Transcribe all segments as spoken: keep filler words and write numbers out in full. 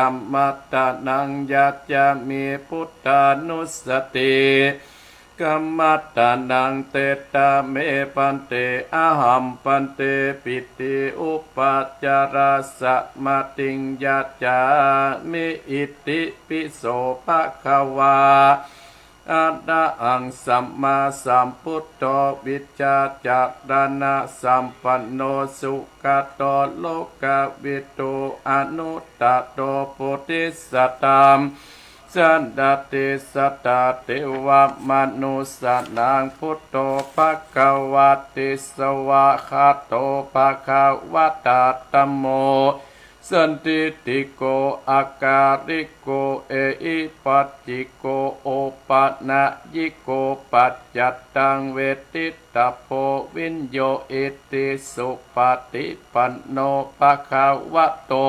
kammaṭṭhānaṃ yācāmi, buddhānussati kammaṭṭhānaṃ. Te ta me bhante, ahaṃ bhante pitthi upacārassa matiṃ yācāmi. Iti pi so bhagavā arahaṃ sammāsambuddho vijjācaraṇasampanno sugato lokavidū anuttaro bodhisattānaṃ saddhāti satthā devamanussānaṃ buddho bhagavāti. Svākkhāto bhagavatā dhammo sandiṭṭhiko akāliko ehipassiko opanayiko paccattaṃ veditabbo viññūhīti. Supaṭipanno bhagavato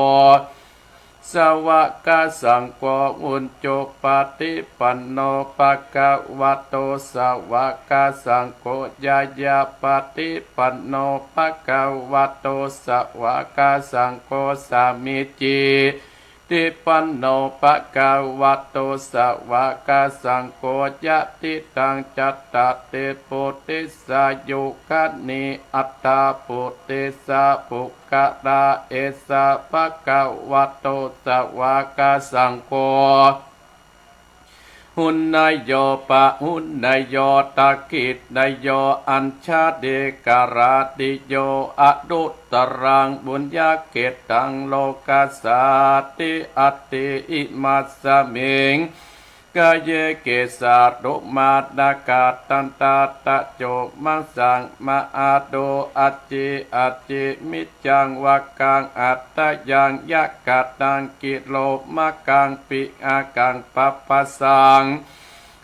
sāvakasaṅgho, ujupaṭipanno bhagavato sāvakasaṅgho, ñāyapaṭipanno bhagavato sāvakasaṅgho, sāmīcipaṭipanno bhagavato sāvakasaṅgho, yadidaṃ cattāri purisayugāni aṭṭha purisapuggalā, esa bhagavato sāvakasaṅgho āhuneyyo pāhuneyyo dakkhiṇeyyo añjalikaraṇīyo anuttaraṃ puññakkhettaṃ lokassāti. Atthi imasmiṃ kāye kesā lomā nakhā dantā taco maṃsaṃ mahālo ajjī ajjī miñjaṃ vakkaṃ aṭṭhayaṃ yakkhānaṃ kilomakaṃ pihakaṃ papphāsaṃ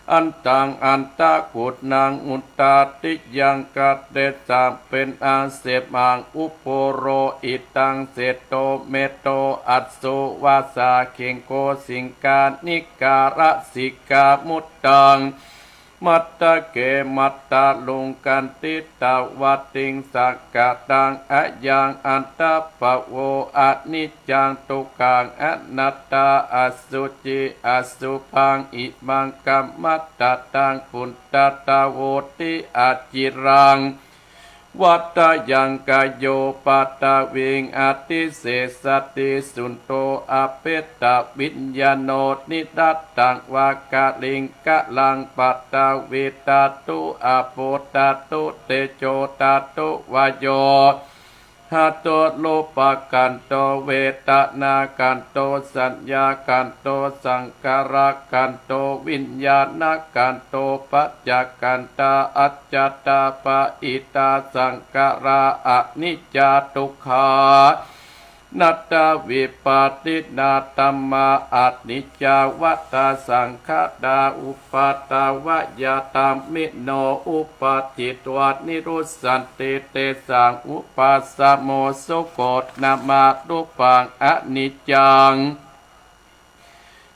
antaṃ antaguṇaṃ udādiyaṃ khattesa penaṃ semaṃ upohitaṃ seṭṭho mettho assu vāsā geṅgho siṅghāṇikā lasikamuddaṃ matthake matthaluṅgaṃ diṭṭhavattiṃ saṅkhāraṃ ayaṃ attabhāvo aniccaṃ dukkhaṃ anattā asūcī asubhaṃ imaṃ kammadānaṃ puññadā hoti aciraṃ. Vadayaṃ kāyo paṭhaviṃ adhisessati, chuddho apetaviññāṇo niratthaṃ va kaliṅgaraṃ. Paṭhavī dhātu, āpo dhātu, tejo dhātu, vāyo dhātu, rūpakkhandho, vedanākkhandho, saññākkhandho, saṅkhārakkhandho, viññāṇakkhandho, pañcakkhandhā. Ajjhattā bahiddhā saṅkhārā aniccā dukkhā anattā, vipariṇāmadhammā aniccā, vata saṅkhārā uppādavayadhammino, uppajjitvā nirujjhanti, tesaṃ vūpasamo sukho. Nāmarūpaṃ aniccaṃ,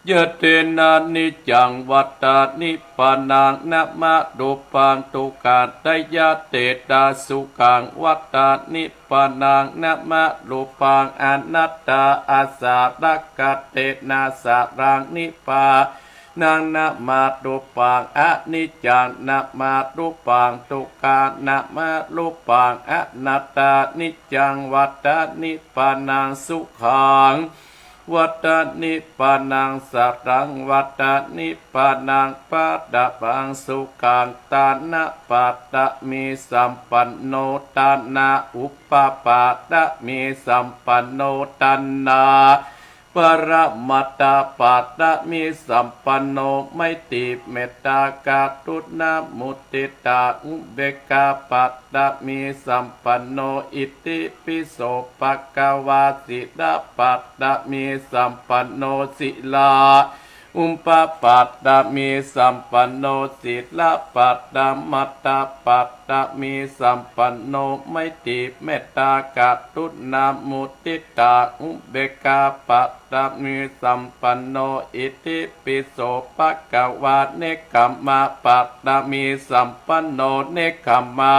yadennāniccaṃ, vata nibbānaṃ. Nāmarūpaṃ dukkhādaya, tesaṃ sukhaṃ, vata nibbānaṃ. Nāmarūpaṃ anattā, assarakkhattena saraṃ nibbānaṃ. Nāmarūpaṃ aniccaṃ, nāmarūpaṃ dukkhā, nāmarūpaṃ anattā, niccaṃ, vata nibbānaṃ. Sukhaṃ, vata nibbānaṃ, saraṃ, vata nibbānaṃ. Paṭhapaṃ sukhaṃ, dānapatami sampanno, dāna upapatami sampanno, dāna paramatthapatami sampanno, maitrī mettā karuṇā muditā upekkhā patami sampanno, itipi so bhagavā. Sīlapatami sampanno, sīla upapatami sampanno, sīla paramatthapatami sampanno, maitrī mettā karuṇā muditā upekkhā patami sampanno, itipi so bhagavā. Nekkhammapatami sampanno, nekkhamma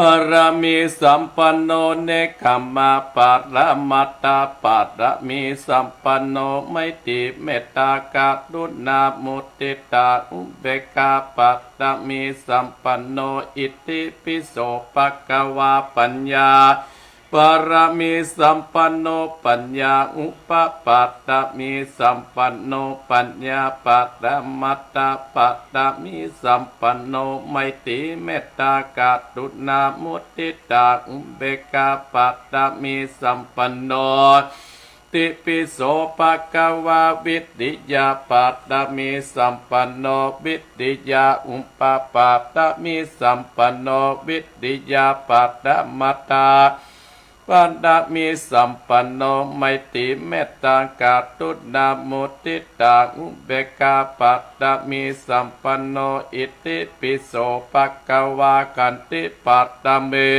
ารมีสัมปันโน เนกขัมมะปะระมัตตะปารมีสัมปันโน ไมตรีเมตตากรุณามุติตาอุเบกขาปารมีสัมปันโน อิติปิโสภะคะวา ปัญญา ปารมีสัมปันโน ปัญญาอุปปารมีสัมปันโน ปัญญาปรมัตถปารมีสัมปันโน ไมตรีเมตตากรุณามุติตาอุเบกขาปารมีสัมปันโน ติปิโสภะคะวา วิริยะปารมีสัมปันโน วิริยะอุปปารมีสัมปันโน วิริยะปรมัตถปารมีสัมปันโน ไมตรีเมตตากรุณามุติตาอุเบกขาปารมีสัมปันโน อิติปิโสภะคะวา ขันติปารมี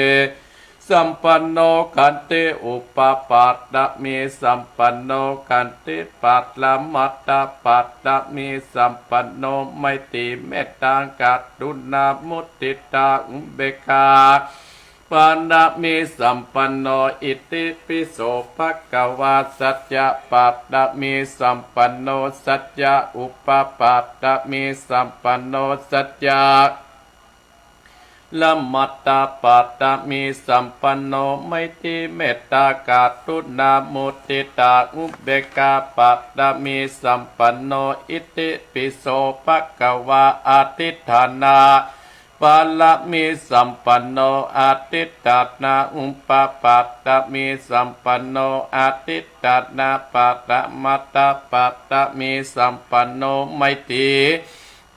สัมปันโน ขันติอุปปารมีสัมปันโน ขันติปรมัตถปารมีสัมปันโน ไมตรีเมตตากรุณามุติตาอุเบกขาปารมีสัมปันโน อิติปิโสภะคะวา สัจจะปารมีสัมปันโน สัจจะอุปปารมีสัมปันโน สัจจะ ละมัตตปารมีสัมปันโน ไมตรีเมตตากรุณามุติตาอุเบกขาปารมีสัมปันโน อิติปิโสภะคะวา อธิฏฐานะปารมีสัมปันโน อธิฏฐานะอุปปารมีสัมปันโน อธิฏฐานะปรมัตถปารมีสัมปันโน ไมตรี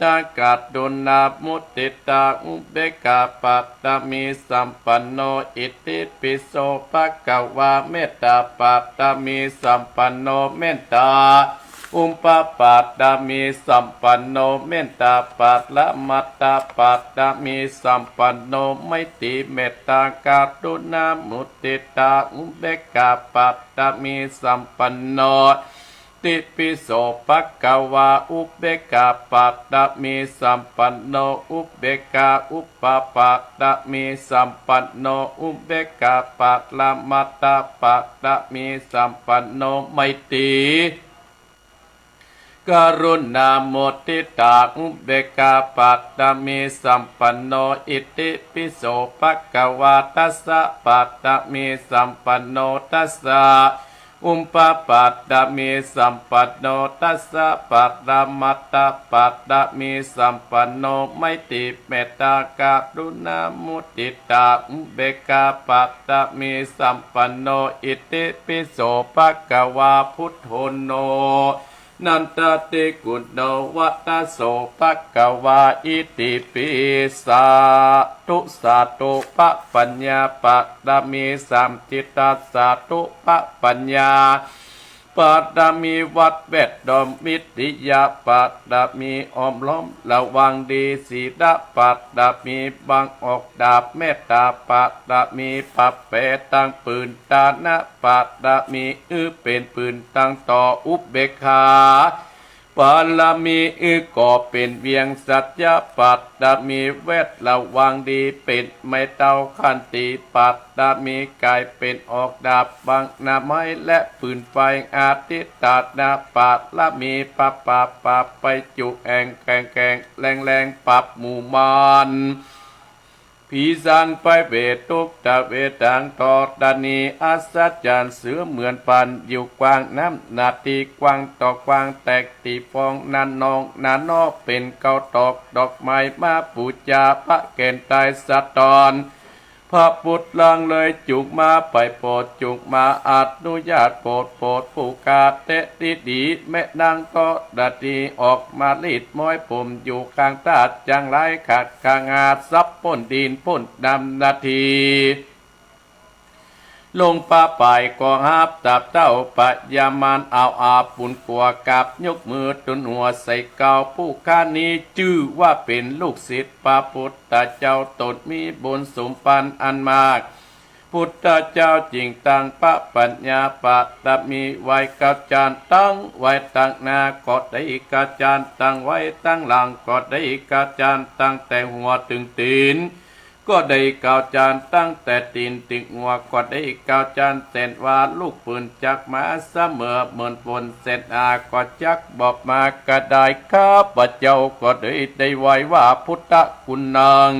ตากรุณามุติตาอุเบกขาปารมีสัมปันโน อิติปิโสภะคะวา เมตตาปารมีสัมปันโน เมตตาอุปปารมีสัมปันโน เมตตาปรมัตถปารมีสัมปันโน ไมตรีเมตตากรุณามุติตาอุเบกขาปารมีสัมปันโน ติปิโสภะคะวา อุเบกขาปารมีสัมปันโน อุเบกขาอุปปารมีสัมปันโน อุเบกขาปรมัตถปารมีสัมปันโน ไมตรี กรุณามุติตาอุเบกขาปารมีสัมปันโน อิติปิโสภะคะวา ทัสสะปารมีสัมปันโน ทัสสะ อุปปารมีสัมปันโน ทัสสะปรมัตถปารมีสัมปันโน ไมตรีเมตตากรุณามุติตาอุเบกขาปารมีสัมปันโน อิติปิโสภะคะวา พุทโธ โน นันทติกุณโณ วะตโสภะคะวา อิติปิ สาธุ สาธุ พระปัญญาปารมีสาม จิตตสาธุ พระปัญญาปารมี วัดแวดล้อม วิริยะปารมี อ้อมล้อมระวังดี ศีลปารมี บังออกดาบ เมตตาปารมี ปรับแปลงตังปืน ทานะปารมี อื้อเป๋นปืนตังต่อ อุเบกขาปารมี อื้อก่อเป๋นเวียง สัจจะปารมี แวดระวังดี เป๋นไม้เท้า ขันติปารมี ก๋ายเป๋นออกดาบ บังหน้าไม้และปืนไฟ อธิฏฐานะปารมี ปราบปราบปราบไปจุแอ่ง แข็งแข็งแรงแรง ปราบหมู่มาร ผีสางไพร่เวท ทุกตะเวท ตังธรณี อัศจรรย์เสมือนพราน อยู่กว้างน้ำหน้าตี้กว้าง ต่อกว้างแตกตี้ฟอง นาหนองนาหน้อ เป๋นเก๊าตอกดอกไม้ มาปู๋จา พระแก่นตายสะท้อน พระพุทธล่วงเลย จุ่งมาไปโผด จุ่งมาอนุญาตโผด โผดผู้ข้าแต๊ดีดี แม่นางธรณี ออกมาลีดม้อยผม อยู่ข้างธาตุจั้งหลาย ขัดข้างหาทรัพย์ ป๊นดินป๊นน้ำนาที ลงป่าไปก็หาบดาบเท้าพญามาร เอาอาบุญกั๋วกราบ ยกมือตุ๊นหัวใส่เก๊า ผู้ข้านี้จื้อว่าเป๋นลูกศิษย์พระพุทธเจ้า ตนมีบุญสมปันอันมาก พุทธเจ้าจึงตั้งพระปัญญาปารมีไว้ กระจานตั้งไว้ตังหน้าก็ได้ กระจานตั้งไว้ตังหลังก็ได้ กระจานตั้งแต่หัวเถิงตี๋น ก็ได้เกล้าจ๋ารย์ตั้งแต่ตี๋นเถิงหัว ก็ได้เกล้าจ๋ารย์แสนว่า ลูกปืนจักมาเสมอ เหมือนฝนแสนหนา ก็จักบ่มากระดาย ข้าพเจ้าก็ได้ ได้ไหว้ว่า พุทธะกุณัง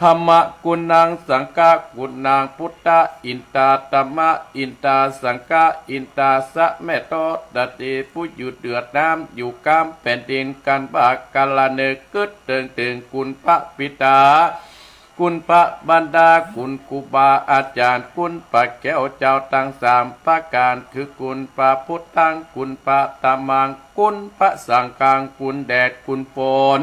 ธัมมะกุณัง สังฆะกุณัง พุทธะอินทา ธัมมะอินทา สังฆะอินทา สะแม่โตดาดี ผู้อยู่เหนือน้ำอยู่ก้ามแผ่นดิน กันว่ากัลละเนิกกึ๊ดเถิงเถิงคุณพระปิดา คุณพระบรรดา คุณครูบาอาจ๋ารย์ คุณพระแก้วเจ้าตังสามประก๋าน คือคุณพระพุทธัง คุณพระธัมมัง คุณพระสังฆัง คุณแดด คุณฝน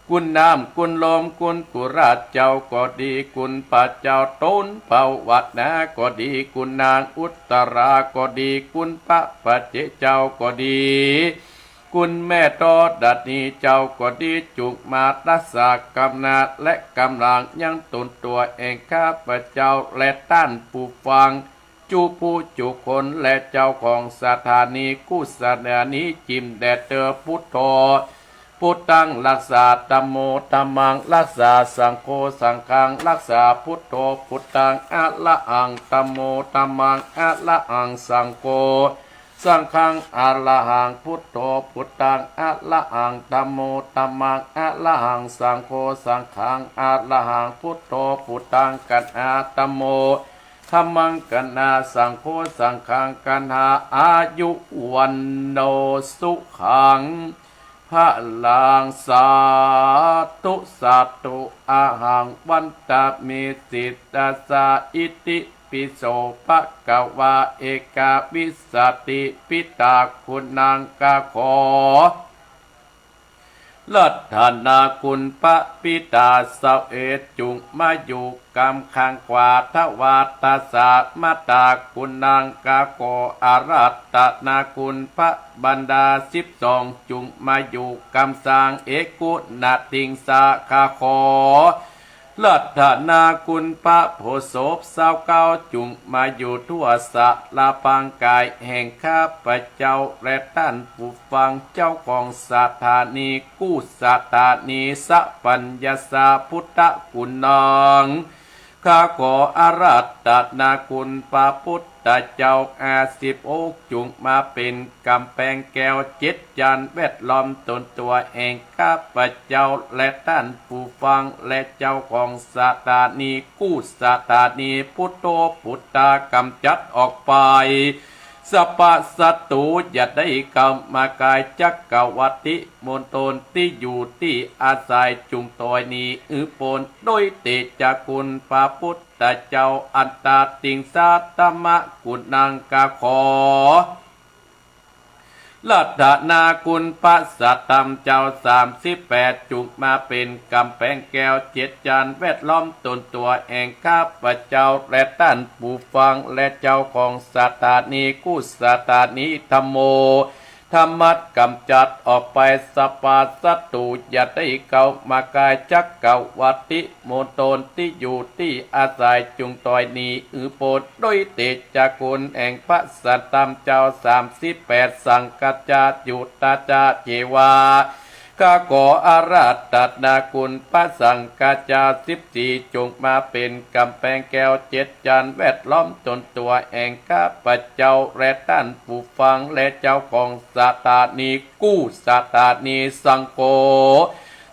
คุณน้ำ คุณลม คุณกุราชเจ้าก็ดี คุณพระเจ้าโตนเผ่าวัดนาก็ดี คุณนางอุตตราก็ดี คุณพระปัจเจกเจ้าก็ดี คุณแม่ธรณีเจ้าก็ดี จุ่งมารักษากำนาและกำลังยังตนตั๋วแห่งข้าพเจ้าและต้านผู้ฟัง จุผู้จุคน และเจ้าของสถานีกู้สถานีจิ่มแด่เตอ พุทโธ พุทธังรักษา ธัมโม ธัมมังรักษา สังโฆ สังฆังรักษา พุทโธ พุทธังอะระหัง ธัมโม ธัมมังอะระหัง สังโฆ สังฆังอะระหัง พุทโธ พุทธังอะระหัง ธัมโม ธัมมังอะระหัง สังโฆ สังฆังอะระหัง พุทโธ พุทธังกัณหา ธัมโม ธัมมังกัณหา สังโฆ สังฆังกัณหา อายุ วัณโณ สุขัง พลัง สาธุ สาธุ อะหัง วันตะเม สิตตัสสะ อิติปิโส ภะคะวา เอกวิสสติ ปิตาคุณัง ข้าขอ รัตนาคุณพระปิตาเสาเอกจุ่งมาอยู่กำข้างขวา ทวาตัสสะ มาตาคุณัง ข้าขออาราธนาคุณพระบรรดาสิบสอง จุ่งมาอยู่กำซ้าง เอกุณะติงสา ข้าขอ รัตนาคุณพระโพธิ์โสภเศร้าเก้า จุ่งมาอยู่ทั่วสารพรางกายแห่งข้าพเจ้า และต้านผู้ฟัง เจ้าของสถานีกู้สถานี สัพพัญญาสา พุทธกุณัง ข้าขออาราธนาคุณพระพุทธเจ้าห้าสิบองค์ จุ่งมาเป๋นก๋ำแปงแก้วเจ็ดจานแวดล้อมตนตั๋วแห่งข้าพเจ้า และต้านผู้ฟัง และเจ้าของสถานีกู้สถานี พุทโธ พุทธา ก๋ำจัดออกไป สัพพะศัตรูอย่าได้เข้ามาใก้ จักรวรรดิมณฑลตี้อยู่ตี้อาศัย จุ่งถอยหนีหื้อป๊น โดยเตชะคุณพระพุทธเจ้า อันตาติงสา ธัมมะกุณัง ข้าขอ รัตนาคุณพระสัตธรรมเจ้าสามสิบแปด จุ่งมาเป๋นก๋ำแปงแก้วเจ็ดจานแวดล้อมตนตั๋วแห่งข้าพเจ้า และต้านผู้ฟัง และเจ้าของสถานีกู้สถานี ธัมโม ธัมมะก๋ำจัดออกไป สัพพะศัตรูอย่าได้เข้ามาใก้ จักรวรรดิมณฑลตี้อยู่ตี้อาศัย จุ่งถอยหนีหื้อป๊น โดยเตชะคุณแห่งพระสัตธรรมเจ้าสามสิบแปด สังฆาจา จุตาจา เจวา ข้าขออาราธนาคุณพระสังฆาจาสิบสี่ จุ่งมาเป๋นก๋ำแปงแก้วเจ็ดจานแวดล้อมตนตั๋วแห่งข้าพเจ้า และต้านผู้ฟัง และเจ้าของสถานีกู้สถานี สังโฆ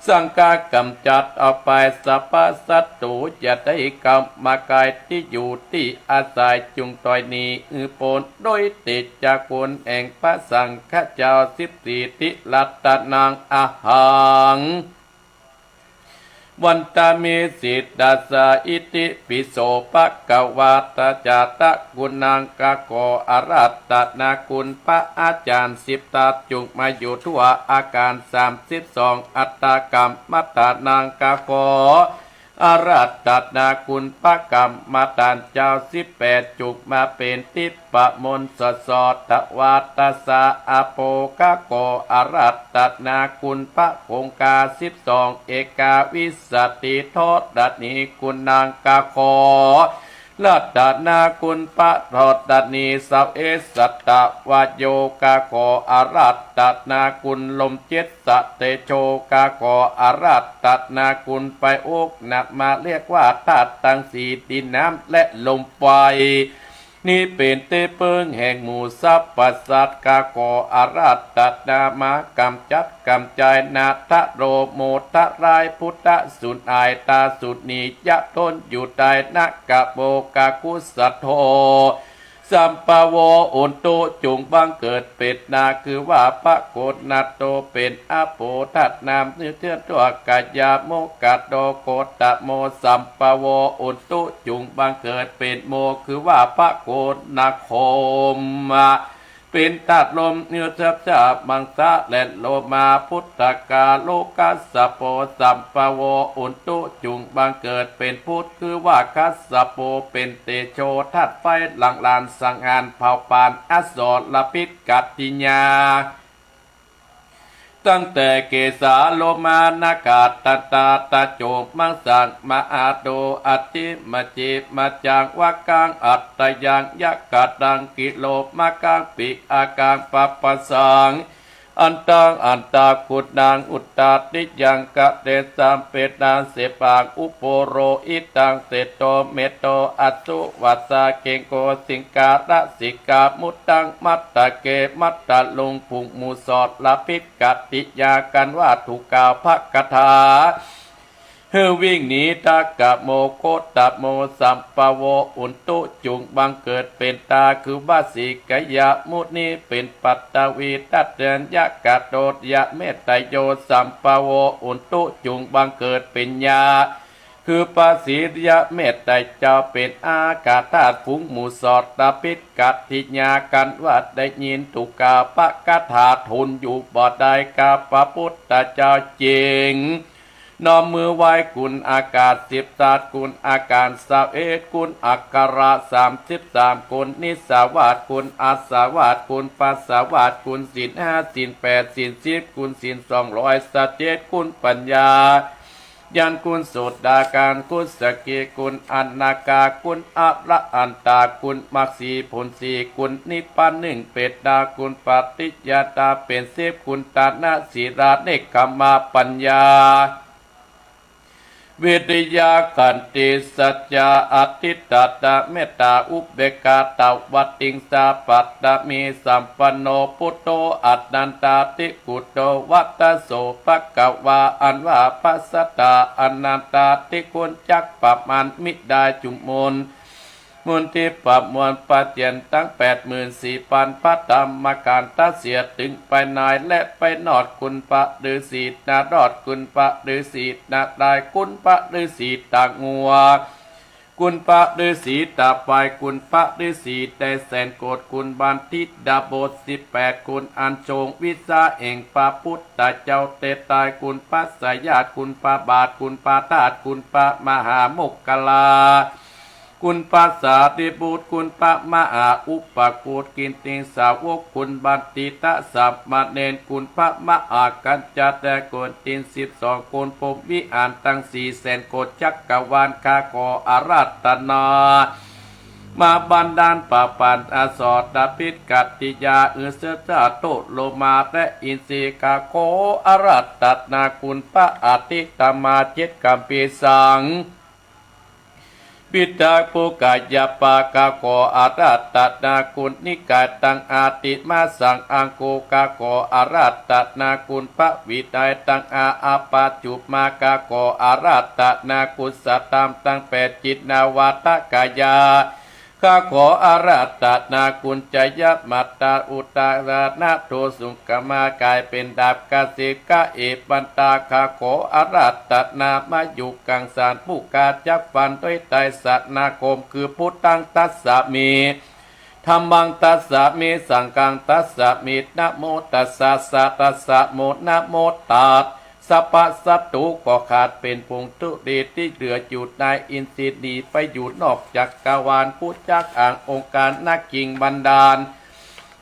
สังฆะก๋ำจัดออกไป สัพพะศัตรูอย่าได้เข้ามาใก้ ตี้อยู่ตี้อาศัย จุ่งถอยหนีหื้อป๊น โดยเตชะคุณแห่งพระสังฆาจาสิบสี่ ติรัตนัง อะหัง วันตะเม สิตตัสสะ อิติปิโส ภะคะวา ตะจาตะกุณัง ข้าขออาราธนาคุณพระอาจารย์สิบทัศน์ จุ่งมาอยู่ทั่วอาคารสามสิบสอง อัตตะกัมมัฏฐานัง ข้าขออาราธนาคุณพระกัมมัฏฐานเจ้าสิบแปด จุ่งมาเป๋นทิพย์มนต์สดสด ทวาตัสสะ อะโภ ข้าขออาราธนาคุณพระคงคาสิบสอง เอกวิสสติ ธรณีกุณัง ข้าขอ รัตนาคุณพระธรณี สาวเอสตะวโย ข้าขออาราธนาคุณลมเจ็ดสะเตโช ข้าขออาราธนาคุณไฟ อุกนะมาเรียกว่าธาตุตังสี่ ดิน น้ำ และลม ไฟ นี้เป๋นตี้เปิ้งแห่งหมู่สรรพสัตว์ ข้าขออาราธนามาก๋ำจัดก๋ำจาย นาถะโรโมทะร้าย พุทธะสูญอ้าย ต๋าสูญหนี จะทนอยู่ได้ นะกะโม กะกุสะโธ สัมภะโว อุนตุ จุ่งบังเกิดเป๋นนา คือว่าพระโกณาโต เป๋นอโปธาตุนาม เจื้อทั่วกายา โมกะโต โคตะโม สัมภะโว อุนตุ จุ่งบังเกิดเป๋นโม คือว่าพระโกณาคม เป๋นธาตุลม เจื้อเจ้ามังสะและโลมา พุทธกาโล คัสสะโป สัมภะโว อุนตุ จุ่งบังเกิดเป๋นพุทธ คือว่าคัสสะโป เป๋นเตโช ธาตุไฟ หลั่งหลานสังหารเผาผลาญ อสรพิษกัตถิยา ตั้งแต่เกสา โลมา นาขา ตันตา ตะโจ มังสัง มหาโต อัตถิ มะจิ มะจัง วะกัง อัตตยัง ยะกะตัง กิโล มะกัง ปิ อากัง ปะปะสัง อันตัง อันตะกุณัง อุตตาติยัง กะเตสัม เปตาเสปัง อุโปโรหิตัง เสโต เมโต อัสสุวัสสะ เกงโก สิงคาระสิกขา มุตตัง มัตตะเก มัตตะลุง ผุงหมู่สรพิษกัตถิยา กันว่าถูกกล่าวพระคาถา หื้อวิ่งหนี นะกะโม โคตะโม สัมภะโว อุนตุ จุ่งบังเกิดเป๋นต๋า คือว่าสีกยะมุนี เป๋นปัตตวีธาตุ ยะกะโต ยะเมตตะโย สัมภะโว อุนตุ จุ่งบังเกิดเป๋นยา คือพระสียะเมตตะเจ้า เป๋นอากาศธาตุ ผุงหมู่สรพิษกัตถิยา กันว่าได้ยินถูกกล่าวพระคาถา ทนอยู่บ่ได้กับพระพุทธเจ้าจริง น้อมมือไหว้คุณอากาศสิบธาตุ คุณอาการซาวเอ็ด คุณอักขระสามสิบสาม คุณนิสสาวาส คุณอาสวาส คุณปัสสวาส คุณศีลห้า ศีลแปด ศีลสิบ คุณศีลสองร้อยสิบเจ็ด คุณปัญญาญาณ คุณโสดาการ คุณสกิ คุณอนาคา คุณอรหันตา คุณมรรคสี่ ผลสี่ คุณนิพพานหนึ่ง เป๋นต๋า คุณปฏิญญาตา เป๋นสิบ คุณทานะ ศีลา เนกขัมมะ ปัญญา วิริยะ ขันติ สัจจะ อธิษฐานะ เมตตา อุเบกขา ตวติงสา ปัตตมี สัมปันโน พุทโธ อนันตาธิคุณโต วะทะโส ภะคะวา อันว่าพระสัตตาอนันตาธิคุณจักประมาณมิได้จุมมน มนทิพย์ประมวลประเจียนตั้งแปดหมื่นสี่พันพระธรรมขันธ์ เสียถึงภายในและภายนอก คุณพระฤๅษีนารอด คุณพระฤๅษีนารายณ์ คุณพระฤๅษีตางว คุณพระฤๅษีตาควาย คุณพระฤๅษีได้แสนโกศ คุณบัณฑิตดาบทสิบแปด คุณอันทรงวิชาแห่งพระพุทธเจ้าแต่ตาย คุณพระสยาต คุณพระบาท คุณพระธาตุ คุณพระมหาโมคคัลลา คุณพระสารีบุตร คุณพระมหาอุปคุต กิตติสาวก คุณบัณฑิตสามเณร คุณพระมหากัญจทะ คุณตินสิบสอง คุณพรหมวิหารตั้งสี่แสนโกศจักรวาล ข้าขออาราธนา มาบันดาลประปานอสรพิษกัตถิยา อือเสจาโตโลมาและอินทรีย์ ข้าขออาราธนาคุณพระอธิธรรมาเจ็ดคัมภีร์สัง พิทักษ์ผู้กายปา ข้าขออาราธนาคุณนิกายตังอาติมาสังอังคุ ข้าขออาราธนาคุณพระวินัยตังอาอาปาจุมา ข้าขออาราธนาคุณสัตธรรมตังแปด จิตนวาตกายา ข้าขออาราธนาคุณจยมัตตาอุตตรนาโถสุขมากายเป๋นดาบกสิกะเอปันตา ข้าขออาราธนามายุกังสารผู้ข้าจักฟันด้วยไตรสรณคม คือพุทธังทัสสามิ ธัมมังทัสสามิ สังฆังทัสสามิ นะโมตัสสะ สะทัสสะโม นะโมตัสสะ พระศัตรูก็ขาดเป๋นผงธุลีที่เหลืออยู่ในอินทรีย์หนีไปอยู่นอกจักรวาล ผู้จักอ้างองค์การนักกิงบันดาล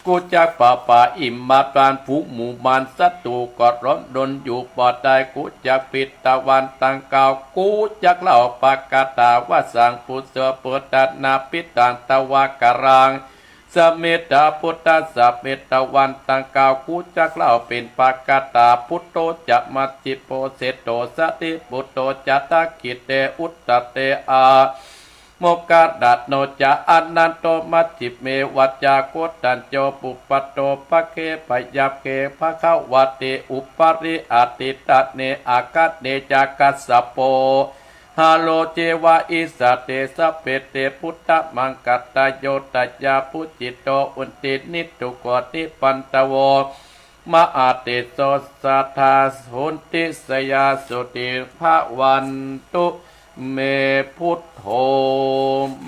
กูจักป่าป่าอิมมาตาน ฝูงหมู่มารศัตรู๋ก็ร้อนรนอยู่บ่ได้ กูจักปิดตะวันตังเก้า กูจักเล่าปากาถาว่าสัง ปุสสะปุตตะนาปิตังตวากรัง สะเมตตาพุทธัสสะ ปิดตะวันตังเก้า กูจักเล่าเป๋นปากาถา พุทโธจะมัชฌิโป เศษโธสะรีปุตโธจะ ทักขิเตอุตตะเต อา โมคคัลลาโนจะ อนันโตมัชฌิเม วัจจาโคตัญโญ ปุปพันโธภะเคปะยัพเพ ภะคะวะเตอุปะริ อะทิตถะเน อะคะเนจะ คัสสะโป หะโร เจวะ อิสสะเต สัพเพเต ปุทธะมังคะรายโย ตะยา ปุจจิโต อุตติ นิทุกโข นิปันทโว มหาเตโจ สะทา หุนติ สะยา สุติ ภะวันตุ เม พุทโธ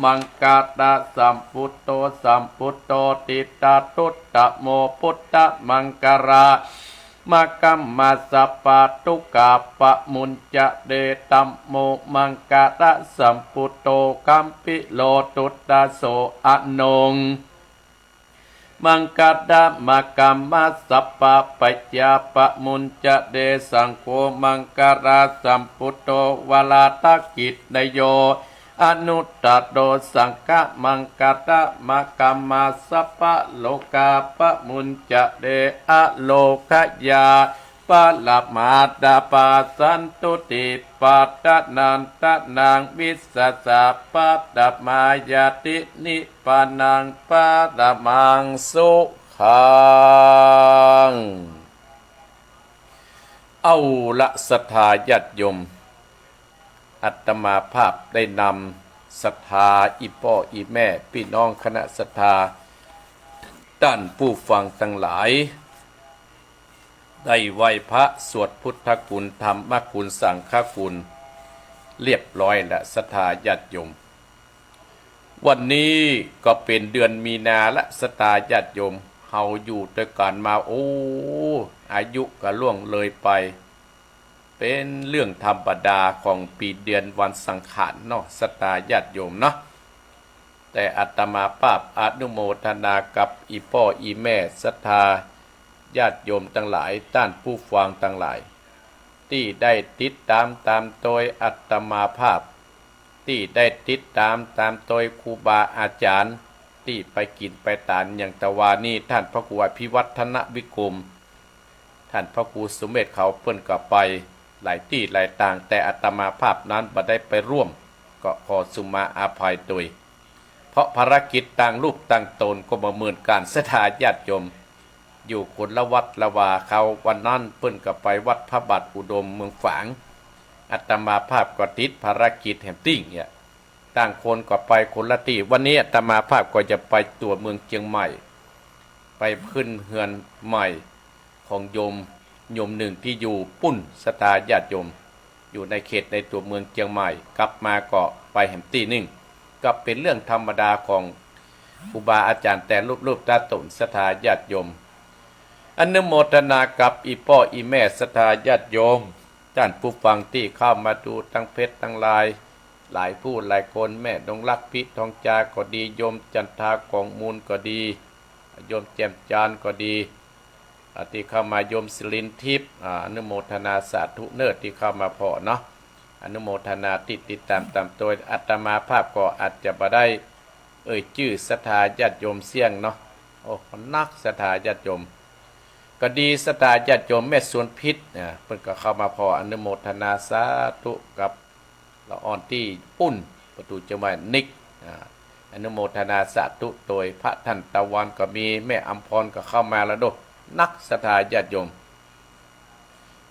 มังคะระสัมปุทโธ สัมปุทโธ ทิตถะตุตตะโม พุทธะมังคะระ มะคะมะ สัพพะทุกขา ปะมุญจะเต ธัมโม มังคะระสัมปุทโธ คัมภิโร ทุตถะโส อะนง มังคะระ มะคะมะ สัพพะพะยา ปะมุญจะเต สังโฆ มังคะระสัมปุทโธ วาระทักขิตตะโย อนุตตะโร สังฆะมังคะระ มะคะมะ สัพพะโรคา ปะมุญจะเต อะโรคะยา ปะระมาตาปา สันตุติปะทะนันทะนัง วิสสะสะ ปะทะมายาติ นิพพานัง ปะระมัง สุขัง เอาละ ศรัทธาญาติโยม อาตมาภาพได้นำศรัทธา อี่ป้ออี่แม่ ปี้น้องคณะศรัทธา ต้านผู้ฟังตังหลาย ได้ไหว้พระ สวดพุทธคุณ ธรรมคุณ สังฆคุณ เรียบร้อยละ ศรัทธาญาติโยม วันนี้ก็เป๋นเดือนมีนาละ ศรัทธาญาติโยม เฮาอยู่ตวยกั๋นมา โอ้ อายุก็ล่วงเลยไป เป๋นเรื่องธรรมดาของปี๋เดือนวันสังขารเนาะ ศรัทธาญาติโยมเนาะ แต่อาตมาภาพอนุโมทนากับอี่ป้ออี่แม่ศรัทธาญาติโยมตังหลาย ต้านผู้ฟังตังหลาย ตี้ได้ติดต๋ามต๋ามตวยอาตมาภาพ ตี้ได้ติดต๋ามต๋ามตวยครูบาอาจ๋ารย์ ตี้ไปกิ๋นไปตาน อย่างตะวานี้ ต้านพระครูอภิวัฒนวิกรม ต้านพระครูสุเมธเขา เปิ้นก็ไปหลายตี้หลายตาง แต่อาตมาภาพนั้นบ่ได้ไปร่วม ก็ขอสุมาอภัยตวย เพราะภารกิจตางรูปตางต๋นก็บ่เหมือนกั๋น ศรัทธาญาติโยม อยู่คนละวัดละวา คราววันนั้นเปิ้นก็ไปวัดพระบาทอุดมเมืองฝาง อาตมาภาพก็ติดภารกิจแหมตี้เนี่ย ต่างคนก็ไปคนละตี้ วันนี้อาตมาภาพก็จะไปตั๋วเมืองเจียงใหม่ ไปขึ้นเฮือนใหม่ของโยม โยมนึ่งตี้อยู่ปู๊น ศรัทธาญาติโยม อยู่ในเขตในตั๋วเมืองเจียงใหม่ กลับมาก็ไปแหมตี้นึ่ง ก็เป๋นเรื่องธรรมดาของครูบาอาจ๋ารย์แต่ละรูปแต่ละต๋น ศรัทธาญาติโยม อนุโมทนากับอี่ป้ออี่แม่ศรัทธาญาติโยม ต้านผู้ฟังตี้เข้ามาดูตางเฟซตางไลน์ หลายผู้หลายคน แม่ดงรัก พิทองจาก็ดี โยมจันทากองมูลก็ดี โยมแจ่มจันทร์ก็ดี อ่า ตี้เข้ามา โยมสิรินทิพย์ อ่า อนุโมทนาสาธุเน่อตี้เข้ามาผ่อเนาะ อนุโมทนาตี้ติดต๋ามต๋ามตวย อาตมาภาพก็อาจจะบ่ได้เอ่ยจื้อศรัทธาญาติโยมเสี้ยงเนาะ โอ้ นักศรัทธาญาติโยม ก็ดี ศรัทธาญาติโยมแม่สวนพิษ อ่า เปิ้นก็เข้ามาผ่อ อนุโมทนาสาธุกับ ละอ่อนตี้ปู๊น ประตู๋เจียงใหม่ นิก อ่า อนุโมทนาสาธุตวย พระทันตะวันก็มี แม่อำพรก็เข้ามาแล้วโด นักศรัทธาญาติโยม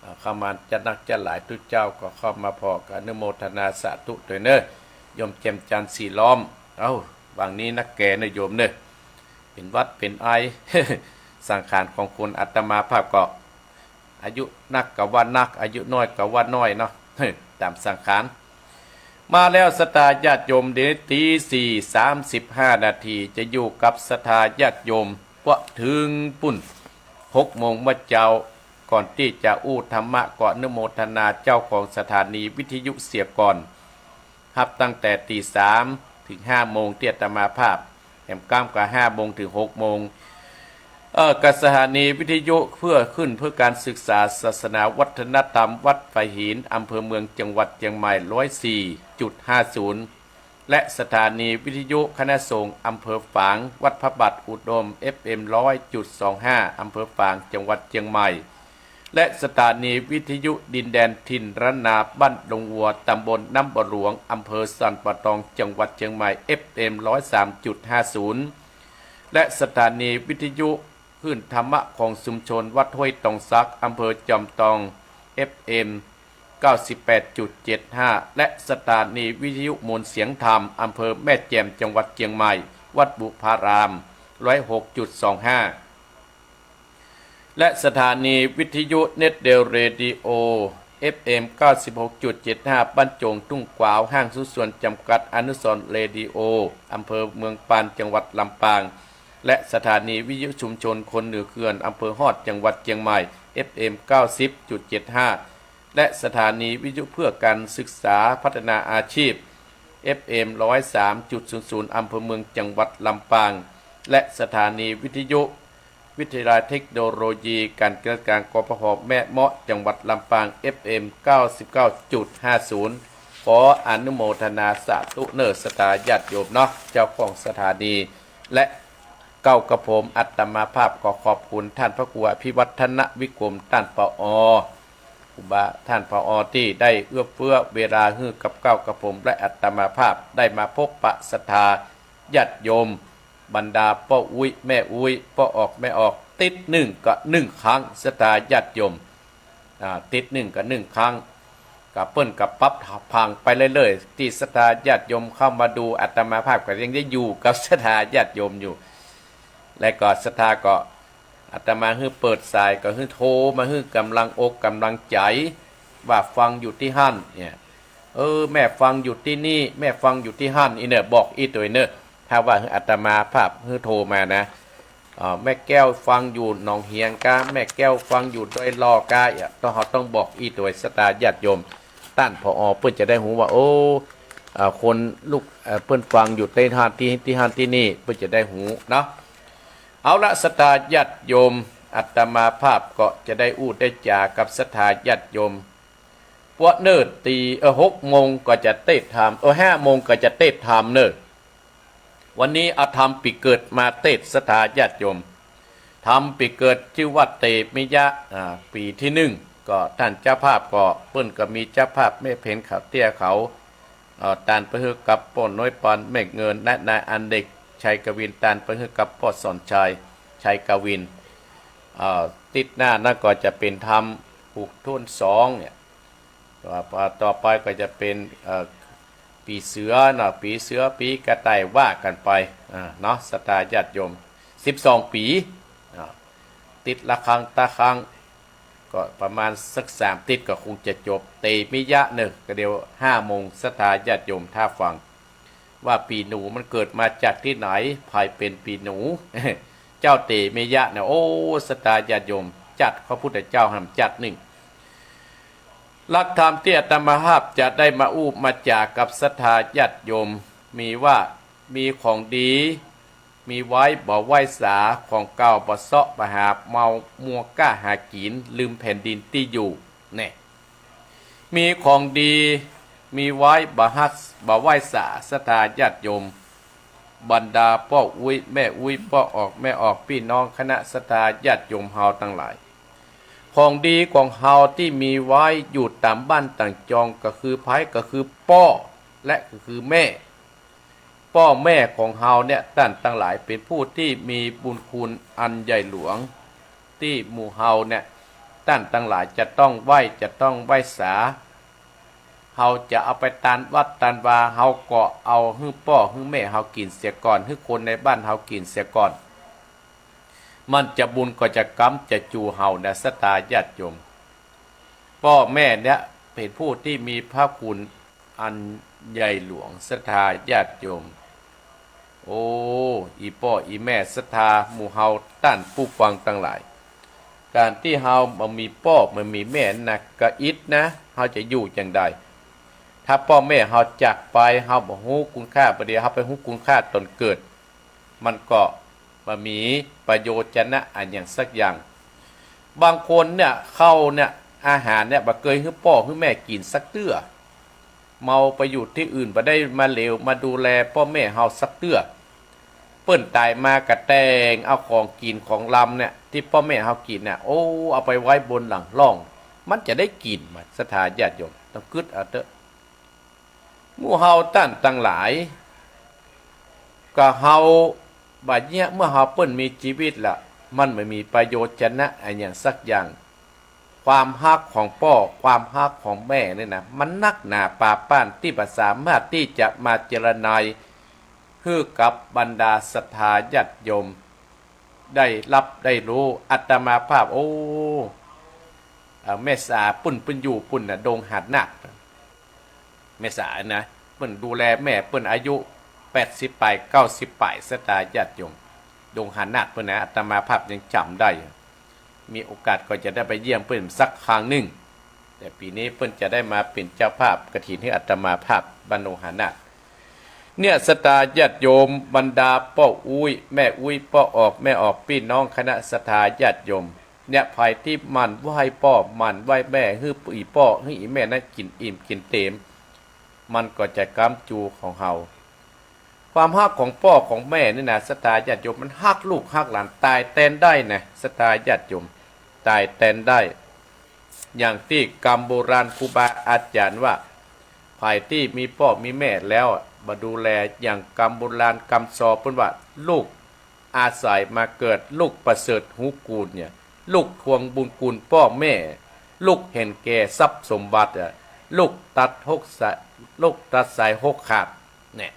อ่า เข้ามาจะนักจะหลาย ตุ๊เจ้าก็เข้ามาผ่อ ก็อนุโมทนาสาธุตวยเน่อ โยมแจ่มจันทร์ สีล้อม เอ้า วางนี้นักแก่เน่อโยมเน่อ เป๋นหวัดเป๋นไอ สังขารของคน อาตมาภาพก็ อายุนักก็ว่านัก อายุน้อยก็ว่าน้อยเนาะ ต๋ามสังขาร มาแล้วศรัทธาญาติโยม เดี๋ยวนี้ตี๋สี่สามสิบห้านาที จะอยู่กับศรัทธาญาติโยม กว่าเถิงปู๊น หกโมงเมื่อเจ๊า ก่อนตี้จะอู้ธรรมะ ก็อนุโมทนาเจ้าของสถานีวิทยุเสียก่อน ฮับตั้งแต่ตี๋สามเถิงห้าโมงตี้อาตมาภาพ แหมก้ำก็ห้าโมงเถิงหกโมง เอ่อ กับสถานีวิทยุเพื่อขึ้นเพื่อการศึกษาศาสนาวัฒนธรรมวัดฝายหิน อำเภอเมือง จังหวัดเจียงใหม่ ร้อยสี่จุดห้าศูนย์ และสถานีวิทยุคณะสงฆ์อำเภอฝาง วัดพระบาทอุดม เอฟเอ็ม ร้อยจุดสองห้า อำเภอฝาง จังหวัดเจียงใหม่ และสถานีวิทยุดินแดนถิ่นล้านนา บ้านดงวัว ตำบลน้ำบ่อหลวง อำเภอสันป่าตอง จังหวัดเจียงใหม่ เอฟเอ็ม ร้อยสามจุดห้าศูนย์ และสถานีวิทยุคลื่นธรรมะของชุมชนวัดห้วยตองสัก อำเภอจอมตอง เอฟเอ็ม เก้าสิบแปดจุดเจ็ดห้า และสถานีวิทยุมวลเสียงธรรม อำเภอแม่แจ่ม จังหวัดเจียงใหม่ วัดบุพาราม ร้อยหกจุดสองห้า และสถานีวิทยุเน็ตเดลเรดิโอ เอฟเอ็ม เก้าสิบหกจุดเจ็ดห้า บ้านโจ่งทุ่งกวาว ห้างหุ้นส่วนจำกัดอนุสรณ์เรดิโอ อำเภอเมืองปาน จังหวัดลำปาง และสถานีวิทยุชุมชนคนเหนือเขื่อน อำเภอฮอด จังหวัดเจียงใหม่ เอฟเอ็ม เก้าสิบจุดเจ็ดห้า และสถานีวิทยุเพื่อการศึกษาพัฒนาอาชีพ เอฟเอ็ม ร้อยสามจุดศูนย์ศูนย์ อำเภอเมือง จังหวัดลำปาง และสถานีวิทยุวิทยาลัยเทคโนโลยีการเกษตรกลาง กพผ แม่เมาะ จังหวัดลำปาง เอฟเอ็ม เก้าสิบเก้าจุดห้าศูนย์ ขออนุโมทนาสาธุเน่อศรัทธาญาติโยมเนาะ เจ้าของสถานี และเก้ากระผมอาตมาภาพขอขอบคุณท่านพระครูอภิวัฒนวิกรม ต้าน ผอ ครูบา ต้าน ผอ ตี้ได้เอื้อเฟื้อเวลาหื้อกับเก้ากระผมและอาตมาภาพได้มาพบปะศรัทธาญาติโยม บรรดาป้ออุ๊ยแม่อุ๊ย ป้อออกแม่ออก ติ๊ดนึ่งก็นึ่งครั้ง ศรัทธาญาติโยม อ่า ติ๊ดนึ่งก็นึ่งครั้ง ก็เปิ้นก็ปรับผังไปเรื่อยๆ ตี้ศรัทธาญาติโยมเข้ามาดู อาตมาภาพก็ยังได้อยู่กับศรัทธาญาติโยมอยู่ และก็ศรัทธาก็ อาตมาหื้อเปิดสายก็หื้อโทรมาหื้อก๋ำลังอกก๋ำลังใจ๋ ว่าฟังอยู่ตี้หั้นเนี่ย เออ แม่ฟังอยู่ตี้นี่ แม่ฟังอยู่ตี้หั้น อี้เน่อ บอกอี้ตวยเน่อ ถ้าว่าหื้ออาตมาภาพหื้อโทรมานะ เอ่อ แม่แก้วฟังอยู่หนองเหียงกา แม่แก้วฟังอยู่ดอยหล่อกา เนี่ย ต้อง เฮาต้องบอกอี้ตวยศรัทธาญาติโยม ต้าน ผอ เปิ้นจะได้ฮู้ว่า โอ้ เอ่อ คนลูก เอ่อ เปิ้นฟังอยู่ตี้หั้นตี้ ตี้หั้นตี้นี่ เปิ้นจะได้ฮู้เนาะ เอาละ ศรัทธาญาติโยม อาตมาภาพก็จะได้อู้ได้จ๋ากับศรัทธาญาติโยม ปวเนิ่นตี เออ หกโมงก็จะเตศน์ธรรม เออ ห้าโมงก็จะเตศน์ธรรมเน่อ วันนี้เอาธรรมปี๋เกิดมาเตศน์ ศรัทธาญาติโยม ธรรมปี๋เกิดจื้อว่าเตมิยะ อ่า ปี๋ตี้นึ่ง ก็ต้านเจ้าภาพก็ เปิ้นก็มีเจ้าภาพแม่เพ็ญขาวเตี้ยเขา เอ่อ ตานไปหื้อกับป้อน้อยปานแม่เงิน และนายอเนก ชัยกวิน ตานไปหื้อกับป้อสอนชัย ชัยกวิน เอ่อ ติ๊ดหน้านั้นก็จะเป๋นธรรมหกถ้วนสองเนี่ย ต่อไป ต่อไปก็จะเป๋น เอ่อ ปี๋เสือเนาะ ปี๋เสือ ปี๋กระต่าย ว่ากั๋นไป อ่า เนาะ ศรัทธาญาติโยม สิบสองปี๋ อ่า ติ๊ดละครั้งตะครั้ง ก็ประมาณสักสามติ๊ดก็คงจะจบ เตมิยะเน่อ ก็เดี๋ยวห้าโมง ศรัทธาญาติโยม ถ้าฟัง ว่าปี๋หนูมันเกิดมาจากตี้ไหน ใผเป๋นปี๋หนู เจ้าเตมิยะเนี่ย โอ้ ศรัทธาญาติโยม จัดพระพุทธเจ้าแหมจัดนึ่ง หลักธรรมตี้อาตมาภาพจะได้มาอู้มาจ๋ากับศรัทธาญาติโยม มีว่า มีของดี มีไว้บ่ไหว้สา ของเก่าบ่เซาะบ่หา เมามัวก้าหากิ๋น ลืมแผ่นดินตี้อยู่ แน่ มีของดี มีไว้บ่ฮัก บ่ไหว้สา ศรัทธาญาติโยม บรรดาป้ออุ๊ยแม่อุ๊ย ป้อออกแม่ออก ปี้น้องคณะศรัทธาญาติโยมเฮาตังหลาย ของดีของเฮาตี้มีไว้อยู่ต๋ามบ้านต๋ามจองก็คือใผ ก็คือป้อ และก็คือแม่ ป้อแม่ของเฮาเนี่ย ต้านตังหลายเป๋นผู้ตี้มีบุญคุณอันใหญ่หลวง ตี้หมู่เฮาเนี่ย ต้านตังหลายจะต้องไหว้ จะต้องไหว้สา เฮาจะเอาไปตานวัดตานวา เฮาก็เอาหื้อป้อหื้อแม่เฮากิ๋นเสียก่อน หื้อคนในบ้านเฮากิ๋นเสียก่อน มันจะบุญก็จะกำจะจู๋เฮานะ ศรัทธาญาติโยม ป้อแม่เนี่ยเป๋นผู้ตี้มีพระคุณอันใหญ่หลวง ศรัทธาญาติโยม โอ้ อี่ป้ออี่แม่ศรัทธาหมู่เฮาต้านผู้ฟังตังหลาย ก๋านตี้เฮาบ่มีป้อบ่มีแม่นะ ก็อิดนะ เฮาจะอยู่จั่งใด ถ้าป้อแม่เฮาจากไป เฮาบ่ฮู้คุณค่า บ่าเดี่ยวเฮาไปฮู้คุณค่าต๋อนเกิด มันก็ บ่มีประโยชน์จะนะอันหยังสักอย่าง บางคนเนี่ย ข้าวเนี่ย อาหารเนี่ย บ่เกยหื้อป้อหื้อแม่กิ๋นสักเตื้อ เมาไปอยู่ตี้อื่น บ่ได้มาเหลียวมาดูแลป้อแม่เฮาสักเตื้อ เปิ้นต๋ายมาก็แต่งเอาของกิ๋นของลำเนี่ย ตี้ป้อแม่เฮากิ๋นเนี่ย โอ้ เอาไปไว้บนหลังล่อง มันจะได้กิ๋นบ่ ศรัทธาญาติโยม ต้องกึ๊ดเอาเต๊อะ หมู่เฮาต้านตังหลาย ก็เฮา บ่าเยียะ เมื่อเฮาเปิ้นมีจีวิตละ มันบ่มีประโยชน์จะนะอันหยังสักอย่าง ความฮักของป้อ ความฮักของแม่นี่นะ มันนักหนาปาป้านตี้บ่สามารถตี้จะมาเจรไนยหื้อกับบรรดาศรัทธาญาติโยม ได้ฮับได้ฮู้ อาตมาภาพ โอ้ เอ่อ แม่สาปุ้น ปุ้นอยู่ปุ้นน่ะ ดงหาดนาค แม่สานะ เปิ้นดูแลแม่เปิ้นอายุแปดสิบป๋าย เก้าสิบป๋าย ศรัทธาญาติโยม ดงหาดนาคปุ้นนะ อาตมาภาพยังจ๋ำได้ มีโอกาสก็จะได้ไปเยี่ยมเปิ้นสักครั้งนึ่ง แต่ปี๋นี้เปิ้นจะได้มาเป๋นเจ้าภาพกฐินหื้ออาตมาภาพบ้านดงหาดนาค เนี่ย ศรัทธาญาติโยม บรรดาป้ออุ๊ย แม่อุ๊ย ป้อออก แม่ออก ปี้น้องคณะศรัทธาญาติโยม เนี่ย ใผตี้หมั่นไหว้ป้อ หมั่นไหว้แม่ หื้ออี่ป้อ หื้ออี่แม่นั้นกิ๋นอิ่มกิ๋นเต๋ม มันก็จะก๊ำจูของเฮา ความฮักของป้อของแม่นี่นะ ศรัทธาญาติโยม มันฮักลูกฮักหลานต๋ายแตนได้นะ ศรัทธาญาติโยม ต๋ายแตนได้ อย่างตี้กำโบราณครูบาอาจ๋ารย์ว่า ใผตี้มีป้อมีแม่แล้วอะ บ่ดูแล อย่างกำโบราณกำซอเปิ้นว่า ลูกอาศัยมาเกิด ลูกประเสริฐฮู้กูณเนี่ย ลูกทวงบุญคุณป้อแม่ ลูกเห็นแก่ทรัพย์สมบัติอะ ลูกตัดหกสาย ลูกตัดสายหกขาด เนี่ย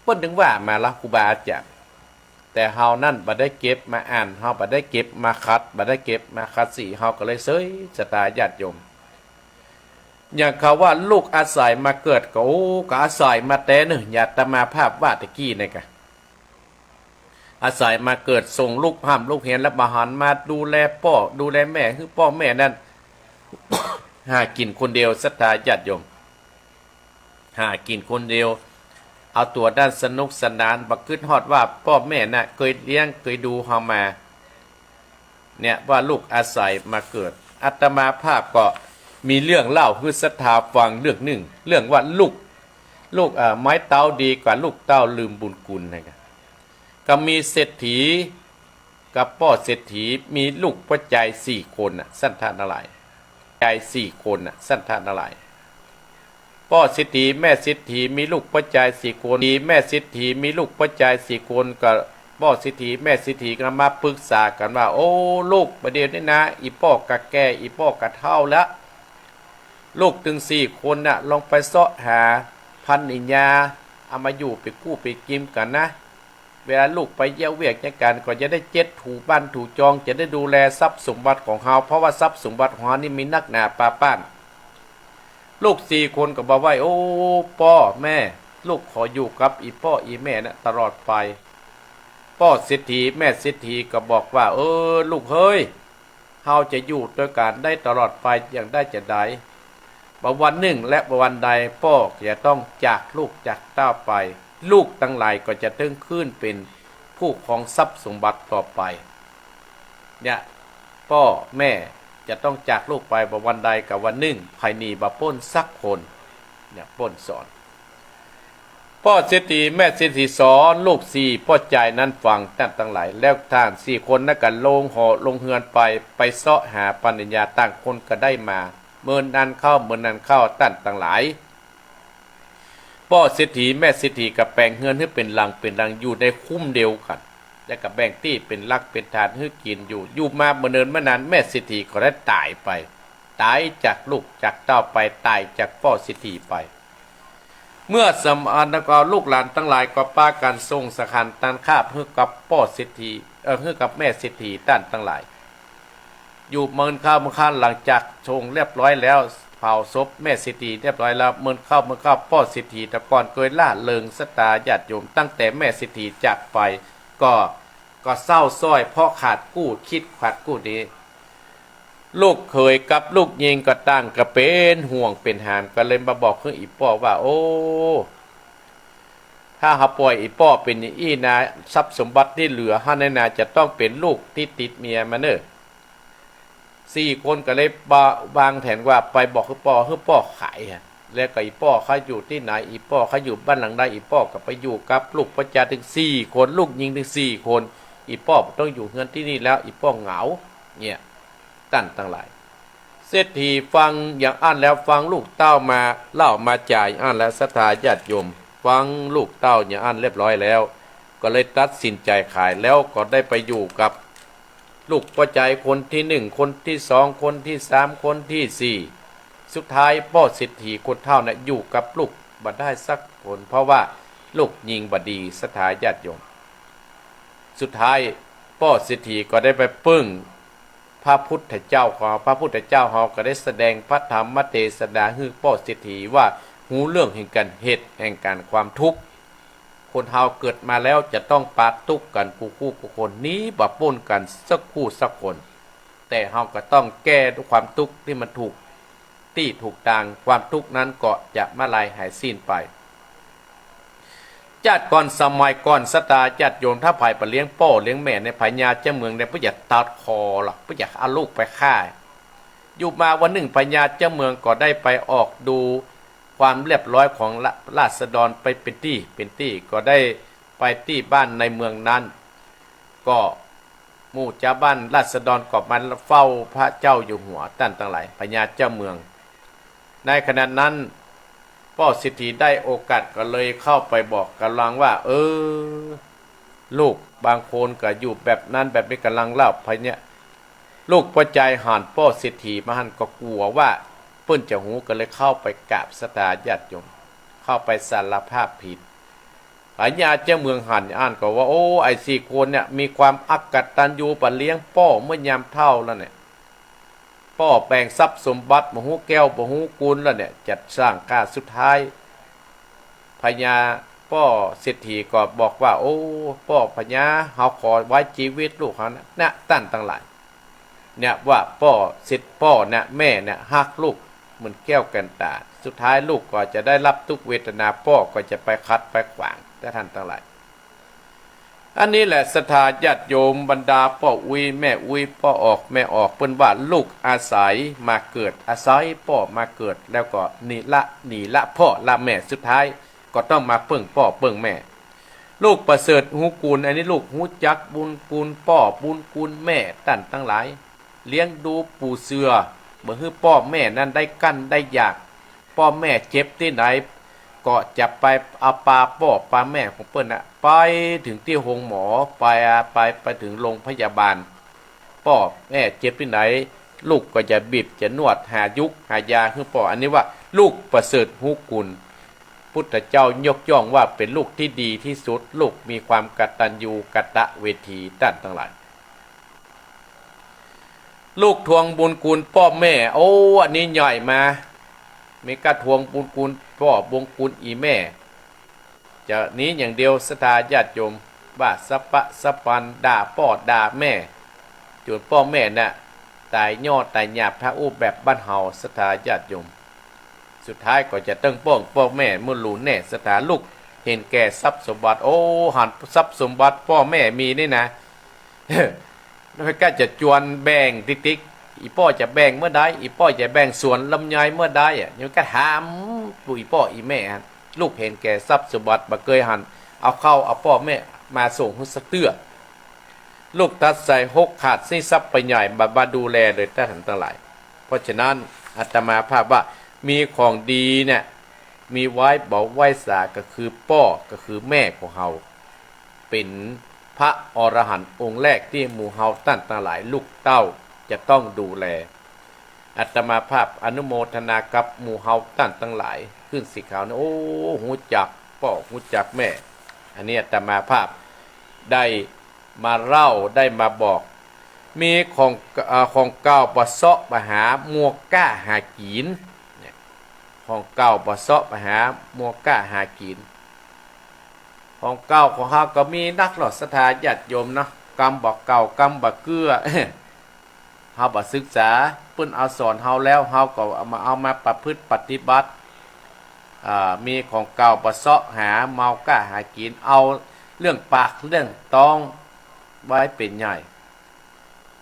เปิ้นถึงว่ามาละครูบาอาจ๋ารย์ แต่เฮานั้นบ่ได้เก็บมาอ่าน เฮาบ่ได้เก็บมาขัด บ่ได้เก็บมาขัดสี เฮาก็เลยเซย ศรัทธาญาติโยม อย่างเขาว่าลูกอาศัยมาเกิดก็ โอ้ ก็อาศัยมาแต่เนิ่น อย่างอาตมาภาพว่าตะกี้นี่กะ อาศัยมาเกิด ส่งลูกฮ่ำลูกเฮียนแล้วบ่หันมาดูแลป้อ ดูแลแม่ หื้อป้อแม่นั้น หากิ๋นคนเดียว ศรัทธาญาติโยม หากิ๋นคนเดียว เอาตั๋วด้านสนุกสนาน บ่กึ๊ดฮอดว่าป้อแม่น่ะ เกยเลี้ยง เกยดูเฮามา เนี่ย ว่าลูกอาศัยมาเกิด อาตมาภาพก็มีเรื่องเล่าหื้อศรัทธาฟังเรื่องนึ่ง เรื่องว่าลูก ลูก เอ่อ ไม้เต๊าดีกว่าลูกเต้าลืมบุญคุณนะ ก็มีเศรษฐีกับป้อเศรษฐี มีลูกป้อจายสี่คนน่ะ ท่านทั้งหลาย จายสี่คนน่ะ ท่านทั้งหลาย ป้อเศรษฐีแม่เศรษฐีมีลูกป้อจายสี่คน แม่เศรษฐีมีลูกป้อจายสี่คน ก็ป้อเศรษฐีแม่เศรษฐีก็มาปรึกษากั๋นว่า โอ้ ลูก บ่าเดี่ยวนี้นะ อี่ป้อก็แก่ อี่ป้อก็เฒ่าแล้ว ลูกตึงสี่คนน่ะ ลองไปเซาะหาภรรยา เอามาอยู่เป๋นกู้เป๋นกิ๋มกั๋นนะ เวลาลูกไปเยียะเวียกเยียะก๋านก็จะได้เจ็ดถูบ้านถูจอง จะได้ดูแลทรัพย์สมบัติของเฮา เพราะว่าทรัพย์สมบัติของเฮานี่มีนักหนาปาป้าน ลูกสี่คนก็บอกว่า โอ้ ป้อแม่ ลูกขออยู่กับอี่ป้ออี่แม่น่ะตลอดไป ป้อเศรษฐีแม่เศรษฐีก็บอกว่า เออ ลูกเฮย เฮาจะอยู่ตวยกั๋นได้ตลอดไปอย่างใดจะใด บ่วันนึ่งและบ่วันใดป้อจะต้องจากลูกจากเต้าไป ลูกตังหลายก็จะตึงขึ้นเป๋นผู้ครองทรัพย์สมบัติต่อไป เนี่ย ป้อแม่จะต้องจากลูกไปบ่วันใดก็วันนึ่ง ใผหนีบ่ป๊นสักคน เนี่ย ป้อสอน ป้อเศรษฐีแม่เศรษฐีสอนลูกสี่ป้อจายนั้นฟัง ท่านตังหลาย แล้วต้านสี่คนนั้นก็ลงหอลงเฮือนไป ไปเซาะหาภรรยา ต่างคนก็ได้มา เมินอันเข้า เมินอันเข้า ท่านตังหลาย ป้อเศรษฐีแม่เศรษฐีก็แป๋งเฮือนหื้อเป๋นหลังเป๋นหลัง อยู่ในคุ้มเดียวกั๋น แล้วก็แบ่งตี้เป๋นหลักเป๋นฐานหื้อกิ๋นอยู่ อยู่มาบ่เนินบ่นาน แม่เศรษฐีก็ได้ต๋ายไป ต๋ายจากลูกจากเต้าไป ต๋ายจากป้อเศรษฐีไป เมื่อสำอันแล้วก็ลูกหลานตังหลายก็ปากั๋นส่งสังฆทานตานข้าวหื้อกับป้อเศรษฐี เอ่อ หื้อกับแม่เศรษฐี ต้านตังหลาย อยู่เมินเข้าเมินข้าว หลังจากส่งเรียบร้อยแล้ว เผาศพแม่เศรษฐีเรียบร้อยแล้ว เมินเข้าเมินข้าว ป้อเศรษฐีแต่ก่อนเกยร่าเริงศรัทธาญาติโยม ตั้งแต่แม่เศรษฐีจากไป ก็ ก็เศร้าส้อยเพราะขาดกู้ คิดขาดกู้นี้ ลูกเขยกับลูกยิงก็ต่างก็เป๋นห่วงเป๋นหาน ก็เลยมาบอกหื้ออี่ป้อว่า โอ้ ถ้าเฮาป่อยอี่ป้อเป๋นอย่างอี้นา ทรัพย์สมบัติตี้เหลือหั้นนา จะต้องเป๋นลูกตี้ติดเมียมาเน่อ สี่คนก็เลยบะ วางแผนว่าไปบอกหื้อป้อ หื้อป้อขายอะ แล้วก็อี่ป้อเขาอยู่ตี้ไหน อี่ป้อเขาอยู่บ้านหลังใด อี่ป้อก็ไปอยู่กับลูกป้อจายตึงสี่คน ลูกญิงตึงสี่คน อี่ป้อบ่ต้องอยู่เฮือนตี้นี่แล้ว อี่ป้อเหงา เนี่ย ต้านตังหลาย เศรษฐีฟังอย่างอั้นแล้ว ฟังลูกเต้ามาเล่ามาจ๋าอย่างอั้นแล้ว ศรัทธาญาติโยม ฟังลูกเต้าอย่างอั้นเรียบร้อยแล้ว ก็เลยตัดสินใจ๋ขาย แล้วก็ได้ไปอยู่กับลูกป้อจายคนตี้หนึ่ง คนตี้สอง คนตี้สาม คนตี้สี่ สุดท้ายป้อเศรษฐีคนเฒ่าเนี่ยอยู่กับลูกบ่ได้สักคน เพราะว่าลูกญิงบ่ดี ศรัทธาญาติโยม สุดท้ายป้อเศรษฐีก็ได้ไปปึ้งพระพุทธเจ้าของ พระพุทธเจ้าเฮาก็ได้แสดงพระธรรมเตสนาหื้อป้อเศรษฐีว่า ฮู้เรื่องแห่งก๋านเหตุแห่งก๋านความทุกข์ คนเฮาเกิดมาแล้วจะต้องปะตุ๊กกั๋นกู้คู่กู้คน หนีบ่ป๊นกั๋นสักคู่สักคน แต่เฮาก็ต้องแก้ความตุ๊กข์ตี้มันถูก ตี้ถูกตาง ความตุ๊กข์นั้นก็จะมะลายหายสิ้นไป จาติก่อนสมัยก่อน ศรัทธาญาติโยม ถ้าใผบ่เลี้ยงป้อเลี้ยงแม่ใน พญาเจ้าเมืองเนี่ย เปิ้นจะตัดคอละ เปิ้นจะเอาลูกไปฆ่า อยู่มาวันนึ่งพญาเจ้าเมืองก็ได้ไปออกดูความเรียบร้อยของราษฎรไปเป๋นตี้เป๋นตี้ ก็ได้ไปตี้บ้านในเมืองนั้น ก็หมู่จาวบ้านราษฎรก็มาเฝ้าพระเจ้าอยู่หัว ต้านตังหลาย พญาเจ้าเมือง ในขณะนั้นป้อเศรษฐีได้โอกาสก็เลยเข้าไปบอกก๋ำลังว่า เออ ลูกบางคนก็อยู่แบบนั้นแบบนี้ ก๋ำลังเล่า พญา ลูกป้อจายหันป้อเศรษฐีมาหั้นก็กั๋วว่าเปิ้นจะฮู้ ก็เลยเข้าไปกราบ ศรัทธาญาติโยม เข้าไปสารภาพผิด พญาเจ้าเมืองหันอั้นก็ว่า โอ้ ไอ้สี่คนเนี่ยมีความอกตัญญู บ่เลี้ยงป้อเมื่อยามเฒ่าแล้วเนี่ย ป้อแบ่งทรัพย์สมบัติบ่ฮู้แก้วบ่ฮู้กูนแล้วเนี่ย จะสร้างข้า สุดท้าย พญา ป้อเศรษฐีก็บอกว่า โอ้ ป้อพญา เฮาขอไว้จีวิตลูกเฮานะ นะ ต้านตังหลาย เนี่ยว่าป้อเศรษ ป้อเนี่ย แม่เนี่ยฮักลูกเหมือนแก้วแก่นต๋า สุดท้ายลูกก็จะได้รับตุ๊กข์เวทนา ป้อก็จะไปขัดไปขวาง แต่ต้านตังหลาย อันนี้แหละศรัทธาญาติโยม บรรดาป้ออุ๊ยแม่อุ๊ย ป้อออกแม่ออก เปิ้นว่าลูกอาศัยมาเกิด อาศัยป้อมาเกิด แล้วก็หนีละ หนีละป้อละแม่ สุดท้ายก็ต้องมาเปิ้งป้อเปิ้งแม่ ลูกประเสริฐฮู้กูน อันนี้ลูกฮู้จักบุญกูนป้อบุญกูนแม่ ต้านตังหลาย เลี้ยงดูปู๋เสือ บ่หื้อป้อแม่นั้นได้กั้นได้อยาก ป้อแม่เจ็บตี้ไหน ก็จะไปเอาปาป้อปาแม่ของเปิ้นน่ะ ไปเถิงตี้โฮงหมอ ไป ไป ไปเถิงโฮงพยาบาล ป้อแม่เจ็บตี้ไหน ลูกก็จะบีบจะนวด หายุกหายาหื้อป้อ อันนี้ว่าลูกประเสริฐฮู้กูน พุทธเจ้ายกย่องว่าเป๋นลูกตี้ดีตี้สุด ลูกมีความกตัญญูกตเวที ต้านตังหลาย ลูกทวงบุญกูนป้อแม่ โอ้ อันนี้ใหญ่มา มีก้าทวงบุญกูนป้อบุญกูนอี่แม่ จะหนีอย่างเดียว ศรัทธาญาติโยม ว่าสะปะสะปัน ด่าป้อด่าแม่ จ๋นป้อแม่น่ะต๋ายย่อต๋ายหยาบ ถ้าอู้แบบบ้านเฮา ศรัทธาญาติโยม สุดท้ายก็จะเติ๊งป้องป้อแม่ เมื่อลูนแน่ ศรัทธา ลูกเห็นแก่ทรัพย์สมบัติ โอ้ หันทรัพย์สมบัติป้อแม่มีนี่นะ แล้วก็จะจวนแบ่งติ๊กๆ อี่ป้อจะแบ่งเมื่อใด อี่ป้อจะแบ่งสวนลำไยเมื่อใดอะ ยังก็ถามปู่อี่ป้ออี่แม่อะ ลูกเห็นแก่ทรัพย์สมบัติ บ่เกยหันเอาข้าวเอาป้อแม่มาส่งหื้อสักเตื้อ ลูกตัดใส่หกขาด ซี้ทรัพย์ไปใหญ่ บ่ บ่ดูแลเลย ต้านตังหลาย เพราะฉะนั้นอาตมาภาพว่ามีของดีเนี่ย มีไว้บ่ไว้สา ก็คือป้อ ก็คือแม่ของเฮา เป๋นพระอรหันต์องค์แรกตี้หมู่เฮาต้านตังหลายลูกเต้าจะต้องดูแล อาตมาภาพอนุโมทนากับหมู่เฮาต้านตังหลาย ขึ้นสีขาวเนี่ย โอ้ ฮู้จักป้อ ฮู้จักแม่ อันนี้อาตมาภาพได้มาเล่า ได้มาบอก มีของ เอ่อ ของเก่าบ่เซาะบ่หา มัวก้าหากิ๋น เนี่ย ของเก่าบ่เซาะบ่หา มัวก้าหากิ๋น ของเก่าของเฮาก็มีนักหลอด ศรัทธาญาติโยมเนาะ กำบ่เก่ากำบ่เกื้อ เฮาบ่ศึกษา เปิ้นเอาสอนเฮาแล้ว เฮาก็เอามา เอามาประพฤติปฏิบัติ อ่า มีของเก่าบ่เซาะหา เมาก้าหากิ๋น เอาเรื่องปากเรื่องต๊องไว้เป๋นใหญ่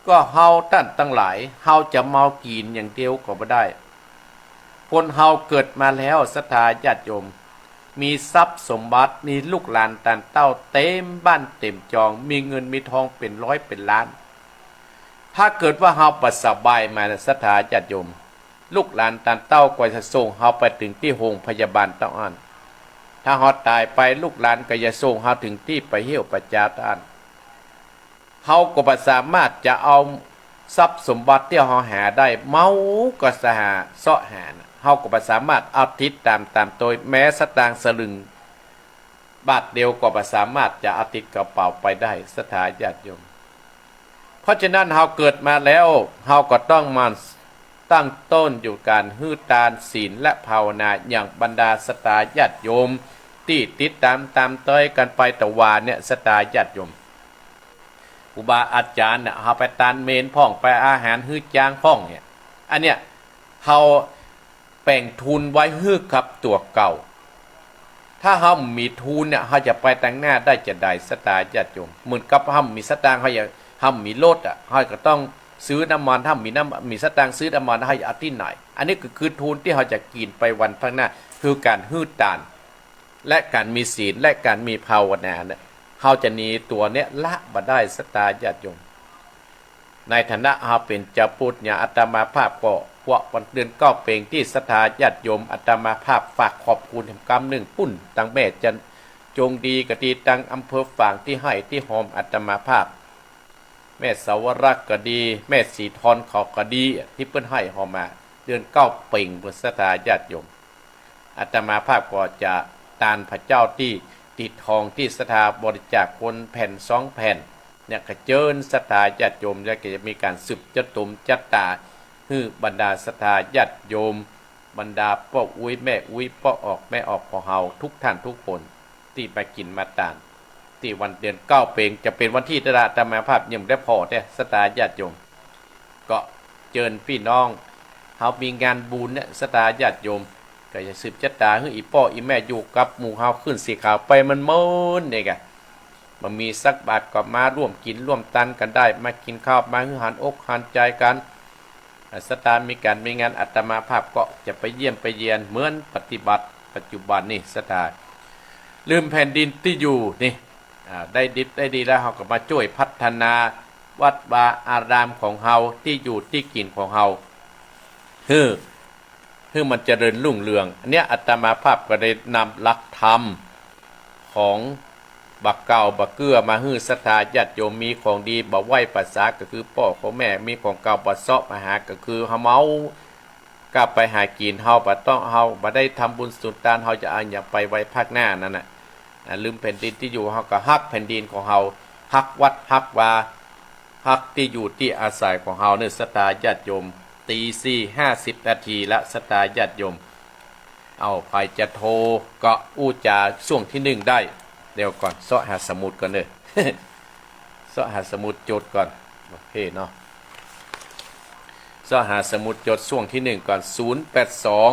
ก็เฮาต้านตังหลาย เฮาจะเมากิ๋นอย่างเดียวก็บ่ได้ คนเฮาเกิดมาแล้ว ศรัทธาญาติโยม มีทรัพย์สมบัติ มีลูกหลานต้านเต้าเต็มบ้านเต็มจอง มีเงินมีทองเป๋นร้อยเป๋นล้าน ถ้าเกิดว่าเฮาบ่สบายมานะ ศรัทธาญาติโยม ลูกหลานต้านเต้าก็จะส่งเฮาไปเถิงตี้โฮงพยาบาลเต้าอั้น ถ้าเฮาต๋ายไป ลูกหลานก็จะส่งเฮาเถิงตี้ไปเหี่ยวไปจาเต้าอั้น เฮาก็บ่สามารถจะเอาทรัพย์สมบัติตี้เฮาหาได้ เมาก็สาหา เซาะหานะ เฮาก็บ่สามารถเอาติดต๋าม ต๋ามโตย แม้สตางค์สลึงบาทเดียวก็บ่สามารถจะเอาติดกระเป๋าไปได้ ศรัทธาญาติโยม เพราะฉะนั้นเฮาเกิดมาแล้ว เฮาก็ต้องมาตั้งต้นอยู่ก๋านหื้อตาน ศีล และภาวนา อย่างบรรดาศรัทธาญาติโยมตี้ติดต๋ามต๋ามโตยกั๋นไปตะวาเนี่ย ศรัทธาญาติโยม ครูบาอาจ๋ารย์เนี่ย เฮาไปตานเมรุพ่อง ไปอาหารหื้อจ๊างพ่องเนี่ย อันเนี้ย เฮาแป๋งทุนไว้หื้อกับตั๋วเก่า ถ้าเฮาบ่มีทุนเนี่ย เฮาจะไปตังหน้าได้จาใด ศรัทธาญาติโยม เหมือนกับเฮาบ่มีสตางค์ เฮาจะ เฮาบ่มีรถอะ เฮาก็ต้องซื้อน้ำมัน ถ้าบ่มีน้ำ บ่มีสตางค์ซื้อน้ำมัน เฮาจะเอาตี้ไหน อันนี้ก็คือทุนตี้เฮาจะกิ๋นไปวันข้างหน้า คือก๋านหื้อตาน และก๋านมีศีล และก๋านมีภาวนาเนี่ย เฮาจะหนีตั๋วเนี้ยละบ่ได้ ศรัทธาญาติโยม ในฐานะเฮาเป๋นจาวพุทธเนี่ย อาตมาภาพก็ เพราะวันเดือนเก้าเพ็ญตี้ศรัทธาญาติโยม อาตมาภาพฝากขอบคุณแหมกำนึ่งปู้น ตังแม่จันจงดีก็ดี ตังอำเภอฝางตี้หื้อตี้ฮอมอาตมาภาพ แม่สาวรักษ์ก็ดี แม่สีทอนเขาก็ดี ตี้เปิ้นหื้อฮอมมา เดือนเก้าเพ็ญปู้น ศรัทธาญาติโยม อาตมาภาพก็จะตานพระเจ้าตี้ติดทองตี้ศรัทธาบริจาคคนแผ่นสองแผ่น เนี่ย ก็เจิญศรัทธาญาติโยม แล้วก็จะมีก๋านสืบจะต๋มจะต๋า หื้อบรรดาศรัทธาญาติโยม บรรดาป้ออุ๊ยแม่อุ๊ย ป้อออกแม่ออกของเฮาทุกท่านทุกคน ตี้มากิ๋นมาตาน ตี้วันเดือนเก้าเพ็ญ จะเป๋นวันตี้เต้าใด อาตมาภาพยังบ่ได้ผ่อแต๊ ศรัทธาญาติโยม ก็เจิญปี้น้อง เฮามีงานบุญเนี่ย ศรัทธาญาติโยม ก็จะสืบจะต๋าหื้ออี่ป้ออี่แม่อยู่กับหมู่เฮาขึ้นสีขาวไปเมินๆ เนี่ยก่ะ บ่มีสักบาทก็มาร่วมกิ๋นร่วมตานกั๋นได้ มากิ๋นข้าว มาหื้อหันอกหันใจ๋กั๋น อ่า ศรัทธามีก๋านมีงาน อาตมาภาพก็จะไปเยี่ยมไปเยียน เหมือนปฏิบัติปัจจุบันนี่ ศรัทธา ลืมแผ่นดินตี้อยู่นี่ อ่า ได้ดิบได้ดีแล้ว เฮาก็มาจ้วยพัฒนาวัดวาอารามของเฮา ตี้อยู่ตี้กิ๋นของเฮา หื้อ หื้อมันเจริญรุ่งเรือง อันเนี้ยอาตมาภาพก็ได้นำหลักธรรมของบ่าเก่าบ่าเกื้อมาหื้อศรัทธาญาติโยม มีของดีบ่ไหว้ป่าสาก็คือป้อของแม่ มีของเก่าบ่เซาะมาหาก็คือเฮาเมา ก้าไปหากิ๋น เฮาบ่ต้อง เฮาบ่ได้ทำบุญสุนตาน เฮาจะเอาหยังไปไว้ภาคหน้านั่นน่ะ อ่า ลืมแผ่นดินตี้อยู่ เฮาก็ฮักแผ่นดินของเฮา ฮักวัดฮักวา ฮักตี้อยู่ตี้อาศัยของเฮาเนี่ย ศรัทธาญาติโยม ตีสี่ห้าสิบนาทีละ ศรัทธาญาติโยม เอ้า ใผจะโทรก็อู้จ๋าช่วงตี้นึ่งได้ เดี๋ยวก่อน เซาะหาสมุดก่อนเน่อ เซาะหาสมุดจดก่อน โอเคเนาะ เซาะหาสมุดจดช่วงตี้นึ่งก่อน ศูนย์แปดสอง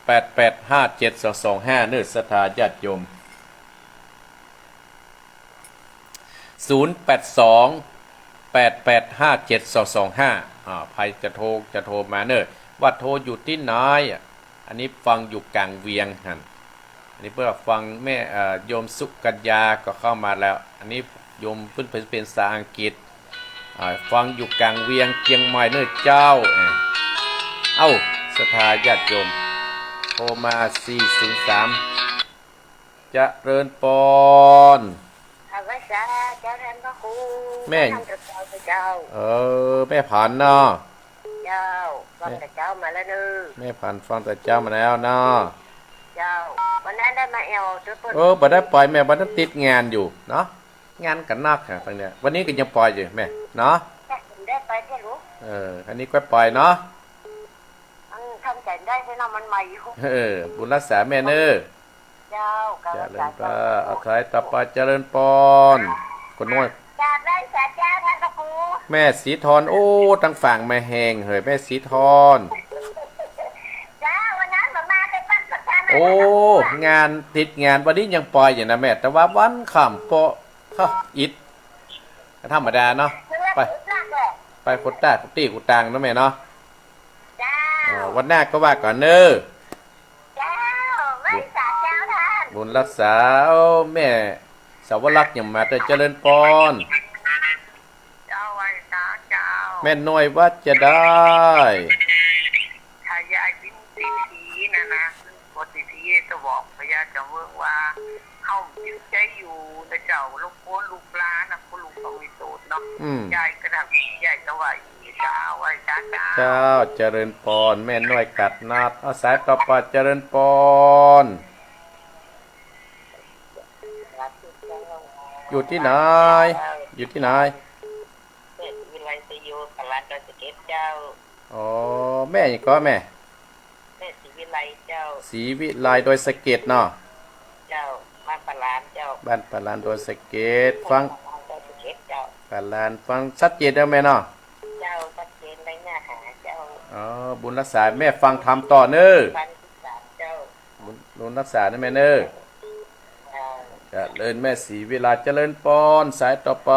แปดแปดห้าเจ็ดสองสองห้า เน่อ ศรัทธาญาติโยม ศูนย์แปดสอง แปดแปดห้าเจ็ดสองสองห้า อ่า ใผจะโทร จะโทรมาเน่อ ว่าโทรอยู่ตี้ไหนอะ อันนี้ฟังอยู่ก๋างเวียงหั้น อันนี้เปิ้นว่าฟังแม่ เอ่อ โยมสุกัญญาก็เข้ามาแล้ว อันนี้โยมเปิ้นเป๋นภาษาอังกฤษ อ่า ฟังอยู่ก๋างเวียงเจียงใหม่เน่อเจ้า เอ้า เอ้า ศรัทธาญาติโยม โทรมา สี่ศูนย์สาม เจริญปอน อาไว้สา เจ้าท่านพระครู แม่ ท่านเจ้า เจ้า เออ แม่ผันเนาะ เจ้า ฟังแต่เจ๊ามาแล้วเน่อ แม่ผันฟังแต่เจ๊ามาแล้วเนาะ เจ้า วันนั้นได้มาแอ่วตวยเปิ้น เออ บ่ได้ไปแม่ บ่ได้ติดงานอยู่เนาะ งานก็นักอะ ตรงเนี้ย วันนี้ก็ยังไปอยู่แม่เนาะ ได้ไปเตี้ยลูก เออ อันนี้ก็ไปเนาะ อืม ทำใจ๋ได้เตี้ยเนาะ มันใหม่อยู่ เออ บุญรักษาแม่เน่อ เจ้า เจริญปอน เอาสายต่อไป เจริญปอน คนน้อย กราบไหว้สาเจ้าท่านพระครู แม่สีทอน โอ้ ตังฝางแม่แฮงเหย แม่สีทอน เจ้า วันนั้นผมมาไปปั้นศรัทธามา โอ้ งานติดงาน วันนี้ยังปอยอยู่นะแม่ แต่ว่าวันค่ำปอ ฮะ อิด ก็ธรรมดาเนาะ ไป ไปคนตางตี้คนตางเนาะแม่เนาะ เจ้า เออ วันหน้าก็ว่ากั๋นเน่อ เจ้า ไหว้สาเจ้าท่าน บุญรักษา โอ้ แม่สาวรักษ์ยังมาเต๊อะ เจริญปอน เจ้า ไหว้สาเจ้า แม่น้อยว่าจะได้ ถ้ายายบินสีผีน่ะนะ บนสีผีจะบอกพญาจอมเวิ้งว่า เฮาจึงใจ๊อยู่นะเจ้า รบกวนลูกหลานนะ คุณลุงก็มีโสดเนาะ อืม ยายก็ได้ ยายก็ไหว้สา ไหว้สาเจ้า เจ้า เจริญปอน แม่น้อยกัดนัด เอาสายต่อไป เจริญปอน อยู่ตี้ไหน อยู่ตี้ไหน แม่ศรีวิไล สยโย ปะลานดอยสะเก็ดเจ้า อ๋อ แม่หยังก่อแม่ แม่ศรีวิไลเจ้า ศรีวิไลดอยสะเก็ดเนาะ เจ้า บ้านปะลานเจ้า บ้านปะลานดอยสะเก็ด ฟัง ปะลานดอยสะเก็ดเจ้า ปะลาน ฟังชัดเจนแล้วแม่เนาะ เจ้า ชัดเจนเลย เนื้อหาเจ้า อ๋อ บุญรักษา แม่ฟังธรรมต่อเน่อ ฟังที่สามเจ้า บุญ บุญรักษานะแม่เน่อ เจ้า เจริญแม่ศรีวิไล เจริญปอน สายต่อไป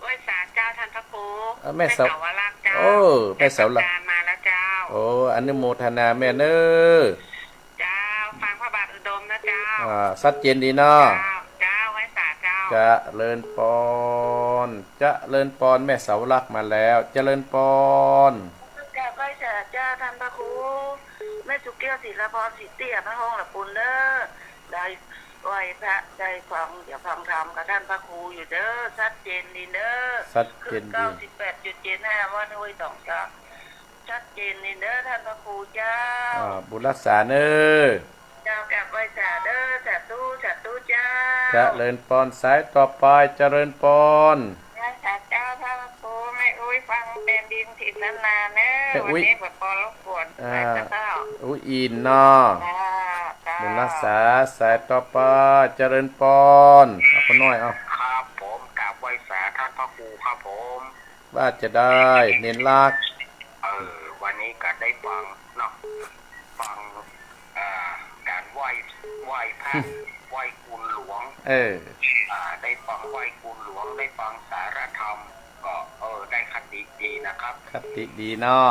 ไหว้สาเจ้าท่านพระครู เอ่อ แม่สาว แม่สาวรักษ์เจ้า โอ้ แม่สาวรักษ์ อาจารย์มาแล้วเจ้า โอ้ อนุโมทนาแม่เน่อ เจ้า ฟังพระบาทอุดมนะเจ้า อ่า ชัดเจนดีเนาะ เจ้า เจ้า ไหว้สาเจ้า เจริญปอน เจริญปอน แม่สาวรักษ์มาแล้ว เจริญปอน กราบไหว้สาเจ้าท่านพระครู แม่สุแก้ว ศิลาพร ศรีเตี้ย พระห้องละปูนเน่อ ได้ไหว้พระ ได้ฟัง เดี๋ยวฟังธรรมกับท่านพระครูอยู่เน่อ ชัดเจนดีเน่อ ชัดเจนดี เก้าสิบแปดจุดเจ็ดห้า วัดห้วยตองกา ชัดเจนดีเน่อท่านพระครูเจ้า อ่า บุญรักษาเน่อ เจ้า กราบไหว้สาเน่อ สาธุ สาธุเจ้า เจริญปอน สายต่อไป เจริญปอน ไหว้สาเจ้าท่านพระครู แม่อุ๊ย ฟังแผ่นดินเทศนาเน่อ แม่อุ๊ย วันนี้บ่ปอรบกวน อ่า ไหว้สาเจ้า อุ๊ยอินเนาะ เจ้า เจ้า บุญรักษา สายต่อไป เจริญปอน เอาคนน้อย เอา ครับผม กราบไหว้สาท่านพระครูครับผม ว่าจะได้เน้นลักษณ์ เออ วันนี้ก็ได้ฟังเนาะ ฟัง อ่า การไหว้ ไหว้พระ อืม ไหว้คุณหลวง เออ อ่า ได้ฟังไหว้คุณหลวง ได้ฟังสาระธรรม ก็ เออ ได้คติดีนะครับ คติดีเนาะ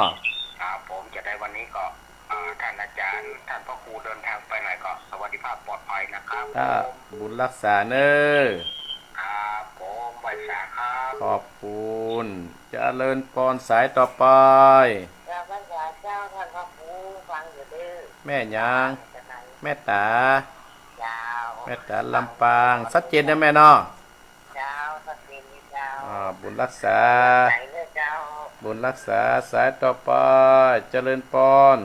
ครับผม จะได้วันนี้ก็ อ่า ท่านอาจารย์ ท่านพระครูเดินทางไปไหนก็สวัสดิภาพปลอดภัยนะครับ ครับ ผม บุญรักษาเน่อ ครับผม ไหว้สาครับ ขอบคุณ เจริญปอน สายต่อไป กราบไหว้สาเจ้าท่านพระครู ฟังอยู่เน่อ แม่หยัง แม่ต๋า เจ้า แม่ต๋าลำปาง ชัดเจนนะแม่เนาะ เจ้า ชัดเจนดีเจ้า อ่า บุญรักษา ไหว้เน่อเจ้า บุญรักษา สายต่อไป เจริญปอน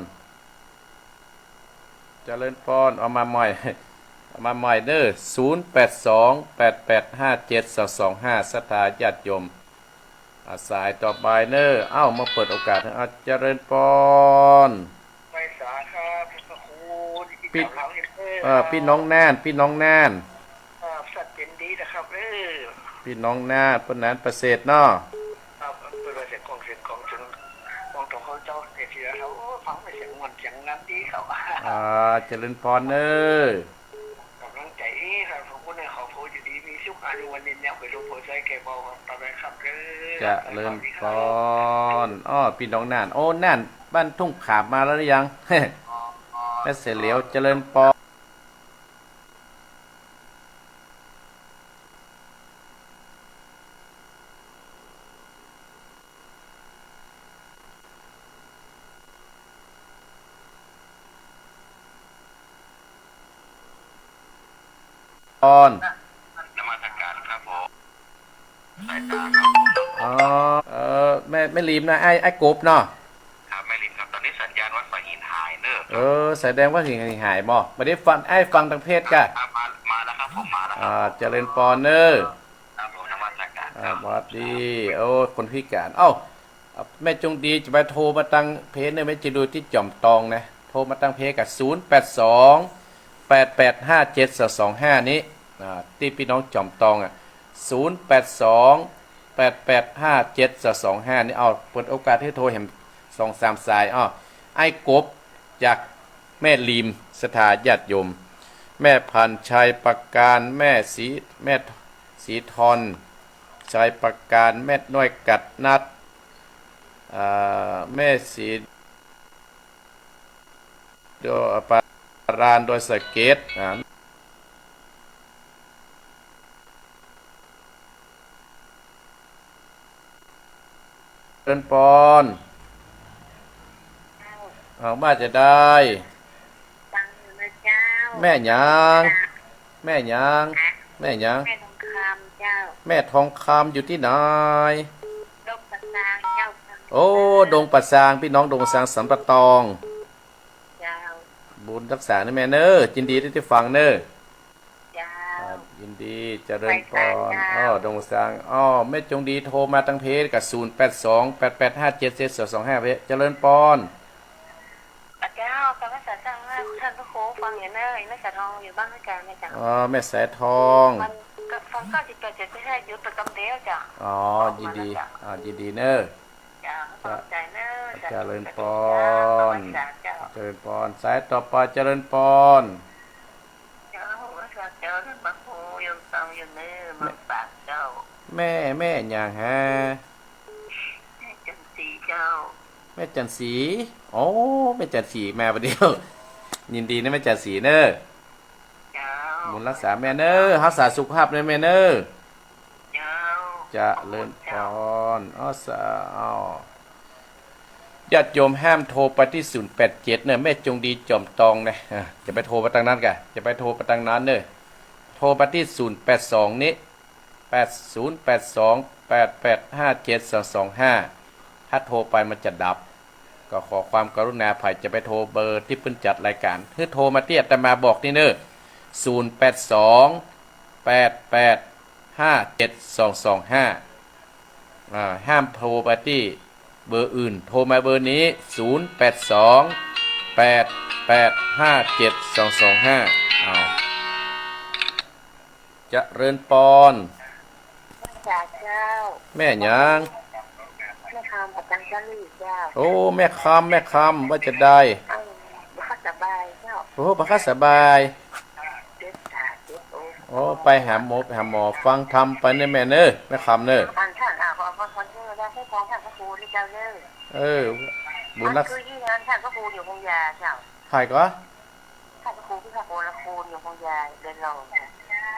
เจริญปอน เอามาใหม่ เอามาใหม่เน่อ ศูนย์แปดสอง แปดแปดห้าเจ็ด สองสองห้า ศรัทธาญาติโยม อ่า สายต่อไปเน่อ เอ้า มาเปิดโอกาสให้ อ่า เจริญปอน ไหว้สาครับ พระครู พี่ พี่สาวเราเนี่ย เออ พี่น้องน่าน พี่น้องน่าน ครับ ชัดเจนดีนะครับ เออ พี่น้องน่าน เปิ้นน่านประเสริฐเนาะ ครับ เปิ้นว่าเสียงของ เสียงของ เสียงของ ของเขาเจ้า แต่ทีละเขา โอ้ ฟังไม่เสียงม่วน เสียงงามดีครับ อ่า เจริญปอนเน่อ กำลังใจ๋ครับ ขอบคุณนะ ขอโพธิ์อยู่ดีมีสุข อายุวันยืนยาว ไปหลวงปู่ใส่แก่เบาครับ ต่อไปครับ เด้อ เจริญปอน อ้อ พี่น้องน่าน โอ้ น่าน บ้านทุ่งขามมาแล้วหรือยัง อ๋อ อ๋อ แม่เสลียว เจริญปอน ปอน นมัสการครับผม สายตาครับผม อ๋อ เออ แม่ แม่ริมนะ ไอ้ ไอ้กบเนาะ ครับ แม่ริมครับ ตอนนี้สัญญาณวัดฝายหินหายเนอะ เออ แสดงว่าฝายหินหายบ่ บ่ได้ฟัง ไอ้ฟังตางเพจก่ะ อ่ะ มา มาแล้วครับผม มาแล้วครับ อ่า เจริญปอนเนอะ ครับผม นมัสการ อ่า ครับ หวัดดี โอ้ คนพิการ เอ้า แม่จงดีจะไปโทรมาตางเพจเนี่ย แม่จะดูตี้จอมตองนะ โทรมาตางเพจก่ะ ศูนย์แปดสอง แปดแปดห้าเจ็ดสองสองห้า นี้ อ่า ตี้พี่น้องจอมตองอ่ะ ศูนย์แปดสอง แปดแปดห้าเจ็ดสองสองห้า นี้ เอา เปิดโอกาสหื้อโทรแหมสองสามสาย อ้อ ไอ้กบจาก แม่ลีม ศรัทธาญาติโยม แม่พันธุ์ ชัยประการ แม่ศรี แม่ศรีทอน ชัยประการ แม่น้อยกัดนัด อ่า แม่ศรี ดอย ปาราน ดอยสะเก็ด อ่า เจริญปอน เจ้า เอา ว่าจะได้ ฟังอยู่นะเจ้า แม่หยัง แม่หยัง ฮะ แม่หยัง แม่ทองคำเจ้า แม่ทองคำอยู่ตี้ไหน ดงป่าซางเจ้า โอ้ ดงป่าซาง ปี้น้องดงป่าซางสันป่าตอง เจ้า บุญรักษานะแม่เน้อ ยินดีตี้ได้ฟังเน้อ เจ้า อ่า ยินดี เจริญปอน ไปตามเจ้า อ้อ ดงป่าซาง อ้อ แม่จงดีโทรมาตังเพจกับ ศูนย์แปดสอง แปดแปดห้าเจ็ดเจ็ดสองสองห้า เพจ เจริญปอน อ่ะเจ้า ฟังภาษาจ้างนะ ท่านพระครูฟังอยู่เน้อ แม่สายทองอยู่บ้านด้วยกันเนี่ยเจ้า อ๋อ แม่สายทอง มันก็ฟัง เก้าสิบแปดจุดห้า หยุดไปกำเดียวเจ้า อ๋อ ยินดี อ่า ยินดีเน้อ เจ้า ขอบใจเน้อ เจริญปอน เจ้า เจริญปอน สายต่อไป เจริญปอน เจ้า เจ้า ท่านพระครูยังฟังอยู่เน้อ มาฝากเจ้า แม่ แม่หยังฮะ แม่จันทร์ศรีเจ้า แม่จันทร์ศรี โอ้ แม่จันทร์ศรีมาประเดี๋ยว ยินดีนะแม่จันทร์ศรีเน้อ เจ้า บุญรักษาแม่เน้อ รักษาสุขภาพเน้อแม่เน้อ เจ้า เจริญปอน ขอบคุณเจ้า อ้อ สา อ้อ ญาติโยมห้ามโทรไปตี้ ศูนย์แปดเจ็ด เน้อ แม่จงดีจอมตองนะ อ่ะ จะไปโทรไปตังนั้นก่ะ จะไปโทรไปตังนั้นเน้อ โทรไปตี้ ศูนย์แปดสอง นี้ แปดศูนย์แปดสอง แปดแปดห้าเจ็ดสองสองห้า ถ้าโทรไปมันจะดับ ก็ขอความกรุณา ใผจะไปโทรเบอร์ตี้เปิ้นจัดรายการ หื้อโทรมาตี้อาตมาบอกนี่เน้อ ศูนย์แปดสอง แปดแปดห้าเจ็ดสองสองห้า อ่า ห้ามโทรไปตี้เบอร์อื่น โทรมาเบอร์นี้ ศูนย์แปดสอง แปดแปดห้าเจ็ดสองสองห้า อ้าว เจริญปอน เจ้า แม่หยัง แม่คำกับจังจันทร์เจ้า โอ้ แม่คำ แม่คำ ว่าจะได้ เอ้า บ่ค่อยสบายเจ้า โอ้ บ่ค่อยสบาย เจ็บขาเจ็บอก โอ้ ไปหาหมอ หาหมอฟังธรรมไปเน้อแม่เน้อ แม่คำเน้อ อ่านท่าน อ่า ขอ ขอ ขอเชิญแล้วให้พรท่านพระครูด้วยเจ้าเน้อ เออ บุญรัก อ่ะ คือยี่งานท่านพระครูอยู่คงยาเจ้า ใผก่อ ท่านพระครูที่พระโกรณคูณอยู่คงยาเดินลง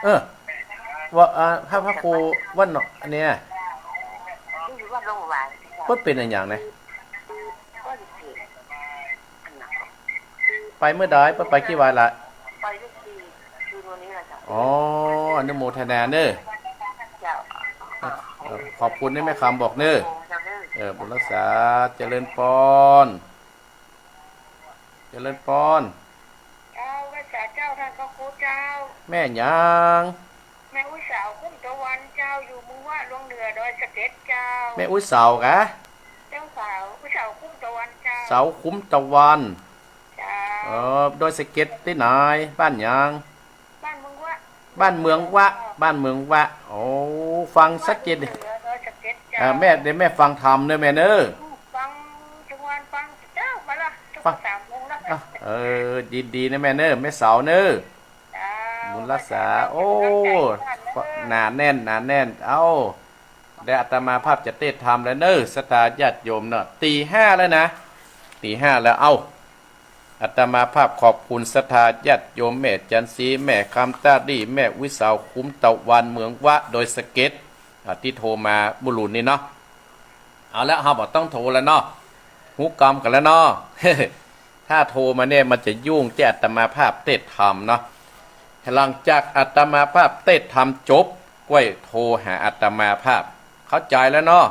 เออ ว่า อ่า พระ พระครูวัดหนอง อันเนี้ย นี่อยู่วัดหนองหวาย เปิ้นเป๋นอะหยังนะ ก็อยู่เขต ไปเมื่อใด เปิ้นไปกี่วันละ ไปเมื่อคืน คืนวันนี้แหละจ้ะ อ๋อ อนุโมทนาเน้อ เจ้า เออ ขอบคุณที่แม่คำบอกเน้อ เจ้าเน้อ เออ บุญรักษา เจริญปอน เจริญปอน เจ้า ไหว้สาเจ้า ท่านพระครูเจ้า แม่หยัง แม่อุ๊ยสาวคุ้มตะวันเจ้า อยู่เมืองวะ ลวงเหนือ ดอยสะเก็ดเจ้า แม่อุ๊ยสาวกะ เจ้าสาว อุ๊ยสาวคุ้มตะวันเจ้า สาวคุ้มตะวัน เจ้า เออ ดอยสะเก็ดตี้ไหน บ้านหยัง บ้านเมืองวะ บ้านเมืองวะ บ้านเมืองวะ โอ้ ฟังชัดเจนดิ บ้านเมืองเหนือ ดอยสะเก็ดเจ้า เออ แม่ เดี๋ยวแม่ฟังธรรมเน้อแม่เน้อ ฟังทุกวัน ฟังเจ้ามาละ ทุก ฟัง สามโมงละ อ่ะ เออ ดีๆ นะแม่เน้อ แม่สาวเน้อ เจ้า บุญรักษา โอ้ หนาแน่น หนาแน่น เอ้า และอาตมาภาพจะเตศน์ธรรมแล้วเน้อ ศรัทธาญาติโยมเนาะ ตีห้าแล้วนะ ตีห้าแล้ว เอ้า อาตมาภาพขอบคุณศรัทธาญาติโยม แม่จันทร์ศรี แม่คำตาดี แม่อุ๊ยสาวคุ้มตะวัน เมืองวะ ดอยสะเก็ด อ่า ตี้โทรมาบุรุษนี่เนาะ เอาละ เฮาบ่ต้องโทรแล้วเนาะ ฮู้กำกั๋นแล้วเนาะ ถ้าโทรมาเนี่ยมันจะยุ่งตี้อาตมาภาพเตศน์ธรรมเนาะ หลังจากอาตมาภาพเตศน์ธรรมจบ ก้อยโทรหาอาตมาภาพ เข้าใจ๋แล้วเนาะ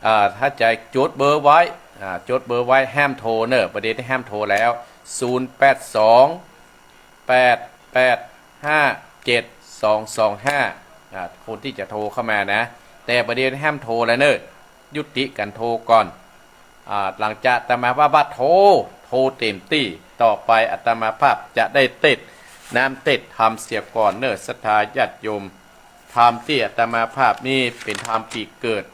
อ่า ถ้าใจ๋จดเบอร์ไว้ อ่า จดเบอร์ไว้ ห้ามโทรเน้อ ประเดี๋ยวนี้ห้ามโทรแล้ว ศูนย์แปดสอง แปดแปดห้าเจ็ดสองสองห้า อ่า คนตี้จะโทรเข้ามานะ แต่ประเดี๋ยวนี้ห้ามโทรแล้วเน้อ ยุติก๋านโทรก่อน อ่า หลังจากอาตมาภาพว่าโทร โทรเต็มตี้ ต่อไปอาตมาภาพจะได้เตศน์น้ำเตศน์ธรรมเสียก่อนเน้อ ศรัทธาญาติโยม ธรรมตี้อาตมาภาพนี่เป๋นธรรมปี๋เกิด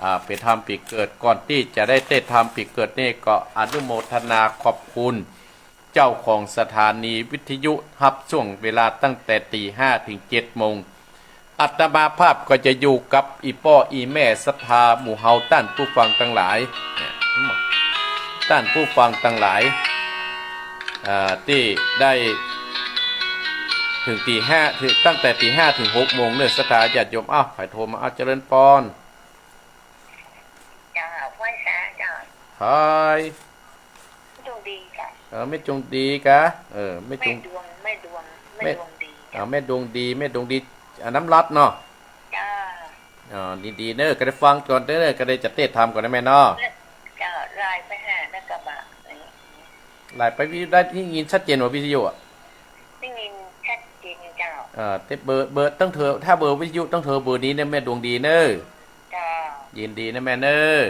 อ่า เป๋นธรรมปี๋เกิด ก่อนตี้จะได้เตศน์ธรรมปี๋เกิดนี่ก็อนุโมทนาขอบคุณ เจ้าของสถานีวิทยุฮับช่วงเวลาตั้งแต่ตีห้าถึงเจ็ดโมง อาตมาภาพก็จะอยู่กับอี่ป้ออี่แม่ศรัทธาหมู่เฮาต้านผู้ฟังตังหลาย เนี่ย ต้านผู้ฟังตังหลาย อ่า ตี้ได้ เถิงตีห้า เถิง ตั้งแต่ตีห้าถึงหกโมงเน่อ ศรัทธาญาติโยม อ้าว ใผโทรมา อ้าว เจริญปอน เจ้า ไหว้สาเจ้า ฮาย แม่ดวงดีเจ้า เออ แม่ดวงดีกา เออ แม่ดวง แม่ดวง แม่ดวง แม่ดวงดี อ่า แม่ดวงดี แม่ดวงดี อ่า น้ำรัดเนาะ เจ้า อ๋อ ดีๆ เน่อ ก็ได้ฟังก่อนเน่อ ก็ได้จะเตสน์ธรรมก่อนนะแม่เนาะ เจ้า ไลน์ไปหาแม่กระบะ ไลน์ไปวิทยุได้ ได้ยินชัดเจนกว่าวิทยุอะ ได้ยินชัดเจนเจ้า เออ แต่เบอร์ เบอร์ต้องโทร ถ้าเบอร์วิทยุต้องโทรเบอร์นี้เน่อ แม่ดวงดีเน่อ เจ้า ยินดีนะแม่เน่อ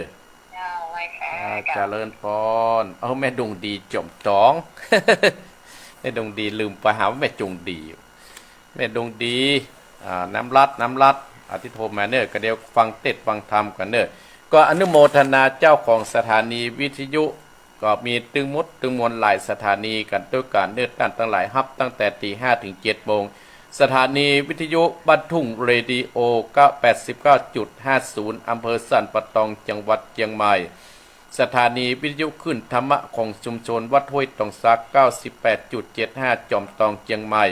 เจ้า ไหว้สา อ่า เจ้า เจริญปอน เอาแม่ดวงดีจอมตอง แม่ดวงดี ลืมไปหาว่าแม่จงดี แม่ดวงดี อ่า น้ำรัด น้ำรัด อ่า ตี้โทรมาเน่อ ก็เดี๋ยวฟังเตสน์ฟังธรรมก่อนเน่อ ก็อนุโมทนาเจ้าของสถานีวิทยุ ก็มีตึงหมดตึงมวลหลายสถานีกั๋นตวยกั๋นเน่อ ต้านตังหลายฮับตั้งแต่ตีห้าถึงเจ็ดโมง สถานีวิทยุบ้านทุ่งเรดิโอ เก้า แปดสิบเก้าจุดห้าศูนย์ อำเภอสันป่าตอง จังหวัดเจียงใหม่ สถานีวิทยุคลื่นธรรมะของชุมชนวัดห้วยตองซาก เก้าสิบแปดจุดเจ็ดห้า จอมตอง เจียงใหม่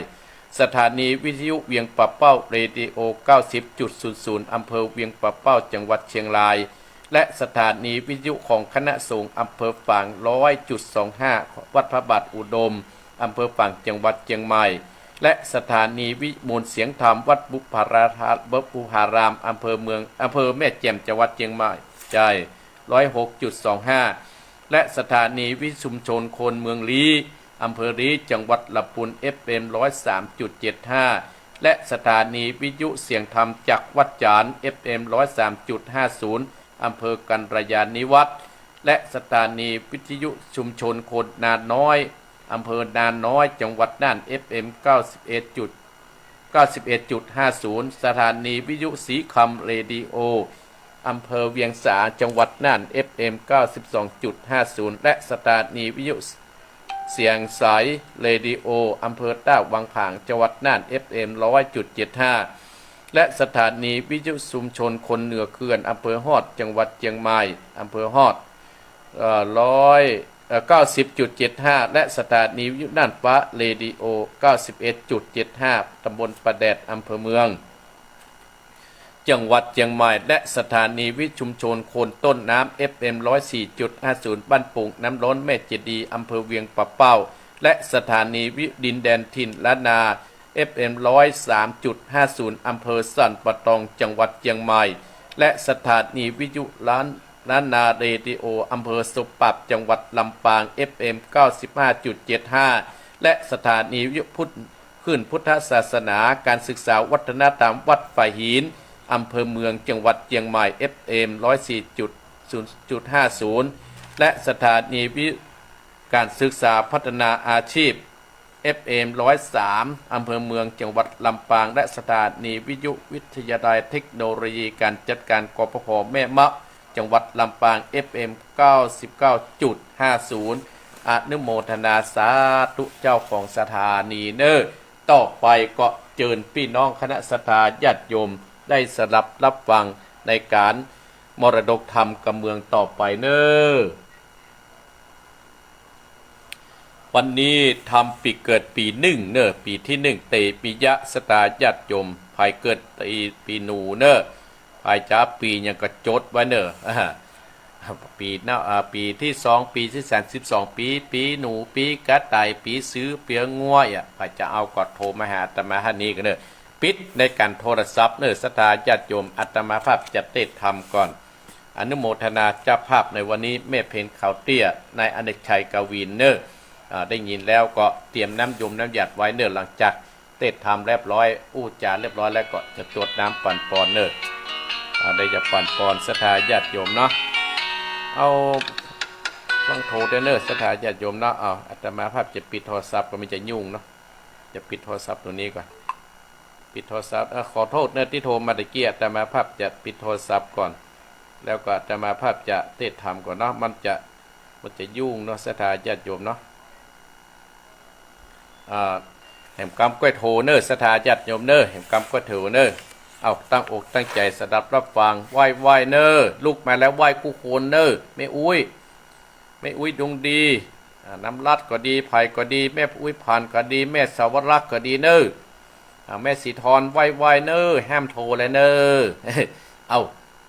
สถานีวิทยุเวียงป่าเป้า เรดิโอ เก้าสิบจุดศูนย์ศูนย์ อำเภอเวียงป่าเป้า จังหวัดเชียงราย และสถานีวิทยุของคณะสงฆ์อำเภอฝาง ร้อยจุดสองห้า วัดพระบาทอุดม อำเภอฝาง จังหวัดเจียงใหม่ และสถานีวิมลเสียงธรรมวัดบุพาราราม วัดบุพาราม อำเภอเมือง อำเภอแม่แจ่ม จังหวัดเจียงใหม่ ใจ้ ร้อยหกจุดสองห้า และสถานีวิทยุชุมชนคนเมืองลี้ อำเภอลี้ จังหวัดลำพูน เอฟเอ็ม ร้อยสามจุดเจ็ดห้า และสถานีวิทยุเสียงธรรมจากวัดจ๋าน เอฟเอ็ม ร้อยสามจุดห้าศูนย์ อำเภอกัลยาณิวัฒน์ และสถานีวิทยุชุมชนคนนาน้อย อำเภอนาน้อย จังหวัดน่าน เอฟเอ็ม เก้าสิบเอ็ดจุด เก้าสิบเอ็ดจุดห้าศูนย์ สถานีวิทยุสีคำเรดิโอ อำเภอเวียงสา จังหวัดน่าน เอฟเอ็ม เก้าสิบสองจุดห้าศูนย์ และสถานีวิทยุเสียงใสเรดิโอ อำเภอต้าวังผาง จังหวัดน่าน เอฟเอ็ม ร้อยจุดเจ็ดห้า และสถานีวิทยุชุมชนคนเหนือเขื่อน อำเภอฮอด จังหวัดเจียงใหม่ อำเภอฮอด เอ่อ ร้อย เอ่อ เก้าสิบจุดเจ็ดห้า และสถานีวิทยุน่านฟ้าเรดิโอ เก้าสิบเอ็ดจุดเจ็ดห้า ตำบลป่าแดด อำเภอเมือง จังหวัดเจียงใหม่ และสถานีวิทยุชุมชนคนต้นน้ำ เอฟเอ็ม ร้อยสี่จุดห้าศูนย์ บ้านโป่งน้ำล้น แม่เจดีย์ อำเภอเวียงป่าเป้า และสถานีวิทยุดินแดนถิ่นล้านนา เอฟเอ็ม ร้อยสามจุดห้าศูนย์ อำเภอสันป่าตอง จังหวัดเจียงใหม่ และสถานีวิทยุล้าน ล้านนาเรดิโอ อำเภอสมปับ จังหวัดลำปาง เอฟเอ็ม เก้าสิบห้าจุดเจ็ดห้า และสถานีวิทยุพุทธ คลื่นพุทธศาสนา การศึกษาวัฒนธรรมวัดฝายหิน อำเภอเมือง จังหวัดเจียงใหม่ เอฟเอ็ม ร้อยสี่จุดห้าศูนย์ และสถานีวิทยุการศึกษาพัฒนาอาชีพ เอฟเอ็ม ร้อยสาม อำเภอเมือง จังหวัดลำปาง และสถานีวิทยุวิทยาลัยเทคโนโลยีการจัดการ กปภ แม่เมาะ จังหวัดลำปาง เอฟเอ็ม เก้าสิบเก้าจุดห้าศูนย์ อนุโมทนาสาธุเจ้าของสถานีเน่อ ต่อไปก็เจิญปี้น้องคณะศรัทธาญาติโยมได้สดับฮับฟังในก๋านมรดกธรรมกำเมืองต่อไปเน่อ วันนี้ธรรมปี๋เกิดปี๋นึ่งเน่อ ปี๋ตี้นึ่ง เตปิยะ ศรัทธาญาติโยม ใผเกิดปี๋ ปี๋หนูเน่อ ใผจ๋าปี๋หยังก็จดไว้เน่อ อ่า ปี๋เนาะ อ่า ปี๋ตี้สอง ปี๋ตี้สาม สิบสองปี๋ ปี๋หนู ปี๋กระต่าย ปี๋เสือ ปี๋งัว อ่ะ ใผจะเอาก็โทรมาหาอาตมาห้านี้กั๋นเน่อ ปิดในก๋านโทรศัพท์เน่อ ศรัทธาญาติโยม อาตมาภาพจะเตสน์ธรรมก่อน อนุโมทนาเจ้าภาพในวันนี้ แม่เพ็ญขาวเตี้ย นายอเนกชัย กวินเน่อ อ่า ได้ยินแล้วก็เตรียมน้ำยมน้ำหยาดไว้เน่อ หลังจากเตสน์ธรรมเรียบร้อย อู้จ๋าเรียบร้อยแล้วก็จะตวดน้ำปั๋นปอนเน่อ อ่า ได้จะปั๋นปอนศรัทธาญาติโยมเนาะ เอาฟังโทรได้เน่อ ศรัทธาญาติโยมเนาะ เอา อาตมาภาพจะปิดโทรศัพท์ก่อน มันจะยุ่งเนาะ จะปิดโทรศัพท์ตรงนี้ก่อน ปิดโทรศัพท์ เอ่อ ขอโทษเน่อตี้โทรมาตะกี้ อาตมาภาพจะปิดโทรศัพท์ก่อน แล้วก็อาตมาภาพจะเตสน์ธรรมก่อนเนาะ มันจะ มันจะยุ่งเนาะ ศรัทธาญาติโยมเนาะ อ่า แหมกำก้อยโถเน่อ ศรัทธาญาติโยมเน่อ แหมกำก้อยโถเน่อ เอ้า ตั้งอกตั้งใจ๋สดับฮับฟัง ไหว้ ไหว้เน่อ ลุกมาแล้วไหว้กู้คนเน่อ แม่อุ๊ย แม่อุ๊ยดวงดี อ่า น้ำลัดก็ดี ไผ่ก็ดี แม่อุ๊ยผ่านก็ดี แม่สาวรักษ์ก็ดีเน่อ อ่า แม่ศรีธร ไหว้ ไหว้เน่อ ห้ามโถแลเน่อ เอ้า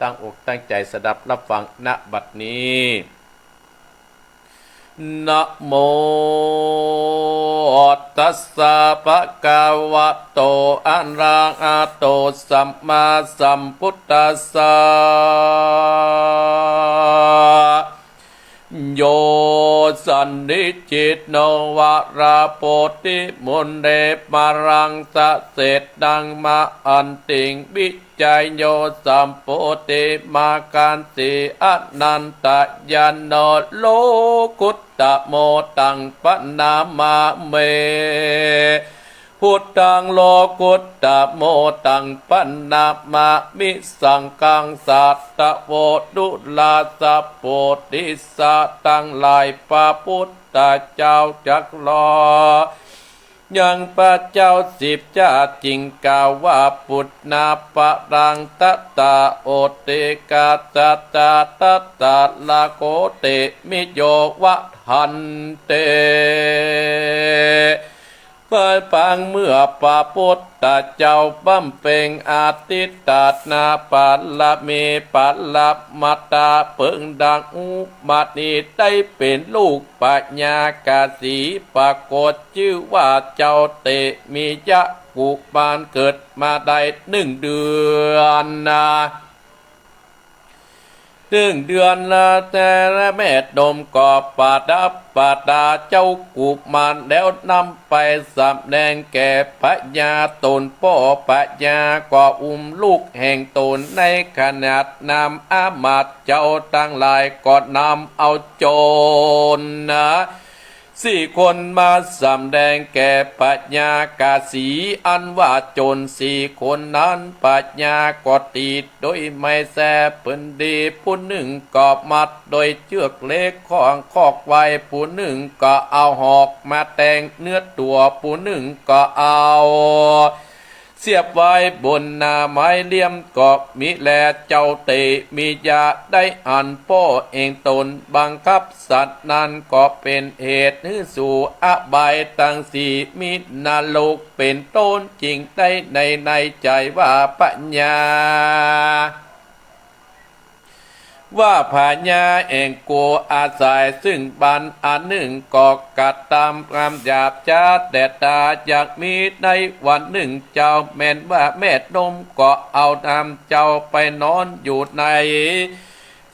ตั้งอกตั้งใจ๋สดับฮับฟัง ณ บัดนี้ นะโม ตัสสะ ภะคะวะโต อะระหะโต สัมมาสัมพุทธัสสะ โย สันนิจจิโต วะระโพธิมุนี มารัง สะเสดะ มะหันติง วิชชะโย สัพโพธิ มัคคันติ อนันตญาโณ โลกุตตะโม ตัง พะนะมะเม พุทธัง โลกุตตะโม ตัง พะนะมะมิ สังฆัง สะทะโว ตุลา สัพโพธิสัตว์ตังหลาย พระพุทธเจ้าจักรอ ยังพระเจ้าสิบชาติจึงกล่าวว่า ปุณณัพพะรัง ตถา โอติ กัสสะ ตถา ตถาคโต เตมิ โย วะหันติ เปิดปางเมื่อพระพุทธเจ้าบำเพ็งอธิฐานะบารมี ปรมัตถะเปิงดังอุมณี ได้เป๋นลูกพญากาสี ปรากฏจื้อว่าเจ้าเตมิยะกุมาร เกิดมาได้หนึ่งเดือนนะ หนึ่งเดือนนะ แต่แม่นมก็ประดับประดาเจ้ากุมาร แล้วนำไปสำแดงแก่พญาต๋น ป้อพญาก็อุ้มลูกแห่งต๋น ในขณะนั้นอามาตย์เจ้าตังหลายก็นำเอาโจรนะ สี่คนมาสำแดงแก่พญากาสี อันว่าโจรสี่คนนั้น พญาก็ตี๋โดยไม้แส้เปิ้นดี ผู้นึ่งก็มัดโดยเจื้อกเหล็กข้องคอกไว้ ผู้นึ่งก็เอาหอกมาแตงเนื้อตั๋ว ผู้นึ่งก็เอา เสียบไว้บนหน้าไม้เหลี่ยมก็มีแล เจ้าเตมิยะได้หันป้อแห่งต๋นบังคับสัตว์นั้น ก็เป๋นเหตุหื้อสู่อบายตังสี่ มีนรกเป๋นต้น จึงได้ในในใจ๋ว่า พญา ว่าพญาแห่งกูอาศัย ซึ่งบัณฑิตนึ่งก็กระทำกรรมหยาบช้าแต๊ๆ ยังมีในวันนึ่งเจ้า แม่นว่าแม่นมก็เอานำเจ้าไปนอนอยู่ใน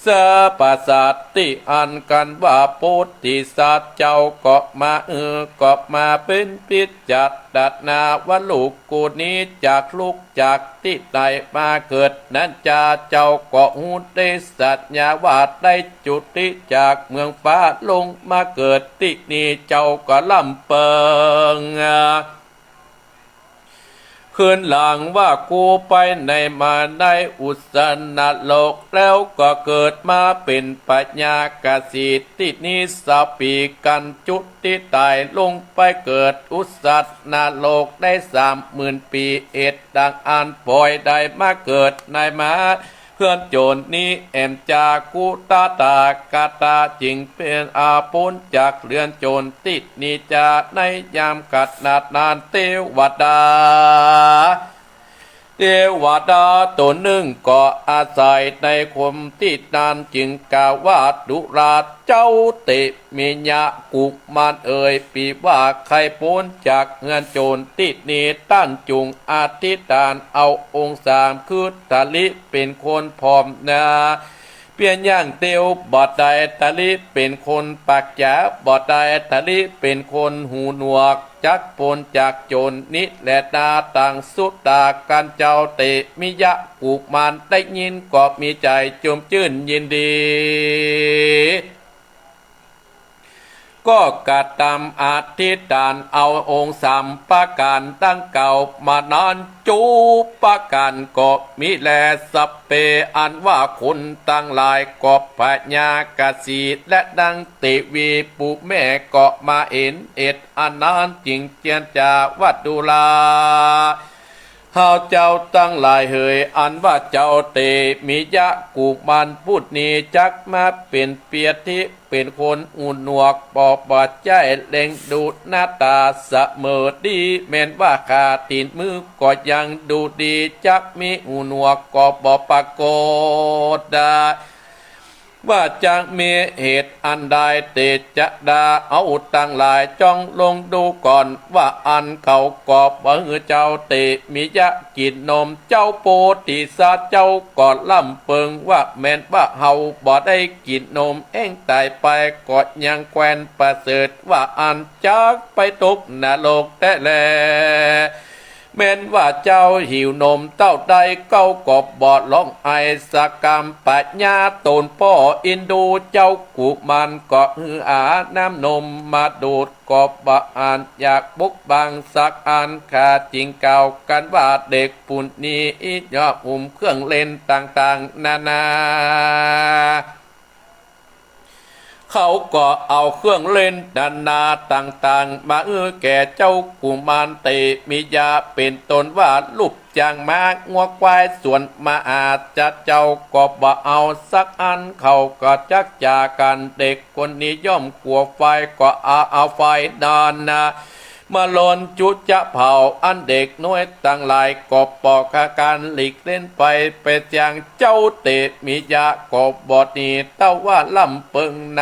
สะปราสาทตี้หั้น กันว่าโพธิสัตว์เจ้าก็มา เออ ก็มาเป๋นพิจารณาว่าลูกกูนี้จักลุกจากตี้ใดมาเกิดนั้นจา เจ้าก็ฮู้ได้สัญญาว่าได้จุติจากเมืองฟ้าลงมาเกิดตี้นี่ เจ้าก็ลำเปิง คืนหลังว่ากูไปในมาในอุสสนรก แล้วก็เกิดมาเป๋นพญากาสีตี้นี่ สปีกันจุติต๋ายลงไปเกิดอุสสนรกได้สามหมื่นปี๋ เหตุดังอั้นปอยได้มาเกิดในมา เฮือนโจรนี้แอ่นจา กูตถาคตะจึงเป๋นอา ป๊นจากเฮือนโจรตี้นี่จา ในยามขณะนั้นเตวดา เตวดาต๋นนึ่งก็อาศัยในคมตี้นั้น จึงกล่าวว่า ดูราเจ้าเตมิยะกุมารเอ๋ย ปี๋ว่าใค่ป๊นจากเฮือนโจรตี้นี่ ต้านจุ่งอธิษฐานเอาองค์สามคือ ทะลิเป๋นคนผอมหนา เปียงย่างเตียวบ่ได้ ทะลิเป๋นคนปากจ๋าบ่ได้ ทะลิเป๋นคนหูหนวก จักป๊นจากโจรนี้แลนา ตังสุตากัญเจ้าเตมิยะกุมารได้ยินก็มีใจ๋จุ่มจื้นยินดี ก ก็กระตำอธิษฐานเอาองค์สามประก๋านดังกล่าวมานั้น จุประก๋านก็มีแล สัพเพ อันว่าคนตังหลายก็พญากสีและนางเตวีผู้แม่ก็มาเห็นเหตุอันนั้น จึงเจียรจาว่า ดูรา เฮาเจ้าตังหลายเหย อันว่าเจ้าเตมียะกุมารผู้นี้จักมาเป๋นเปียรติ เป๋นคนหูหนวก บ่ บ่ใจ้เล็งดูหน้าต๋าเสมอดี แม้นว่าขาตี๋นมือก็ยังดูดี จักมีหูหนวกก็บ่ปรากฏ ว่าจักมีเหตุอันใด เตจะดา เฮาตังหลายจ้องลองดูก่อน ว่าอั้นเขาก็บ่หื้อเจ้าเตมียะกิ๋นนม เจ้าโพธิสัตว์เจ้าก็ร่ำเปิงว่า แม้นว่าเฮาบ่ได้กิ๋นนมแห้งต๋ายไป ก็ยังแควนประเสริฐ ว่าอั้นจักไปตกนรกแต๊แล แม้นว่าเจ้าหิวนมเต้าใด เฮาก็บ่ร้องไห้สักกำ พญาต๋นป้อเอ็นดูเจ้ากุมาร ก็หื้อหาน้ำนมมาดูด ก็บ่อันอยากบกบังสักอัน ข้าจึงกล่าวกั๋นว่า เด็กผู้นี้ย่อมอุ้มเครื่องเล่นต่างๆ นานา เขาก็เอาเครื่องเล่นนานาต่างๆ มาหื้อแก่เจ้ากุมารเตมียะ เป๋นต้นว่าลูกจ๊าง ม้า งัว ควาย ส่วนมหาสัตว์เจ้าก็บ่เอาสักอัน เขาก็จักจากกั๋น เด็กคนนี้ย่อมกั๋วไฟ ก็เอา เอาไฟนั้นนา มาลนจุจะเผาอันเด็กน้อยตังหลาย ก็ปอกั๋นหลีกเล่นไป ไปเสี้ยง เจ้าเตมียะก็บ่หนี เต้าว่าร่ำเปิงใน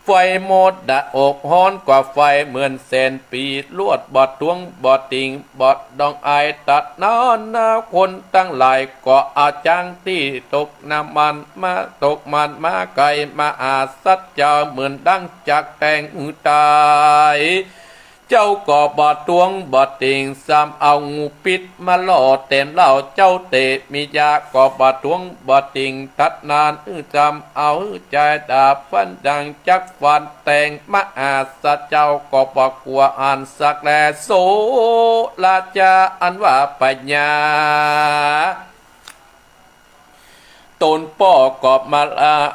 ไฟมอดดะ อบฮ้อนกว่าไฟเหมือนแสนปี๋ ลวดบ่ถ้วงบ่ติ่ง บ่ต้องอาย ตัดนั้นนา คนตังหลายก็เอาจ๊างตี้ตกน้ำมันมา ตกมันมาไก่มหาสัตว์เจ้า เหมือนดังจักแตงหื้อต๋าย เจ้าก็บ่ถ้วงบ่ติ่ง ซ้ำเอางูปิ๊ษมาล่อเต็มเล้า เจ้าเตมียะก็บ่ถ้วงบ่ติ่ง ตัดนั้นหื้อซ้ำเอาหื้อจายดาบฟันดังจักฟันแตง มหาสัตว์เจ้าก็บ่กั๋วอันสักแล โสราชาอันว่าพญา ต๋นป้อก็มา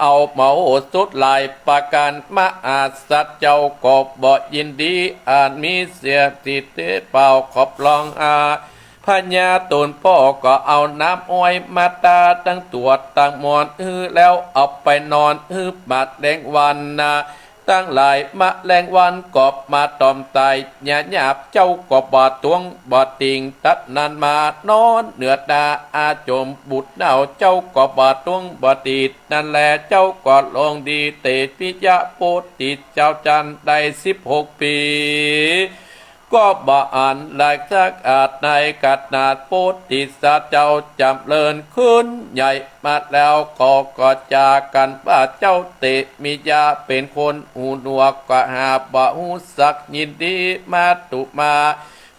เอามโหสถหลายประก๋าน มหาสัตว์เจ้าก็บ่ยินดี อันมีเสียสิทธิ์เป๋าขอบรองอา พญาต๋นป้อก็เอาน้ำอ้อยมาตาตังตั๋วตังมอนหื้อ แล้วเอาไปนอนหื้อแมลงวันนา ตังหลาย แมลงวันก็มาตอมต๋าย ยาหยาบเจ้าก็บ่ถ้วงบ่ติ่ง ตัดนั้นมานอนเหนือต๋าอาจมบุตรเน่า เจ้าก็บ่ถ้วงบ่ติ่ง นั้นแล เจ้าก็ลงดีเตมียะโพธิเจ้าจั้นได้สิบหกปี๋ ก็บ่อันหลายสักอาจ ในขณะโพธิสัตว์เจ้าจ๋ำเริญขึ้นใหญ่มาแล้ว เขาก็จากั๋นว่า เจ้าเตมียะเป๋นคนหูหนวก ก็หาบ่ฮู้สักยินดี มาตุมา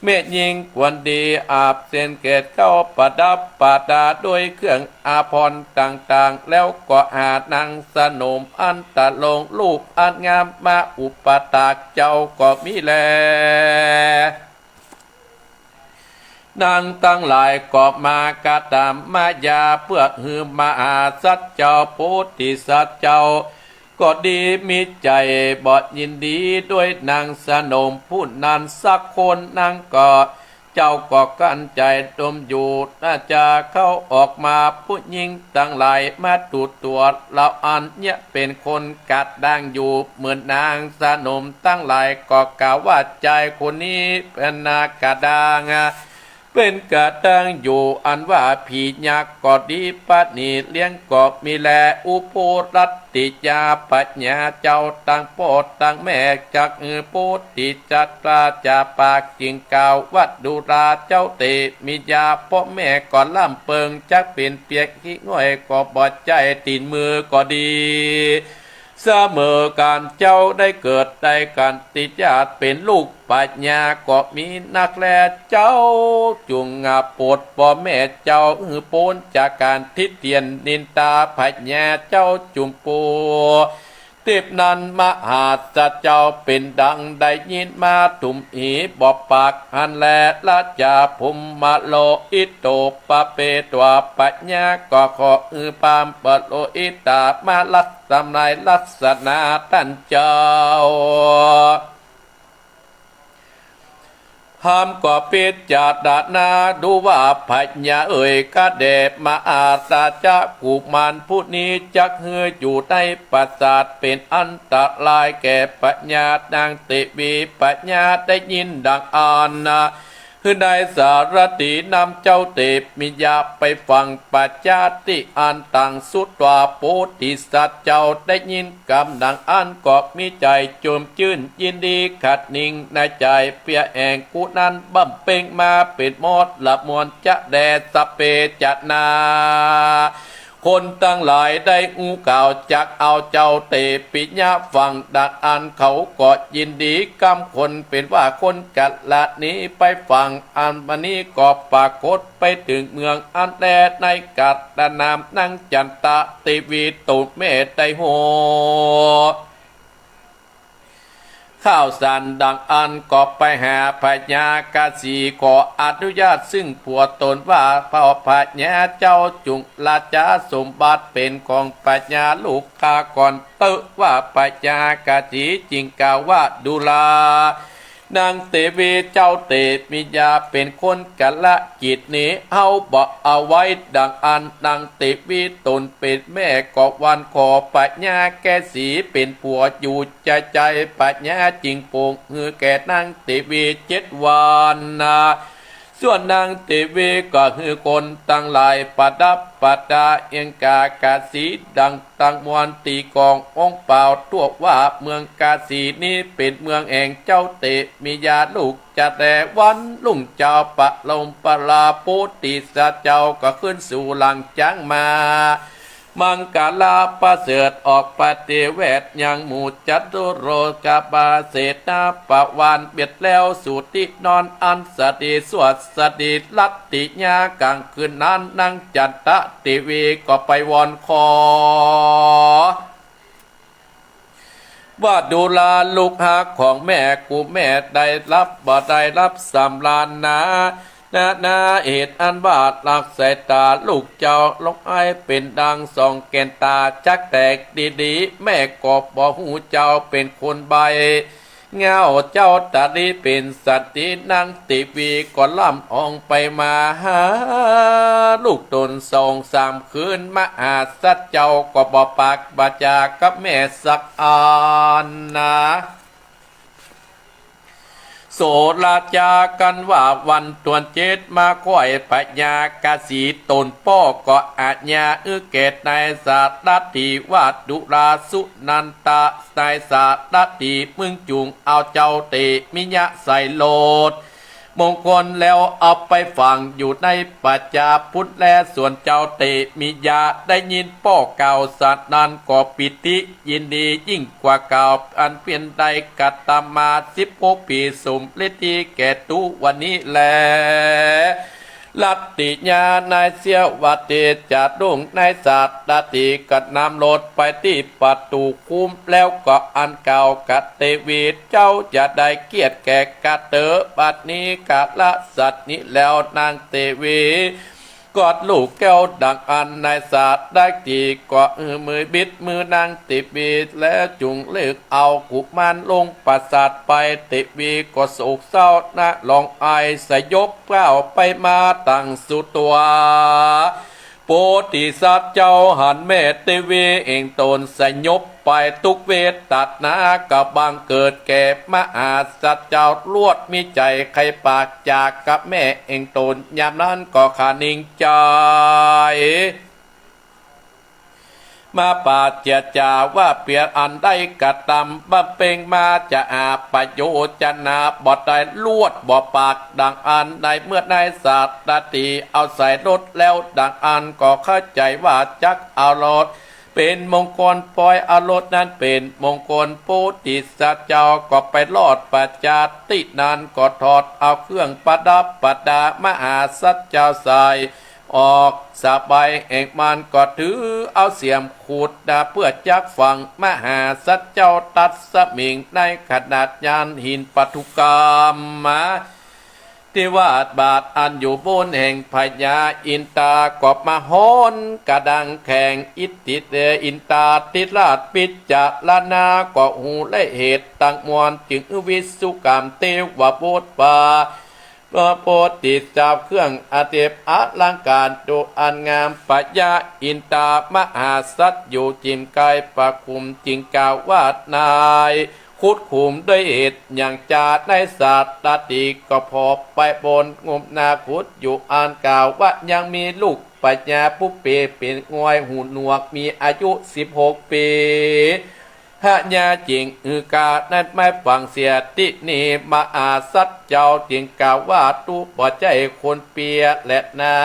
แม่ญิงควรดี อาบเสี้ยนแก่เจ้า ประดับประดาด้วยเครื่องอาภรณ์ต่างๆ แล้วก็หานางสนมอันตะลงรูปอันงามมาอุปถากเจ้าก็มีแล นางตังหลายก็มากระตำมายา เปื้อหื้อมหาสัตว์เจ้า โพธิสัตว์เจ้า ก็ดีมีใจ๋บ่ยินดีด้วยนางสนมผู้นั้นสักคน นางก็ เจ้าก็กั้นใจ๋ดมอยู่ น่าจะเข้าออกมา ผู้ญิงตังหลายมาดูตั๋ว ลาวอันเยียะเป๋นคนกระด้างอยู่ เหมือนนางสนมตังหลายก็กล่าวว่า จายคนนี้เป๋นนากระด้าง เป๋นกระด้างอยู่ อันว่าผียักษ์ก็ดี ปะหนีเลี้ยงก็มีแล อุโพรัตติยา พญาเจ้าตังป้อตังแม่ จักหื้อโพธิสัตว์ราชาปาก จึงกล่าวว่า ดูรา เจ้าเตมียะ ป้อแม่ก็ร่ำเปิง จักเป๋นเปียงขี้ง่อยก็บ่ใจ้ ตี๋นมือก็ดี เสมอกั๋น เจ้าได้เกิดได้กั๋นติดญาติเป๋นลูกพญาก็มีนักแล เจ้าจุ่งโปรดป้อแม่เจ้าหื้อป๊นจากก๋านติเตียนนินตา พญาเจ้าจุ่มปู ติบนั้นมหัสเจ้าเป๋นดังได้ยินมา ทุ่มหีบ่ปากหั้นแล ราชาพรหมโลหิตโต ประเภทว่าพญาก็ขอหื้อพราหมณ์ปุโรหิตามาละทำนายลักษณะต้านเจ้า พราหมณ์ก็พิจารณาดูว่า พญาเอ๋ย ข้าแด่มหาราชกุมารผู้นี้ จักหื้ออยู่ในปราสาทเป๋นอันตรายแก่พญานางเตวี พญาได้ยินดังอั้น หื้อได้สารถีนำเจ้าเตมียะไปฝังป่าจ๊าตี้อันต่างสุด ว่าโพธิสัตว์เจ้าได้ยินกำดังอั้นก็มีใจ๋จวมจื้นยินดีขัดนิ่งในใจ๋ เปื้อแอ่งกุนั้นบำเพ็งมาเป๋นหมดละมวลจะแด่สัพเพจะนา คนตังหลายได้ฮู้ข่าวจักเอาเจ้าเตปิยะฝังดังอั้น เขาก็ยินดีกำคนเป๋นว่าคนกะละหนีไปฝัง อันวันนี้ก็ปรากฏไปเถิงเมืองอันแลในกัตตานามนางจันตะเตวีโตแม่ได้ฮู้ ข่าวสารดังอั้นก็ไปหาพญากาสีขออนุญาตซึ่งผัวต๋นว่า พ่อพญาเจ้าจุ่งราชสมบัติเป๋นของพญาลูกข้าก่อนเต๊อะ ว่าพญากาสีจึงกล่าวว่า ดูรา นางเตวีเจ้าเตมียะเป๋นคนกะละกิจนี้ เฮาบ่เอาไว้ดังอั้น นางเตวีต๋นเป๋นแม่ก็วอนขอพญากาสีเป๋นผัวอยู่ ใจ๋ใจ๋พญาจึงโปรงหื้อแก่นางเตวีเจ็ดวันนา ส่วนนางเตวีก็หื้อคนตังหลายประดับประดาเอียงกากาสีดังตังมวล ตี๋กององค์เป๋าทั่วว่า เมืองกาสีนี้เป๋นเมืองแห่งเจ้าเตมียะลูกจะแด่ วันรุ่งเจ๊าปะลมปะลา โพธิสัตว์เจ้าก็ขึ้นสู่หลังจ๊างมา มังคละประเสริฐออกปฏิเวทยังหมู่จตุโลกบาลเสนาบริวารเบียดแล้วสู่ตี้นอนอันสะดีสวัสดี รัตติยะก๋างคืนนั้นนางจันตะเตวีก็ไปวอนขอ ว่าดูราลูกฮักของแม่ กูแม่ได้หลับบ่ได้หลับสำราญนา นานาเหตุอันว่าหลับสายต๋าลูกเจ้าลงไห้เป๋นดังสองแก่นต๋าจักแตกดีๆ แม่ก็บ่ฮู้เจ้าเป๋นคนใบ้ เหงาเจ้าต๋าดีเป๋นสันติ นางเตวีก็ล่ำฮ้องไปมาหาลูกต๋นสองสามคืน มหาสัตว์เจ้าก็บ่ปากบ่จ๋ากับแม่สักอันนา โสราจากั๋นว่าวันตวนเจ็ดมาค่อยพญากาสีต๋นป้อก็อาญาหื้อแก่นายสารถีว่า ดูราสุนันทะ นายสารถี มึงจุ่งเอาเจ้าเตมิยะใส่โลดมงคลแล้วเอาไปฝังอยู่ในป่าจ๊าพุ้นแล ส่วนเจ้าเตมิยะได้ยินป้อกล่าวสัตว์นั้นก็ปีติยินดียิ่งกว่าเก่า อันเพียงได้กระทำมาสิบหกปี๋สมฤทธิแก่ตุ๊วันนี้แล รัตติยะนายเสี้ยวว่าเตจะดุ้งนายสารถีก็นำโลดไปตี้ประตู๋คุ้ม แล้วก็อันกล่าวกับเตวี เจ้าอย่าได้เกียจแก่กระเต๋อ บัดนี้กาละสัตว์นี้แล้วนางเตวี กอดลูกแก้วดังอั้นนายสารถีก็หื้อมือบิดมือนางเตวี แล้วจุ่งเลิกเอากุมารลงปราสาทไป เตวีก็โศกเศร้าหน้าร้องไห้สยบก้าวไปมาตังสุดตั๋ว โพธิสัตว์เจ้าหันแม่เตวีแห่งต๋นสยบไป ตุ๊กเวทตะนากำบังเกิดแก่มหาสัตว์เจ้า ลวดมีใจ๋ใค่ปากจ๋ากับแม่แห่งต๋น ยามนั้นก็คะนิงใจ๋ มาปราศจากว่าเปียรอันได้กระทำบำเพ็งมาจะหาประโยชน์จะนาบ่ได้ ลวดบ่ปากดังอั้น ในเมื่อนายสารถีเอาใส่โลดแล้วดังอั้น ก็เข้าใจ๋ว่าจักเอาโลดเป๋นมงคล ปอยเอาโลดนั้นเป๋นมงคล โพธิสัตว์เจ้าก็ไปรอดป่าจ๊าตี้นั้น ก็ถอดเอาเครื่องประดับประดามหาสัตว์เจ้าใส่ ออกสะบายแอ่งมันก็ถือเอาเสียมขุดนาเปื้อจักฝังมหาสัตว์เจ้าตัดสมิงในขนาดยานหินปทุกรรมมา ทิวาทบาทอันอยู่บนแห่งพญาอินตาก็มาฮ้อนกระดังแข็ง อิทธิเดชอินตาธิราชพิจารณาก็ฮู้และเหตุตังมวล จึงวิสุกรรมเทวบุตรว่า พระโพธิเจ้าเครื่องอเนกอลังการดุอันงาม พญาอินตามหาสัตว์อยู่จิ่มไกลประคุม จึงกล่าวว่านาย ขุดขุมด้วยเหตุหยังจาในสาตติก็พอไปบนงมนาขุดอยู่อันกล่าวว่ายังมีลูกพญาปุเปเป็นง่อยหูหนวกมีอายุสิบหกปี๋ หะยาจิ่งอือกานั้นไม่ฟังเสีย ตี้นี้มหาสัตว์เจ้าจึงกล่าวว่า ตุ๊บ่ใจ้คนเปียแลนา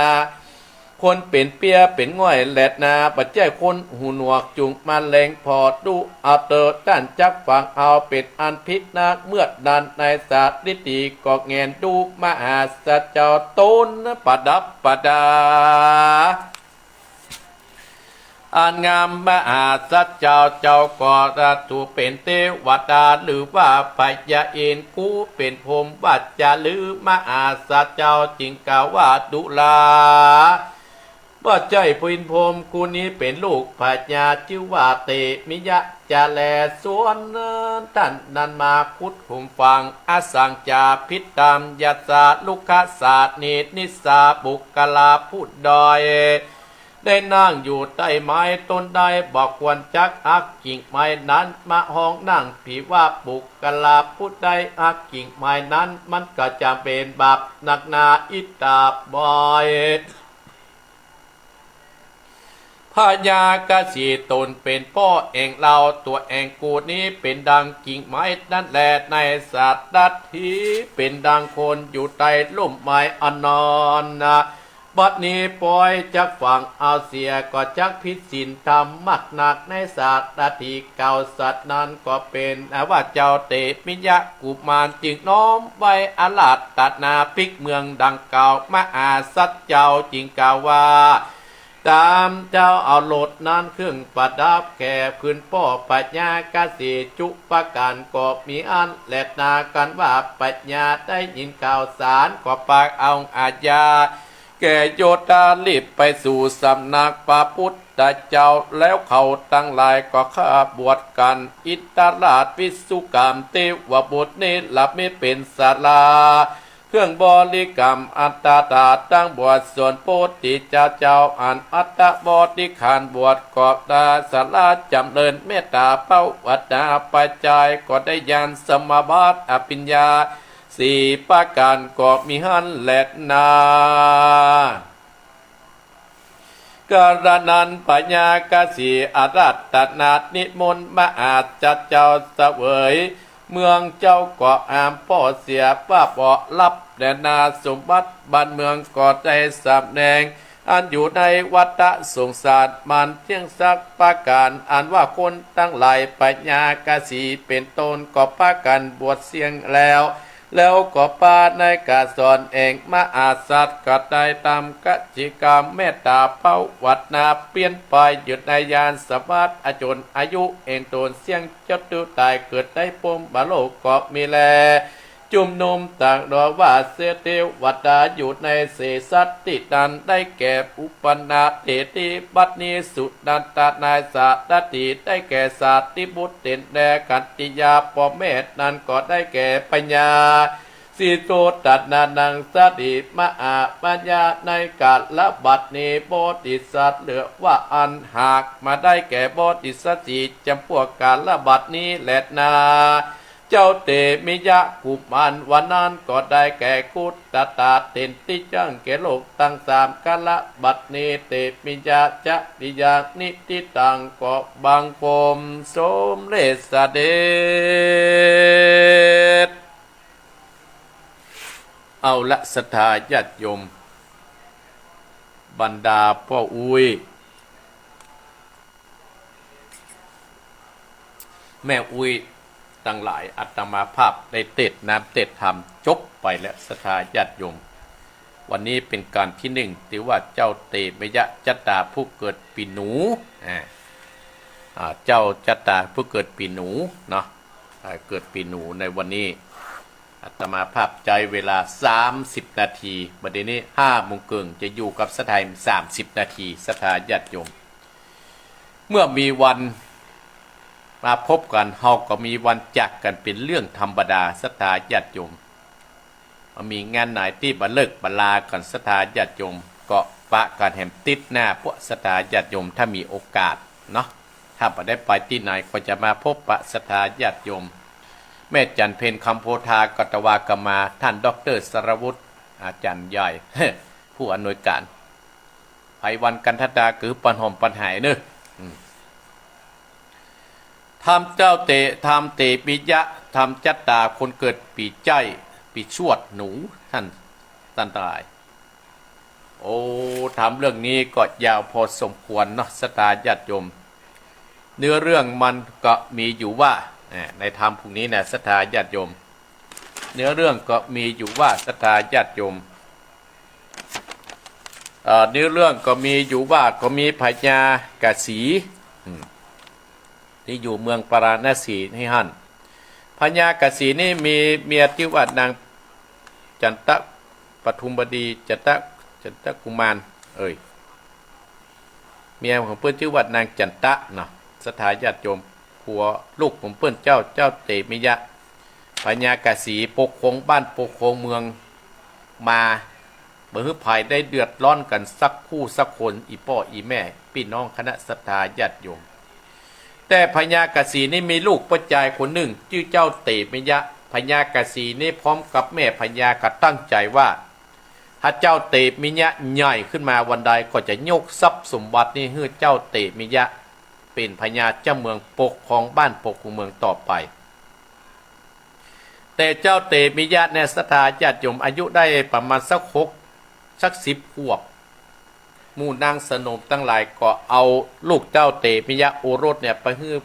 คนเป๋นเปียเป๋นง่อยแลนา บ่ใจ้คนหูหนวก จุ่งมาแลงผ่อดูเอาเตอ ต้านจักฟังเอาเป๋นอันผิดนัก เมื่อนั้นในสาตติก็แงนดูมหาสัตว์เจ้าต๋นประดับประดา อันงาม มหาสัตว์เจ้า เจ้าก็ถูกเป๋นเตวดา หรือว่าพญาอินทร์ กูเป๋นพรหมว่าจะ หรือมหาสัตว์เจ้าจึงกล่าวว่า ดูรา บ่ใจ้เป๋นพรหม กูนี้เป๋นลูกพญา จื้อว่าเตมิยะจะแล ส่วนต้านนั้นมาขุดขุมฝัง อสังจาพิตามยัสสา ลุกขสานี นิสสา บุคคลาผู้ใด ได้นั่งอยู่ใต้ไม้ต้นใด บ่ควรจักหักกิ่งไม้นั้นมาฮองนั่ง ผีว่าบุคคลาผู้ใดหักกิ่งไม้นั้น มันก็จะเป๋นบาปนักหนา อิตาบอย พญากสีตนเป๋นป้อแอ่งเล่า ตั๋วแอ่งกูนี้เป๋นดังกิ่งไม้นั้นแล ในสาตติเป๋นดังคนอยู่ใต้ร่มไม้อันนอนนา บัดนี้ปอยจักฟังเอาเสีย ก็จักผิดศีลธรรมมากนัก ในสาตติกล่าวสัตย์นั้นก็เป๋นว่า เจ้าเตมิยะกุมารจึงน้อมไหว้อาราธนาภิกข์เมืองดังกล่าว มหาสัตว์เจ้าจึงกล่าวว่า ต๋ามเจ้าเอาโลหะนั้นเครื่องประดับแก่คืนป้อพญากสีจุประก๋านก็มีอั้นแลนา กันว่าพญาได้ยินข่าวสารก็ปากเอาอาญาแก่โยธารีบไปสู่สำนักพระพุทธเจ้า แล้วเขาตังหลายก็ข้าบวชกั๋น อินทราชวิสุกรรมเทวบุตรเนรมิตเป๋นศาลา เครื่องบริกรรมอัตถกถาตังบวช ส่วนโพธิเจ้าเจ้าอันอัตถบริขารบวชก็ตาสาระจำเริญเมตตาภาวนา ปัจจัยก็ได้ญาณสมาบัติอภิญญาสี่ประก๋านก็มีหั้นแลนา กาละนั้นพญากสีอาราธนานิมนต์มหาสัตว์เจ้าเสวยเมือง เจ้าก็ห้ามป้อเสียว่าบ่ฮับแลนา สมบัติบ้านเมืองก็ได้สำแดง อันอยู่ในวัฏสงสารมันเตี้ยงสักประก๋าน อันว่าคนตังหลายพญากสีเป๋นต้นก็ปากั๋นบวชเสี้ยงแล้ว แล้วก็ปาในก๋านสอนแห่งมหาสัตว์ ก็ได้ตามกสิกรรมเมตตาภาวนา เปียรไปอยู่ในญาณสมาบัติจนอายุแห่งตนเสี้ยงจนต๋าย เกิดในพรหมโลกก็มีแล จุมนุมต่างดอว่าเสเทวดาอยู่ในเสสตี้นั้น ได้แก่อุปนาเถระ บัดนี้สุนันทนายสาตติ ได้แก่สารีบุตรเต๋นแล ขัตติยาป้อแม่นั้นก็ได้แก่พญา สีโสตนานังสติมหาพญา ในกาละบัดนี้โพธิสัตว์เหลือว่าอันหากมาได้แก่โพธิสัตว์สี่จำพวกกาละบัดนี้แลนา เจ้าเตมิยะกุมารวันนั้นก็ได้แก่กุตตาเตนติจังแก่โลกตังสาม กาละบัดนี้เตมิยะจะติยังนิติตังก็บังคมสมเร็จเสด็จ เอาละศรัทธาญาติโยม บรรดาป้ออุ๊ย แม่อุ๊ยตังหลาย อาตมาภาพได้เตสน์น้ำเตสน์ธรรมจบไปแล้ว ศรัทธาญาติโยม วันนี้เป๋นก๋านตี้นึ่ง ตี้ว่าเจ้าเตมียะจัตตาผู้เกิดปี๋หนู อ่า อ่า เจ้าจัตตาผู้เกิดปี๋หนูเนาะ อ่า เกิดปี๋หนูในวันนี้ อาตมาภาพใจ๊เวลาสามสิบนาที บัดนี้ห้าโมงเกิ่ง จะอยู่กับศรัทธาสามสิบนาที ศรัทธาญาติโยม เมื่อมีวันมาพบกั๋น เฮาก็มีวันจากกั๋นเป๋นเรื่องธรรมดา ศรัทธาญาติโยม บ่มีงานไหนตี้บ่เลิกบ่ลากั๋น ศรัทธาญาติโยม ก็ปะกั๋นแหมติ๊ดหน้าปะ ศรัทธาญาติโยม ถ้ามีโอกาสเนาะ ถ้าบ่ได้ไปตี้ไหนก็จะมาพบปะศรัทธาญาติโยม แม่จั๋นเพ็ญ คำโพธา กัตวากรรมา ท่านด็อกเตอร์สรวุฒิ อาจ๋ารย์ใหญ่ ผู้อำนวยก๋าน ไพวัน กันทดา คือปันหอมปันหายเนอะ อืม ธรรมเจ้าเต ธรรมเตมียะ ธรรมจัตตา คนเกิดปี๋ใจ้ ปี๋ชวดหนู ท่าน ท่านทั้งหลาย โอ้ ธรรมเรื่องนี้ก็ยาวพอสมควรเนาะ ศรัทธาญาติโยม เนื้อเรื่องมันก็มีอยู่ว่า อ่า ในธรรมพวกนี้นะ ศรัทธาญาติโยม เนื้อเรื่องก็มีอยู่ว่า ศรัทธาญาติโยม เอ่อ เนื้อเรื่องก็มีอยู่ว่า ก็มีพญากาสี อืม ตี้อยู่เมืองปาราณสีนี่หั้น พญากาสีนี่มีเมียตี้ว่านางจันตะปทุมบดี จันตะ จันตะกุมาร เอ่ย เมียของเปิ้นจื้อว่านางจันตะเนาะ ศรัทธาญาติโยม ผัวลูกของเปิ้นเจ้า เจ้าเตมียะ พญากาสีปกครองบ้านปกครองเมืองมา บ่หื้อใผได้เดือดร้อนกั๋นสักคู่สักคน อี่ป้ออี่แม่ ปี้น้องคณะศรัทธาญาติโยม แต่พญากาสีนี่มีลูกป้อจายคนนึ่ง จื้อเจ้าเตมียะ พญากาสีนี่พร้อมกับแม่พญาก็ตั้งใจ๋ว่า ถ้าเจ้าเตมียะใหญ่ขึ้นมาวันใด ก็จะยกทรัพย์สมบัตินี้หื้อเจ้าเตมียะ เป๋นพญาเจ้าเมืองปกครองบ้านปกครองเมืองต่อไป แต่เจ้าเตมียะเนี่ย ศรัทธาญาติโยม อายุได้ประมาณสักหก สักสิบขวบ หมู่นางสนมตังหลายก็เอาลูกเจ้าเตมียะโอรสเนี่ยไปหื้อ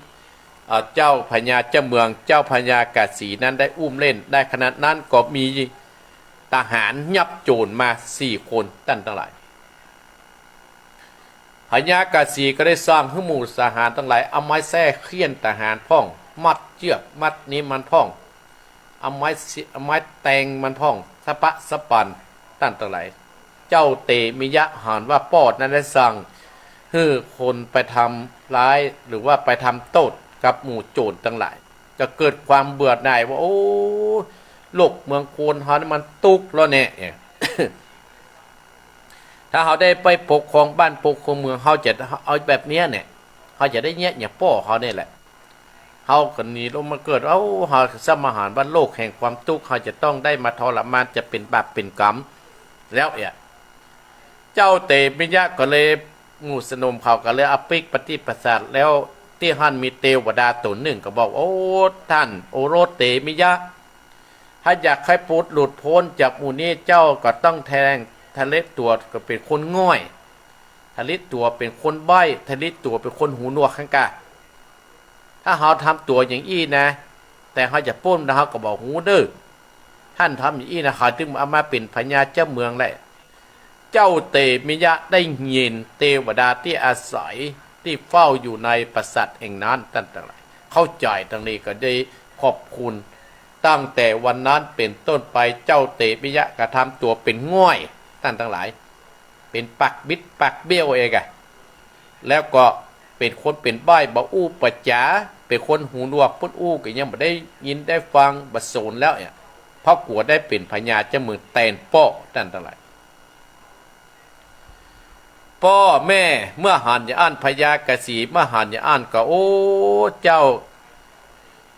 เอ่อ เจ้าพญาเจ้าเมือง เจ้าพญากาสีนั้นได้อุ้มเล่น ได้ขณะนั้นก็มีทหารยับโจ๋รมาสี่คน ต้านตังหลาย พญากาสีก็ได้สั่งหื้อหมู่ทหารตังหลาย เอาไม้แส้เฆี่ยนทหารพ่อง มัดเจื้อก มัดนี้มันพ่อง เอาไม้สิ เอาไม้แตงมันพ่อง สะปะสะปัน ต้านตังหลาย เจ้าเตมียะหันว่าป้อนั้นได้สั่งหื้อคนไปทำร้าย หรือว่าไปทำโต้ษกับหมู่โจ๋รตังหลาย ก็เกิดความเบื่อหน่ายว่า โอ้ โลกเมืองคนเฮานี่มันตุ๊กข์แล้วแน่ ถ้าเฮาได้ไปปกครองบ้านปกครองเมือง เฮาจะเอาแบบเนี้ยเนี่ย เฮาจะได้เยียะอย่างป้อเฮาเนี่ยแหละ เฮาก็หนีลงมาเกิด เอ้า เฮาสมาหันว่าโลกแห่งความตุ๊กข์ เฮาจะต้องได้มาทรมาน จะเป๋นบาปเป๋นกรรม แล้วเนี่ย เจ้าเตมียะก็เลย หมู่สนมเขาก็เลยเอาปิ๊กไปตี้ปราสาท แล้วตี้หั้นมีเตวดาต๋นนึ่งก็บอก โอ้ ต้านโอรสเตมียะ ถ้าอยากหื้อปูดหลุดป๊นจากหมู่นี้ เจ้าก็ต้องแทงทะเลตั๋วก็เป๋นคนง่อย ทะเลตั๋วเป๋นคนใบ้ ทะเลตั๋วเป๋นคนหูหนวกหั้นก่ะ ถ้าเฮาทำตั๋วอย่างอี้นะ แต่เฮาจะป๊นนะ เฮาก็บ่ฮู้เน่อ ต้านทำอย่างอี้นะ เขาจึงเอามาเป๋นพญาเจ้าเมืองแหละ เจ้าเตมียะได้ยินเตวดาตี้อาศัยตี้เฝ้าอยู่ในปราสาทแห่งนั้น ต้านตังหลาย เข้าใจ๋ตรงนี้ก็ได้ขอบคุณ ตั้งแต่วันนั้นเป๋นต้นไป เจ้าเตมียะก็ทำตั๋วเป๋นง่อย ต้านตังหลาย เป๋นปากบิดปากเบี้ยวเองอะ แล้วก็เป๋นคนเป๋นใบ้ บ่อู้บ่จ๋า เป๋นคนหูหนวก เปิ้นอู้ก็ยังบ่ได้ยินได้ฟัง บ่สนแล้วเนี่ย เพราะกั๋วได้เป๋นพญาเจ้าเมืองแตนป้อ ต้านตังหลาย ป้อแม่เมื่อหันอย่างอั้น พญากาสีเมื่อหันอย่างอั้นก็ โอ้ เจ้า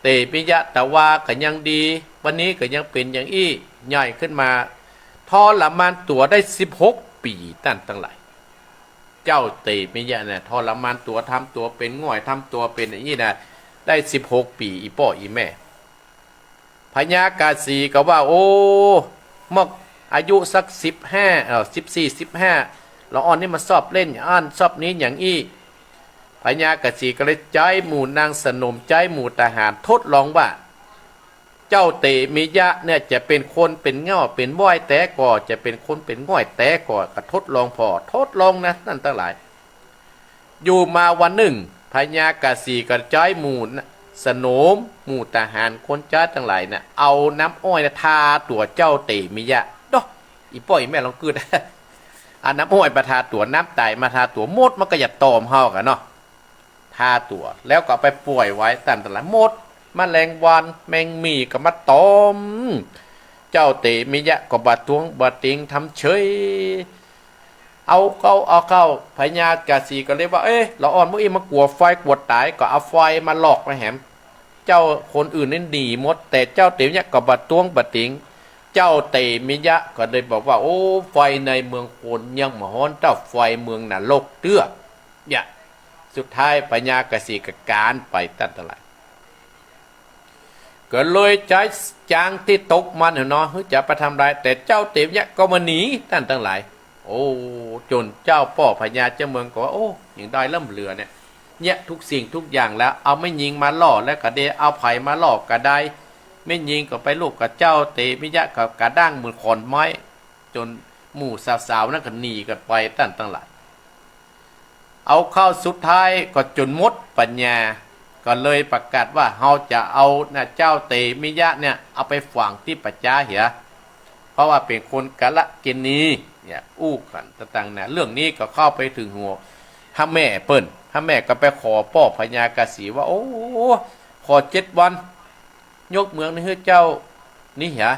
เตมียะตะวาก็ยังดี วันนี้ก็ยังเป๋นอย่างอี้ ใหญ่ขึ้นมา ทรมานตั๋วได้สิบหกปี๋ ต้านตังหลาย เจ้าเตมียะเนี่ยทรมานตั๋ว ทำตั๋วเป๋นง่อย ทำตั๋วเป๋นอย่างอี้นะ ได้สิบหกปี๋ อี่ป้ออี่แม่ พญากาสีก็ว่า โอ้ เมื่ออายุสักสิบห้า เอ่อ สิบสี่ สิบห้า ละอ่อนนี่มาซอบเล่นอย่างอั้นซอบนี้อย่างอี้ พญากาสีก็เลยใจ๊หมู่นางสนม ใจ๊หมู่ทหารทดลองว่า เจ้าเตมิยะเนี่ยจะเป๋นคนเป๋นง่อยเป๋นว้อยแต๊ก่อ จะเป๋นคนเป๋นง่อยแต๊ก่อ ก็ทดลองผ่อ ทดลองนะต้านตังหลาย อยู่มาวันนึ่ง พญากาสีย์ก็ใจ๊หมู่สนม หมู่ทหารคนใจ๊ตังหลายน่ะ เอาน้ำอ้อยน่ะทาตั๋วเจ้าเตมิยะ โดะ อี่ป้ออี่แม่ลองกึ๊ด เอาน้ำอ้อยมาทาตั๋ว น้ำต๋ายมาทาตั๋ว มดมันก็จะตอมเฮากั๋นเนาะ ทาตั๋ว แล้วก็เอาไปป่อยไว้ ต้านตังหลาย มด แมลงวัน แมงหมี่ก็มาตอม เจ้าเตมิยะก็บ่ตวงบ่เตียง ทำเฉย เอาเข้า เอาเข้า พญากาสีย์ก็เลยว่า เอ๊ะ ละอ่อนมื้ออี้มันกั๋วไฟกั๋วต๋าย ก็เอาไฟมาหลอกมาแหม เจ้าคนอื่นนี่หนีหมด แต่เจ้าเตมิยะก็บ่ตวงบ่เตียง เจ้าเตมิยะก็เลยบอกว่า โอ้ ไฟในเมืองคนยังบ่ฮ้อนเต้าไฟเมืองนรกเตื้อ เนี่ย สุดท้ายพญากาสีย์ก็ก๋านไป ต้านตังหลาย ก็เลยใจ๊จ๊างตี้ตกมันหั้นเนาะ หื้อจะไปทำลาย แต่เจ้าเตมิยะก็บ่หนี ต้านตังหลาย โอ้ จ๋นเจ้าป้อพญาเจ้าเมืองก็ว่า โอ้ ยังได้ล้ำเหลือเนี่ย เนี่ย ทุกสิ่งทุกอย่างแล้ว เอาแม่ญิงมาล่อแล้วก็ได้ เอาใผมาล่อก็ได้ แม่ญิงก็ไปลูบกับเจ้าเตมิยะก็กระด้างเหมือนขอนไม้ จ๋นหมู่สาวๆ นั้นก็หนีกั๋นไป ต้านตังหลาย เอาเข้าสุดท้ายก็จ๋นหมดปัญญา ก็เลยประกาศว่า เฮาจะเอาน่ะเจ้าเตมิยะเนี่ย เอาไปฝังตี้ป่าจ๊าเหีย เพราะว่าเป๋นคนกาลเกณฑ์ เนี่ย อู้กั๋นต่างๆ นะ เรื่องนี้ก็เข้าไปเถิงหูห้าแม่เปิ้น ห้าแม่ก็ไปขอป้อพญากาสีย์ว่า โอ้ ขอเจ็ดวัน ยกเมืองนี้หื้อเจ้านี้เหีย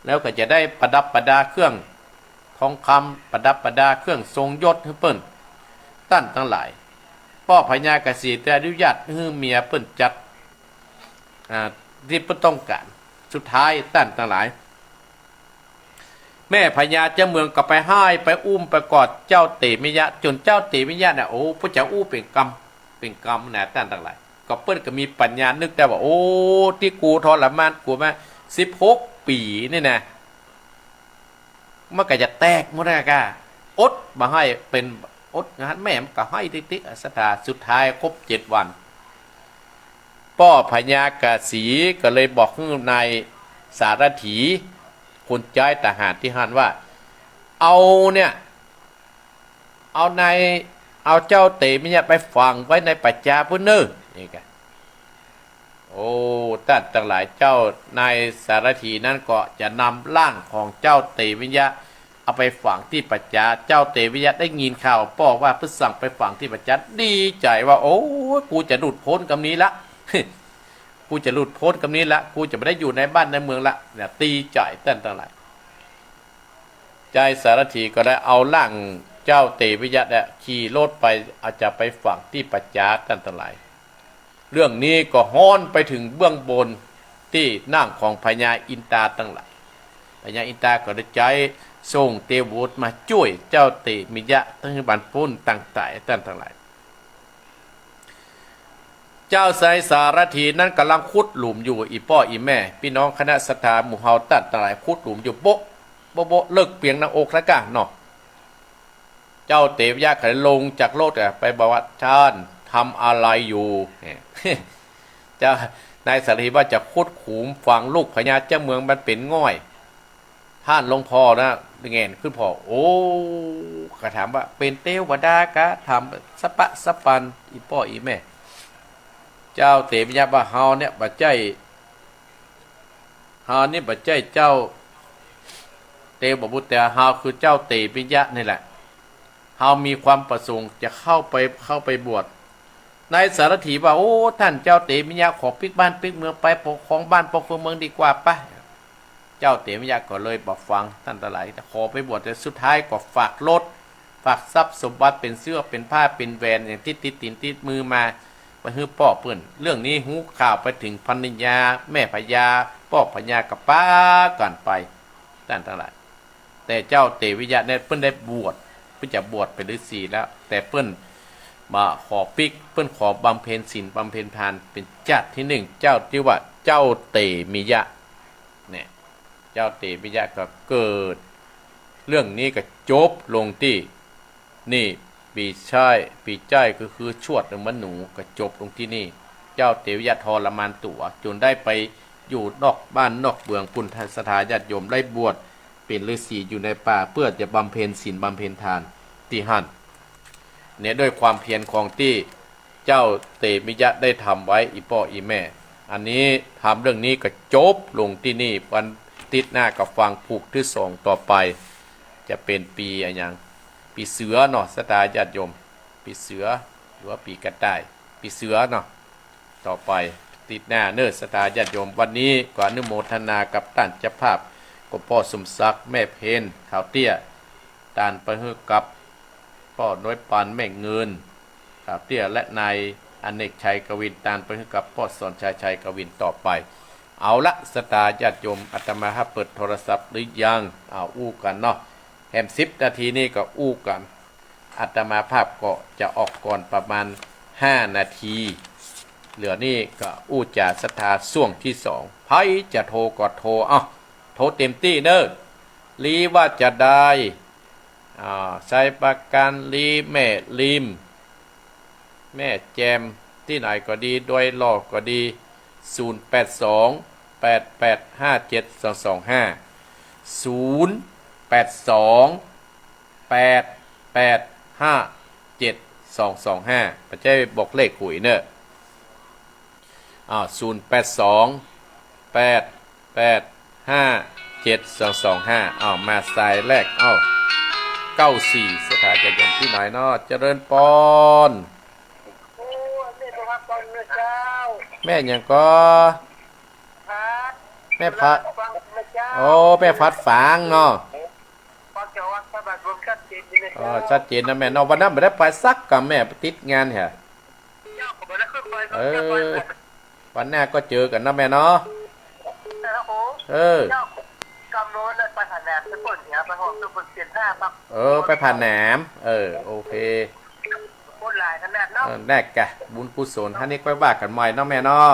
แล้วก็จะได้ประดับประดาเครื่องทองคำ ประดับประดาเครื่องทรงยศหื้อเปิ้น ต้านตังหลาย ป้อพญากาสีย์จะอนุญาตหื้อเมียเปิ้นจัด อ่า ตี้เปิ้นต้องก๋าน สุดท้าย ต้านตังหลาย แม่พญาเจ้าเมืองก็ไปห้อยไปอุ้มไปกอดเจ้าเตมิยะ จ๋นเจ้าเตมิยะเนี่ย โอ้ ผู้จะอู้เป๋นกำเป๋นกำนะ ต้านตังหลาย ก็เปิ้นก็มีปัญญานึกได้ว่า โอ้ ตี้กูทรมานกูมาสิบหกปี๋นี่นะ มันก็จะแตกหมดแล้วก้า อดบ่ห้อยเป๋น อดงาน แม่มันก็ห้อยติ๊กๆ อะ ศรัทธา สุดท้ายครบเจ็ดวัน ป้อพญากาสีย์ก็เลยบอกหื้อนายสารถี คนใจ๊ทหารตี้หั้นว่า เอาเนี่ย เอานาย เอาเจ้าเตมิยะไปฝังไว้ในป่าจ๊าปู๊นเน่อ นี่กะ โอ้ ต้านตังหลาย เจ้านายสารถีนั้นก็จะนำร่างของเจ้าเตมิยะเอาไปฝังตี้ป่าจ๊า เจ้าเตมิยะได้ยินข่าวป้อว่าเปิ้นสั่งไปฝังตี้ป่าจ๊า ดีใจ๋ว่า โอ้ กูจะหลุดป๊นกำนี้ละ กูจะหลุดป๊นกำนี้ละ กูจะบ่ได้อยู่ในบ้านในเมืองละ เนี่ย ดีใจ๋ ต้านตังหลาย จายสารถีก็ได้เอาร่างเจ้าเตมิยะเนี่ยขี่รถไป เอาจะไปฝังตี้ป่าจ๊า ต้านตังหลาย เรื่องนี้ก็ฮ้อนไปเถิงเบื้องบนตี้นั่งของพญาอินตาตังหลาย พญาอินตาก็ได้ใจ๊ส่งเตวดามาจ้วยเจ้าเตมิยะ หื้อบันป๊นตางต๋าย ต้านตังหลาย เจ้าชายสารถีนั้นก่ำลังขุดหลุมอยู่ อี่ป้ออี่แม่ ปี้น้องคณะศรัทธาหมู่เฮาต้านตังหลาย ขุดหลุมอยู่ โบ๊ะ โบ๊ะ โบ๊ะ เลิกเปียงหน้าอกแล้วก้าเนาะ เจ้าเตมิยะก็เลยลงจากรถอะ ไปบอกว่า ต้านทำอะไรอยู่ เนี่ย เจ้านายสารถีว่าจะขุดขุมฝังลูกพญาเจ้าเมืองมันเป๋นง่อย ต้านหลวงป้อนะ แหงนขึ้นผ่อ โอ้ ก็ถามว่า เป๋นเตวดาก้า ถามสะปะสะปัน อี่ป้ออี่แม่ เจ้าเตมิยะว่า เฮาเนี่ยบ่ใจ้ เฮานี่บ่ใจ้เจ้าเตวบุตร แต่เฮาคือเจ้าเตมิยะนี่แหละ เฮามีความประสงค์จะเข้าไป เข้าไปบวช นายสารถีว่า โอ้ ต้านเจ้าเตมิยะ ขอปิ๊กบ้านปิ๊กเมืองไปปกครองบ้านปกครองเมืองดีกว่าปะ เจ้าเตมิยะก็เลยบ่ฟัง ต้านตังหลาย ขอไปบวช แต่สุดท้ายก็ฝากรถ ฝากทรัพย์สมบัติเป๋นเสื้อเป๋นผ้าเป๋นแหวนอย่างตี้ติดตี๋นติดมือมา ไปหื้อป้อเปิ้น เรื่องนี้ฮู้ข่าวไปเถิงภรรยาแม่พญา ป้อพญาก็ปากั๋นไป ต้านตังหลาย แต่เจ้าเตมิยะเนี่ยเปิ้นได้บวช เปิ้นจะบวชเป๋นฤๅษีแล้ว แต่เปิ้นบ่ขอปิ๊ก เปิ้นขอบำเพ็ญศีลบำเพ็ญทานเป๋นจาติตี้นึ่ง เจ้าตี้ว่าเจ้าเตมิยะ เนี่ย เจ้าเตมิยะก็เกิด เรื่องนี้ก็จบลงตี้นี่ ปี๋ใจ้ ปี๋ใจ้ก็คือชวดหรือมะหนู ก็จบลงตี้นี่ เจ้าเตวิยะทรมานตั๋ว จนได้ไปอยู่นอกบ้านนอกเมือง ปุณณศรัทธาญาติโยม ได้บวชเป๋นฤๅษีอยู่ในป่า เปื้อจะบำเพ็ญศีลบำเพ็ญทานตี้หั้น เนี่ย ด้วยความเพียรของตี้เจ้าเตวิยะได้ทำไว้ อี่ป้ออี่แม่ อันนี้ทำเรื่องนี้ก็จบลงตี้นี่ วันอาทิตย์หน้าก็ฟังผูกตี้สองต่อไป จะเป๋นปี๋อะหยัง ปี๋เสือเนาะ ศรัทธาญาติโยม ปี๋เสือ หรือว่าปี๋กระต่าย ปี๋เสือเนาะ ต่อไปอาทิตย์หน้าเน่อ ศรัทธาญาติโยม วันนี้ก็อนุโมทนากับต้านเจ้าภาพ ก็ป้อสมศักดิ์ แม่เพน ขาวเตี้ย ต้านไปหื้อกับ ป้อน้อยปาน แม่เงิน ขาวเตี้ย และนายอเนกชัยกวิน ต้านไปหื้อกับป้อสอนชัย ชัยกวิน ต่อไป เอาละ ศรัทธาญาติโยม อาตมาภาพเปิดโทรศัพท์หรือยัง เอาอู้กั๋นเนาะ แหมสิบนาทีนี่ก็อู้กั๋น อาตมาภาพก็จะออกก่อนประมาณห้านาที เหลือนี่ก็อู้จ๋าศรัทธาช่วงตี้สอง ใผจะโทรก็โทร เอ้า โทรเต็มตี้เน่อ หรือว่าจะได้ อ่า ชัยปราการ หรือแม่ริม แม่แจ่ม ตี้ไหนก็ดี ดอยหล่อก็ดี ศูนย์แปดสอง แปดแปดห้าเจ็ดสองสองห้า ศูนย์แปดสอง แปดแปดห้าเจ็ดสองสองห้า บ่ใจ้บอกเลขหวยเน่อ อ้าว ศูนย์แปดสอง แปดแปดห้าเจ็ดสองสองห้า อ้าว มาสายแรก อ้าว เก้าสี่ ศรัทธาญาติโยมตี้ไหนเนาะ เจริญปอน โอ้ แม่พระปอนนะเจ้า แม่หยังก็ พระ แม่พระ ฟังนะเจ้า โอ้ แม่พัดฝางเนาะ ฟังจากวัดพระบาทรวมชัดเจนดีนะ อ๋อ เจ้า ชัดเจนนะแม่เนาะ วันนั้นบ่ได้ไปสักกำ แม่ติดงานแหะ เจ้าก็บ่ได้ขึ้นไป เออ วันหน้าก็เจอกั๋นนะแม่เนาะ ครับผม เออ เจ้า กำโน้นน่ะไปผาแหนม ไปเปิ้นเหีย ไปหอม ไปเปิ้นเปลี่ยนผ้าปั๊บ เออ ไปผาแหนม เออ โอเค คนหลายขนาดเนาะ เออ แน่กะ บุญกุศล อันนี้ค่อยว่ากั๋นใหม่เนาะแม่เนาะ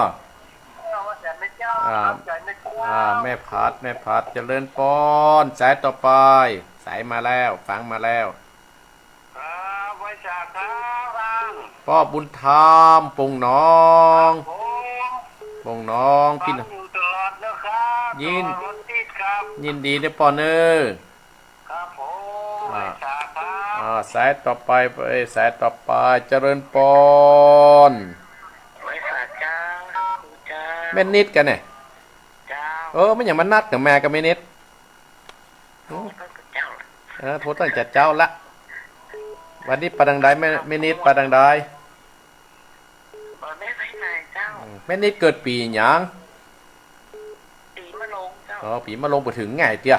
เออ ว่าแต่แม่เจ้า อ่า ขอบใจแม่เจ้า อ่า แม่พัด แม่พัด เจริญปอน สายต่อไป สายมาแล้ว ฝางมาแล้ว ครับ ไหว้สาครับ ป้อบุญธรรม ปงหนอง ครับผม ปงหนอง ฟัง พี่น้อง อยู่ตลอดนะครับ ยิน ตลอดวันอาทิตย์ครับ ยินดีเน่อป้อเน่อ ครับผม อ่า ไหว้สาครับ อ่า สายต่อไป เอ้ย สายต่อไป เจริญปอน ไหว้สาเจ้า ครูเจ้า แม่นิดกั๋นเนี่ย เจ้า เออ มันหยังมานัดกั๋นแม่กับแม่นิด โอ้ ตั้งแต่เจ้า เออ โทรตั้งแต่เจ้าละ วันนี้ไปตางใด แม่ แม่นิดไปตางใด บ่ได้ไปไหนเจ้า อืม แม่นิดเกิดปี๋หยัง ปี๋มะโรงเจ้า อ๋อ ปี๋มะโรง บ่เถิงไงเตี้ย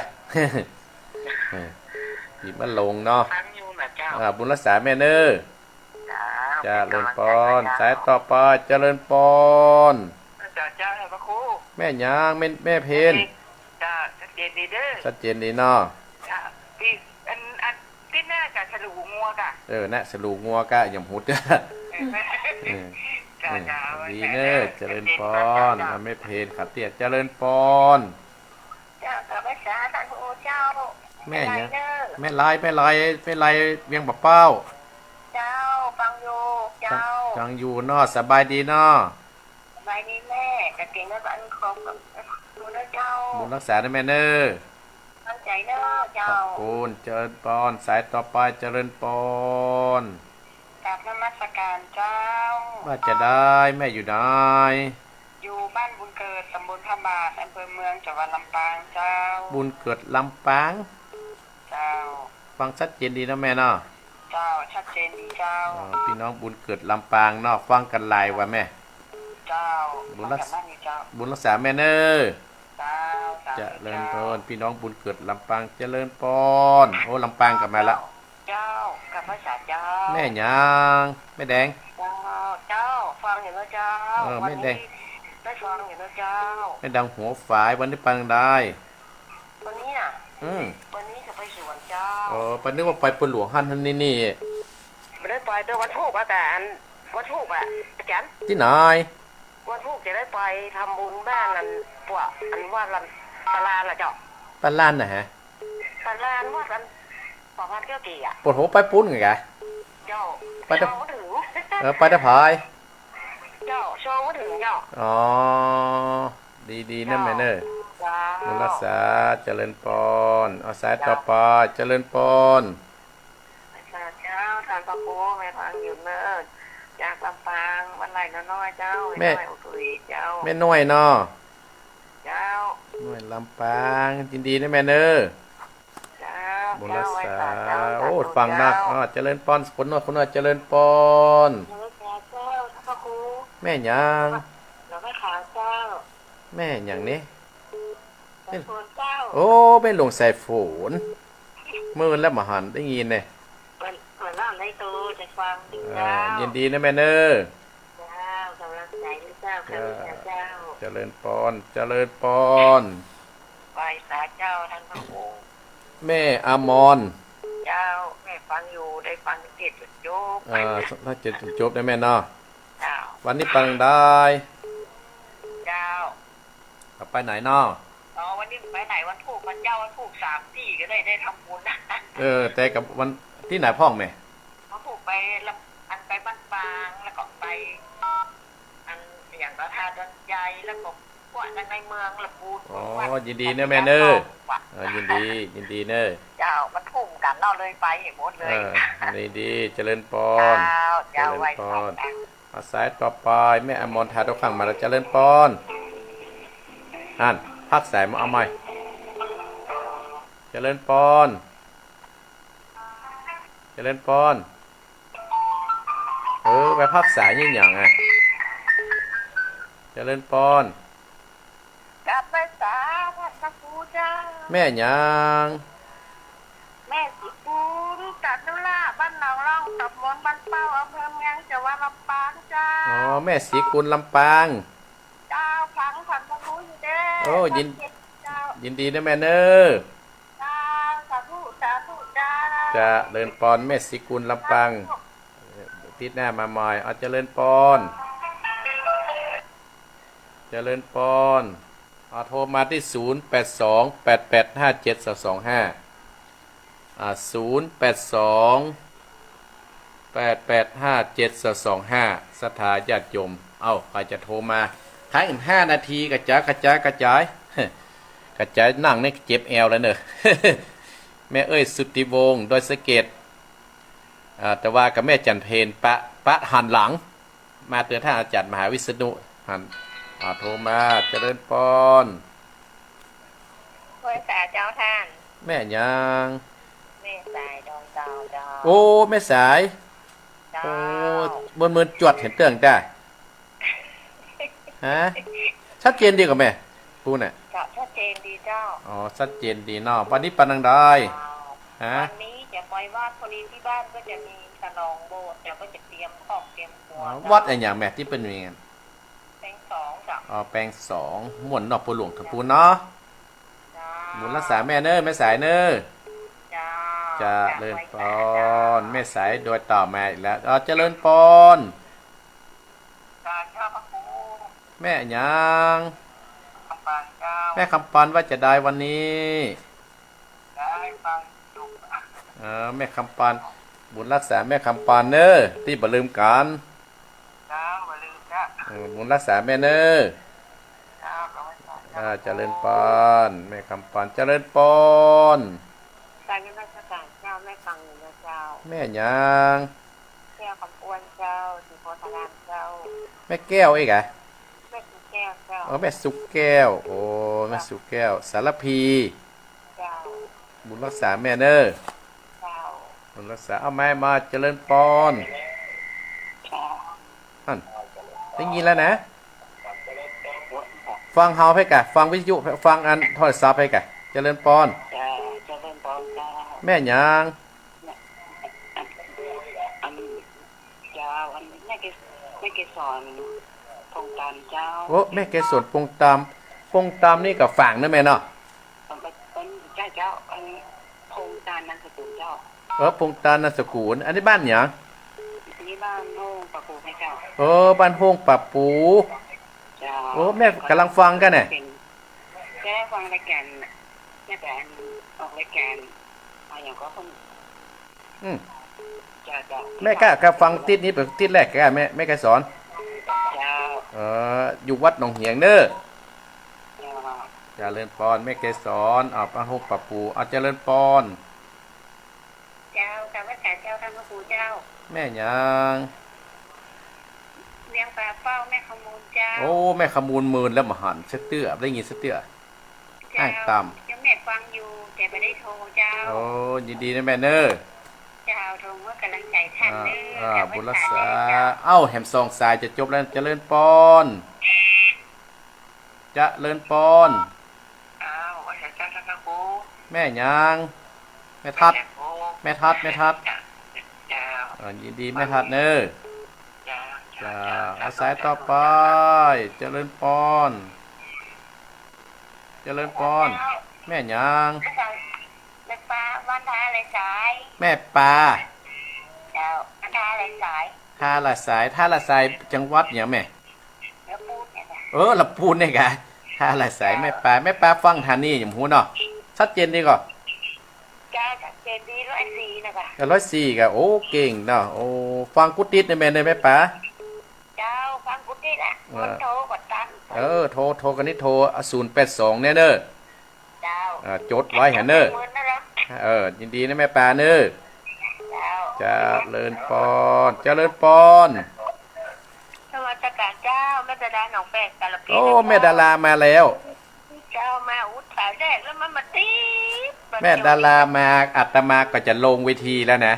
เออ ปี๋มะโรงเนาะ ฟังอยู่นะเจ้า อ่า บุญรักษาแม่เน่อ เจ้า เจริญปอน สายต่อไป เจริญปอน เจ้า เจ้า พระครู แม่หยัง แม่ แม่เพน เจ้า ชัดเจนดีเน่อ ชัดเจนดีเนาะ เจ้า ตี้ อัน อัน ตี้หน้ากะสลูงัวกะ เออ นะ สลูงัวกะ หย่ำหุด เออ เออ เจ้า เจ้า ดีเน่อ เจริญปอน เจ้า อ่ะ แม่เพน ขาวเตี้ย เจริญปอน เจ้า กราบไหว้สาท่านพระครูเจ้า แม่หยัง แม่ไลเน่อ แม่ไล แม่ไล แม่ไล เวียงป่าเป้า เจ้า ฟังอยู่ เจ้า ฟังอยู่เนาะ สบายดีเนาะ สบายดีแม่ กระเตียงในบ้านครอบครัวเจ้า บุญรักษาเน่อแม่เน่อ ตั้งใจ๋เน่อเจ้า ขอบคุณ เจริญปอน สายต่อไป เจริญปอน กราบนมัสการเจ้า ว่าจะได้ แม่อยู่ไหน อยู่บ้านบุญเกิด ตำบลพระบาท อำเภอเมือง จังหวัดลำปางเจ้า บุญเกิดลำปาง เจ้า ฟังชัดเจนดีเนาะแม่เนาะ เจ้า ชัดเจนดีเจ้า เออ พี่น้องบุญเกิดลำปางเนาะ ฟังกั๋นหลายว่ะแม่ เจ้า บุญรัก ฟังกั๋นมากดีเจ้า บุญรักษาแม่เน่อ เจ้า สาธุ เจริญปอน เจ้า พี่น้องบุญเกิดลำปาง เจริญปอน โอ้ ลำปางก็มาละ เจ้า กราบไหว้สาเจ้า แม่หยัง แม่แดง เจ้า เจ้า ฟังอยู่เนาะเจ้า เออ แม่แดง วันนี้ได้ฟังอยู่เนาะเจ้า แม่แดงหัวฝาย วันนี้ไปตางใด วันนี้น่ะ อืม วันนี้จะไปสวนเจ้า เออ ปะนึกว่าไปปนหลวงหั้นหั้นนี่นี่ บ่ได้ไป แต่วันพูกอะ แต่อันวันพูกอะ อาจ๋ารย์ ตี้ไหน วันพูกจะได้ไปทำบุญบ้านอัน พวกอันวัดลำ ปาลานน่ะเจ้า ปาลานน่ะฮะ ปาลานวัดอัน ปอพัดเก้าเกียรติอะ ปะโถ ไปปู๊นไงกะ เจ้า ไปเถอะ เจ้าถึง เออ ไปเถอะผาย เจ้า โช โทรมาถึงเจ้า อ๋อ ดีๆ นะแม่เนอะ เจ้า บุญรักษา เจริญปอน เอาสายต่อไป เจริญปอน เจ้า ท่านพระครู แม่ฟังอยู่เนอะ จากลำปาง บ้านไร่น้อยเจ้า แม่ แม่น้อยอุทุยเจ้า แม่น้อยเนาะ เจ้า น้อยลำปาง ยินดีนะแม่เนอะ เจ้า บุญรักษา เจ้า ไหว้สาเจ้า โอ้ สาธุ ฟังนัก เจ้า อ่า เจริญปอน คนน้อย คนน้อย เจริญปอน เจริญพรเจ้า ท่านพระครู แม่หยัง หลวงแม่ขาวเจ้า แม่หยังนี่ สายฝนเจ้า โอ้ แม่หลวงสายฝน เมินแล้วบ่หันได้ยินเนี่ย เหมือน เหมือนว่าในโตจะฟังดี อ่า เจ้า ยินดีนะแม่เนอะ เจ้า กำลังใจด้วยเจ้า เจ้า ข้าพเจ้าเจ้า เจริญปอน เจริญปอน ไหว้สาเจ้าท่านพระครู แม่อมร เจ้า แม่ฟังอยู่ ได้ฟังตั้งแต่จนจบ อ่า ตั้งแต่จนจบนะแม่เนาะ เจ้า วันนี้ไปตางใด เจ้า ไปไหนเนาะ อ๋อ วันนี้ไปไหน วันธูป วันเจ้า วันธูปสามตี้ก็ได้ ได้ทำบุญนะ เออ แต่กับวัน ตี้ไหนพ่องแม่ วันธูปไปลำ อันไปบ้านปาง แล้วก็ไป อันอย่างก็ท่าดอนใหญ่ แล้วก็พวกนั้นในเมืองละปูน อ๋อ วัด ยินดีนะแม่เนอะ วัด เออ ยินดี ยินดีเนอะ เจ้า มันทุ่มกันเนาะ เลยไปหมดเลย เออ ยินดี เจริญปอน เจ้า เจ้า เจริญปอน ไหว้พระ เอาสายต่อไป แม่อมรถ่ายตกข้างมาแล้ว เจริญปอน อัน พักสายมาเอาใหม่ เจริญปอน เจริญปอน เออ ไปพักสายนี่หยังอ่ะ เจริญปอน กราบไหว้สาท่านพระครูเจ้า แม่หยัง แม่ศรีกุล จตุราช บ้านหนองล่อง ตำบลบ้านเป้า อำเภอเมือง จังหวัดลำปางเจ้า อ๋อ แม่ศรีกุลลำปาง เจ้า ฟังท่านพระครูอยู่เด้อ โอ้ ยิน เจ้า ยินดีนะแม่เนอะ เจ้า สาธุ สาธุ เจ้า เจริญปอน แม่ศรีกุลลำปาง อาทิตย์หน้ามาใหม่ เอา เจริญปอน เจริญปอน อ่า โทรมาตี้ ศูนย์ แปด สอง แปด แปด ห้า เจ็ด สอง สอง ห้า อ่า ศูนย์ แปด สอง แปด แปด ห้า เจ็ด สอง สอง ห้า ศรัทธาญาติโยม เอ้า ใผจะโทรมา ค้างอีกห้านาที กระจาย กระจาย กระจาย กระจาย นั่งนี่เจ็บแอวแล้วเนอะ แม่เอ้ย สุทธิวงศ์ ดอยสะเก็ด อ่า แต่ว่ากับแม่จันเพญ ปะ ปะหันหลัง มาเตือนท่านอาจารย์มหาวิษณุ หัน อ่า โทรมา เจริญปอน ไหว้สาเจ้าท่าน แม่หยัง แม่สายดอยเต่าเจ้า โอ้ แม่สาย เจ้า โอ้ เมินๆ จวดเห็นเตื้องจ้า ฮะ ชัดเจนดีกว่าแม่ ปูน่ะ เจ้า ชัดเจนดีเจ้า อ๋อ ชัดเจนดีเนาะ วันนี้ไปตางใด เจ้า ฮะ วันนี้จะไปวัด พอดีที่บ้านก็จะมีฉลองโบสถ์ เดี๋ยวก็จะเตรียมครอบเตรียมครัว อ๋อ เจ้า วัดอะหยังแม่ตี้เปิ้นมีงาน แปงสองเจ้า อ๋อ แปงสอง ม่วนเนาะ ปูหลวงเถิงปูนเนาะ เจ้า บุญรักษาแม่เนอะ แม่สายเนอะ เจ้า เจริญปอน แม่สายดอยเต่ามาอีกแล้ว อ๋อ เจริญปอน เจ้า พระครู แม่หยัง คำปานเจ้า แม่คำปานว่าจะใดวันนี้ ได้ฟังอยู่ เออ แม่คำปาน บุญรักษาแม่คำปานเนอะ ตี้บ่ลืมกั๋น เจ้า บ่ลืมนะ เออ บุญรักษาแม่เนอะ เจ้า ขอให้สาธุ อ่า เจริญปอน แม่คำปาน เจริญปอน กราบนมัสการเจ้า แม่ฟังอยู่นะเจ้า แม่หยัง แก้วคำอ้วนเจ้า ศรีโพธารามเจ้า แม่แก้วเอกอะ แม่สุแก้วเจ้า เออ แม่สุแก้ว โอ้ แม่สุแก้ว สารภี เจ้า บุญรักษาแม่เนอะ เจ้า บุญรักษา เอาไมค์มา เจริญปอน เจ้า อั้น ได้ยินแล้วนะ ฟังเฮาไปกะ ฟังวิทยุ ฟังอันโทรศัพท์ไปกะ เจริญปอน เจ้า เจริญปอนเจ้า แม่หยัง อัน เจ้า อัน แม่เก แม่เกสร พงษ์ตันเจ้า โอ้ แม่เกสร พงษ์ตัน พงษ์ตันนี่ก็ฝางเนอะแม่เนาะ เจ้า เจ้า อัน พงษ์ตันนามสกุลเจ้า เออ พงษ์ตันนามสกุล อันนี้บ้านหยัง นี่บ้านโฮงป่าปูไหมเจ้า เออ บ้านโฮงป่าปู เจ้า โอ้ แม่ก๋ำลังฟังกั๋นเนี่ย แม่ฟังรายการ แม่แต่อันออกรายการ อะหยังก็คง อืม เจ้า เจ้า แม่ก็ ก็ฟังติ๊ดนี้เป๋นติ๊ดแรกก็ แม่ แม่เกสร เจ้า เออ อยู่วัดหนองเหียงเน่อ เจ้า เจริญปอน แม่เกสร อ้าว ปะฮงปะปู อ้าว เจริญปอน เจ้า กราบไหว้สาเจ้า ต้านพระครูเจ้า แม่หยัง เวียงป่าเป้า แม่ขมูลเจ้า โอ้ แม่ขมูลเมินแล้วบ่หันสักเตื้อ ได้ยินสักเตื้อ เจ้า อ้างตาม เจ้าแม่ฟังอยู่ แต่บ่ได้โทรเจ้า โอ้ ยินดีนะแม่เน่อ เจ้า โทรเพื่อก๋ำลังใจ๋ต้านเน่อ อ่า อ่า กราบไหว้ บุญรักษา สาเจ้า เอ้า แหมสองสายจะจบแล้ว เจริญปอน เจริญปอน อ้าว ไหว้สาเจ้า ต้านพระครู แม่หยัง แม่ทัด แม่ทัด แม่ทัด เจ้า อ่า ยินดีแม่ทัดเน่อ เจ้า เจ้า เจ้า เอาสายต่อไป เจริญปอน เจริญปอน แม่หยัง แม่ปา บ้านท่าลาดสาย แม่ปา เจ้า บ้านท่าลาดสาย ท่าลาดสาย ท่าลาดสาย จังหวัดหยังแม่ ลำพูนเนี่ยจ้ะ เออ ลำพูนเนี่ยกะ ท่าลาดสาย เจ้า แม่ปา แม่ปาฟังสถานีอยู่บ่ฮู้เนาะ ชัดเจนดีก่อ เจ้า ชัดเจนดี ร้อยสี่นะกะ เออ ร้อยสี่กะ โอ้ เก่งเนาะ โอ้ ฟังกู้ติ๊ดนะแม่เน่อ แม่ปา เจ้า ฟังกู้ติ๊ดอะ เออ คนโทรก็ตัน เออ โทร โทรกั๋นนี่ โทร อ่ะ ศูนย์แปดสองเนี่ยเน่อ เจ้า อ่า จดไว้หันเน่อ เออ ยินดีนะแม่ปาเน่อ เจ้า เจริญปอน เจริญปอน นมัสก๋านเจ้า แม่ดาราหนองแปง กาฬสินธุ์ โอ้ แม่ดารามาแล้ว เจ้า มาอุดสายแรกแล้วมันมาติ๊บ แม่ดารามา อาตมาก็จะลงเวทีแล้วนะ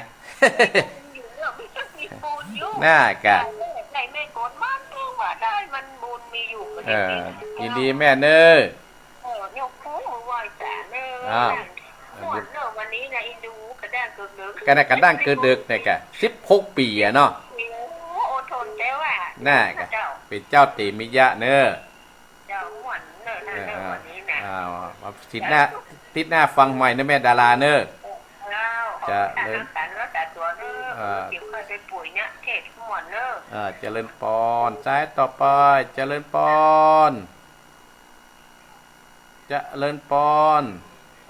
อยู่เรื่องมีปูนอยู่ น่ากะ สายแรกในแม่กลบ้านเมืองว่าได้มันบุญมีอยู่ เออ ยินดีแม่เน่อ เออ ยกมือไหว้สาเน่อ อ้าว ม่วนเน่อ วันนี้นะ อินดูกระด้างกึกดึก กะน่ะ กระด้างกึกดึกเนี่ยกะ สิบหกปี๋อะเนาะ โอ้ อดทนแต่ว่า น่ากะ เจ้า เป๋นเจ้าเตมิยะเน่อ เจ้า ม่วนเน่อ น่ะ เน่อ เออ วันนี้นะ อ้าว ติ๊ดหน้า ติ๊ดหน้าฟังใหม่นะแม่ดาราเน่อ เจ้า เจริญ สาธุ สาธุเน่อ เออ เดี๋ยวค่อยไปป่วยเนี่ย เทศน์ม่วนเน่อ เออ เจริญปอน สายต่อไป เจริญปอน เจริญปอน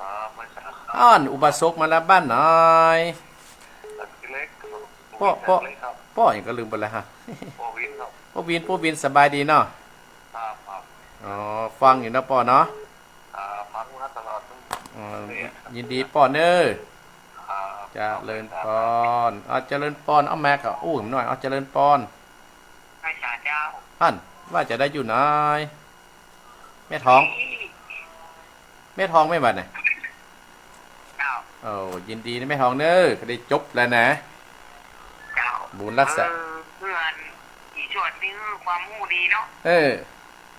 ครับ มาจาก อ้อน อุบาสกมาแล้วบ้านไหน หลักกิเหล็กครับ ป้อ ป้อ เล็กครับ ป้อหยังก็ลืมไปแล้วฮะ ป้อวินครับ ป้อวิน ป้อวินสบายดีเนาะ ครับ ครับ อ๋อ ฟังอยู่เนาะป้อเนาะ ครับ ฟังมาตลอด อ๋อ เนี่ย ยินดีป้อเน่อ ครับ เจริญปอน อ่ะ เจริญปอน เอาแม่ก็อู้หน่อย เอา เจริญปอน ไหว้สาเจ้า อั้น ว่าจะได้อยู่ไหน แม่ทอง แม่ทองแม่นบ่เนี่ย เจ้า โอ้ ยินดีนะแม่ทองเน่อ ก็ได้จบแล้วนะ เจ้า บุญรักษา เออ เปื้อนอีส่วนนี่คือความฮู้ดีเนาะ เออ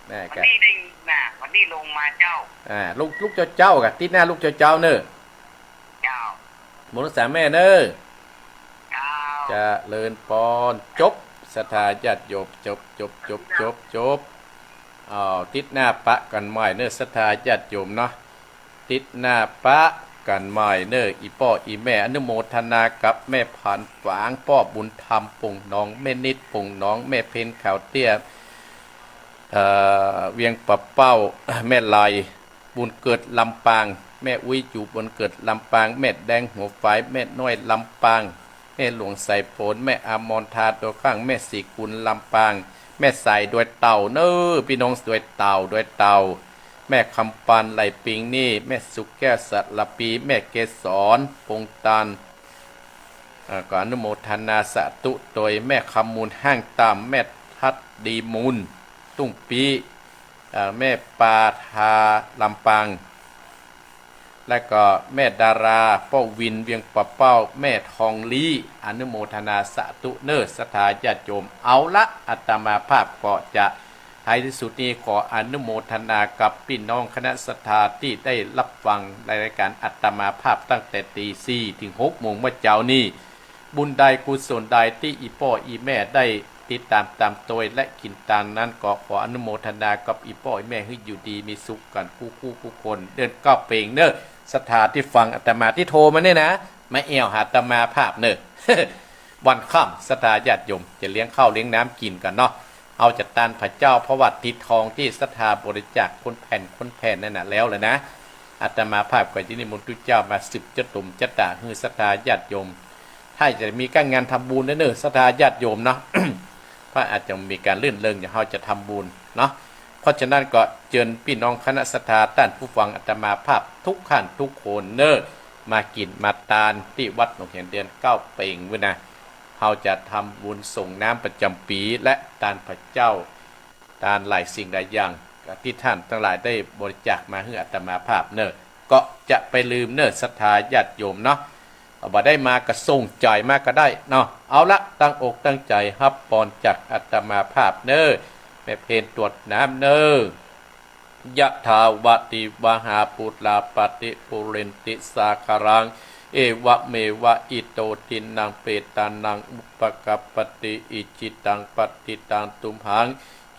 แม่ วัน ก็ นี้ได้ยินมา วันนี้ลงมาเจ้า อ่า ลุก ลุกเจ๊าๆ กะ ติ๊ดหน้าลุกเจ๊าๆ เน่อ เจ้า บุญรักษาแม่เน่อ เจ้า เจริญปอน จบ ศรัทธาญาติโยม จบ จบ จบ จบ จบ อ้าว ติ๊ดหน้าปะกั๋นใหม่เน่อ ศรัทธาญาติโยมเนาะ ติ๊ดหน้าปะกั๋นใหม่เน่อ อี่ป้ออี่แม่ อนุโมทนากับแม่ผานฝาง ป้อบุญธรรมป่งหนอง แม่นิดป่งหนอง แม่เพ็ญขาวเตี้ย เอ่อ เวียงป่าเป้า แม่ไล บุญเกิดลำปาง แม่อุ๊ยอยู่บุญเกิดลำปาง แม่แดงหัวฝาย แม่น้อยลำปาง แม่หลวงสายฝน แม่อมรทาตัวข้าง แม่ศรีกุลลำปาง แม่สายดอยเต่าเน่อ ปี้น้องดอยเต่า ดอยเต่า แม่คำปานไหล่ปิงนี่ แม่สุขแก้วสระปี แม่เกสร ปงตาน เอ่อ ก็อนุโมทนาสาธุโตย แม่คำมูลห้างตาม แม่ทัดดีมูล ตุ้งปี้ เอ่อ แม่ปาทาลำปาง และก็แม่ดารา ป้อวินเวียงป่าเป้า แม่ทองลี้ อนุโมทนาสาธุเน่อ ศรัทธาญาติโยม เอาละ อาตมาภาพก็จะ ท้ายที่สุดนี้ขออนุโมทนากับปี้น้องคณะศรัทธาตี้ได้ฮับฟังรายก๋านอาตมาภาพตั้งแต่ตีสี่เถิงหกโมงเมื่อเจ๊านี้ บุญใดกุศลใดตี้อี่ป้ออี่แม่ได้ติดต๋ามต๋ามโตยและกิ๋นตางนั้น ก็ขออนุโมทนากับอี่ป้ออี่แม่หื้ออยู่ดีมีสุขกั๋นกู้คู่กู้คน เดือนเก้าเป๋งเน่อ ศรัทธาตี้ฟังอาตมาตี้โทรมาเนี่ยนะ มาแอ่วหาอาตมาภาพเน่อ วันค่ำศรัทธาญาติโยมจะเลี้ยงข้าวเลี้ยงน้ำกิ๋นกั๋นเนาะ เอาจากตานพระเจ้า เพราะว่าติดทองตี้ศรัทธาบริจาคคนแผ่นคนแผ่นนั่นน่ะแล้วเลยนะ อาตมาภาพก็จะนิมนต์ตุ๊เจ้ามาสืบจะตุ่มจะต๋าหื้อศรัทธาญาติโยม ถ้าจะมีก้างงานทำบุญเน่อ ศรัทธาญาติโยมเนาะ เพราะอาจจะมีก๋านรื่นเริง อย่างเฮาจะทำบุญเนาะ เพราะฉะนั้นก็เจิญปี้น้องคณะศรัทธาต้านผู้ฟังอาตมาภาพทุกท่านทุกคนเน่อ มากิ๋นมาตานตี้วัดหนองเหียนเดือนเก้าเป๋งวื้อนะ เฮาจะทำบุญส่งน้ำประจ๋ำปี๋ และตานผาเจ้า ตานหลายสิ่งหลายอย่าง ตี้ต้านตังหลายได้บริจาคมาหื้ออาตมาภาพเน่อ ก็จะไปลืมเน่อศรัทธาญาติโยมเนาะ บ่ได้มาก็ส่งใจ๋มาก็ได้เนาะ เอาละ ตั้งอกตั้งใจ๋ฮับปอนจากอาตมาภาพเน่อ แม่เพนตวดน้ำเน่อ ยะถาวะริวะหาปูราปะริปูเรนติสาคารัง เอวะเมวะอิโตทินังเปตานังอุปะกัปปะติ อิจฉิตังปัตถิตังตุมหัง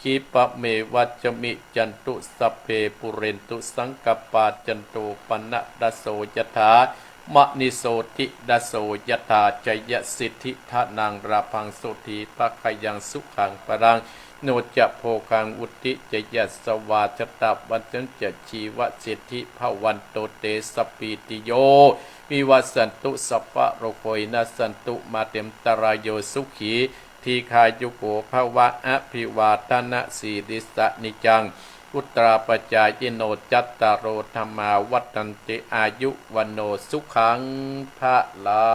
ขีปะเมวะสะมิจฉันตุ สัพเพปูเรนตุสังกัปปา จันโทปะนะระโสยะถา มะณิโชติระโสยะถา ชยสิทธิธานัง ราพังโสติภะคะยัง สุขังพะลัง โนจะโภคัง วุฑฒิจะยัสสะวา ชะตะวัณฑัญจะ จีวะสิทธิภะวันโต เตสะปะปิติโย วิวัสสันตุ สัพพะโรโค วินัสสันตุ มาเตอันตะราโย สุขี ทีฆายุโกภะวะ อะภิวาทะนะสีลิสสะ นิจจัง วุฑฒาปะจายิโน จัตตาโรธัมมา วัฑฒันติ อายุ วัณโณ สุขัง พะลั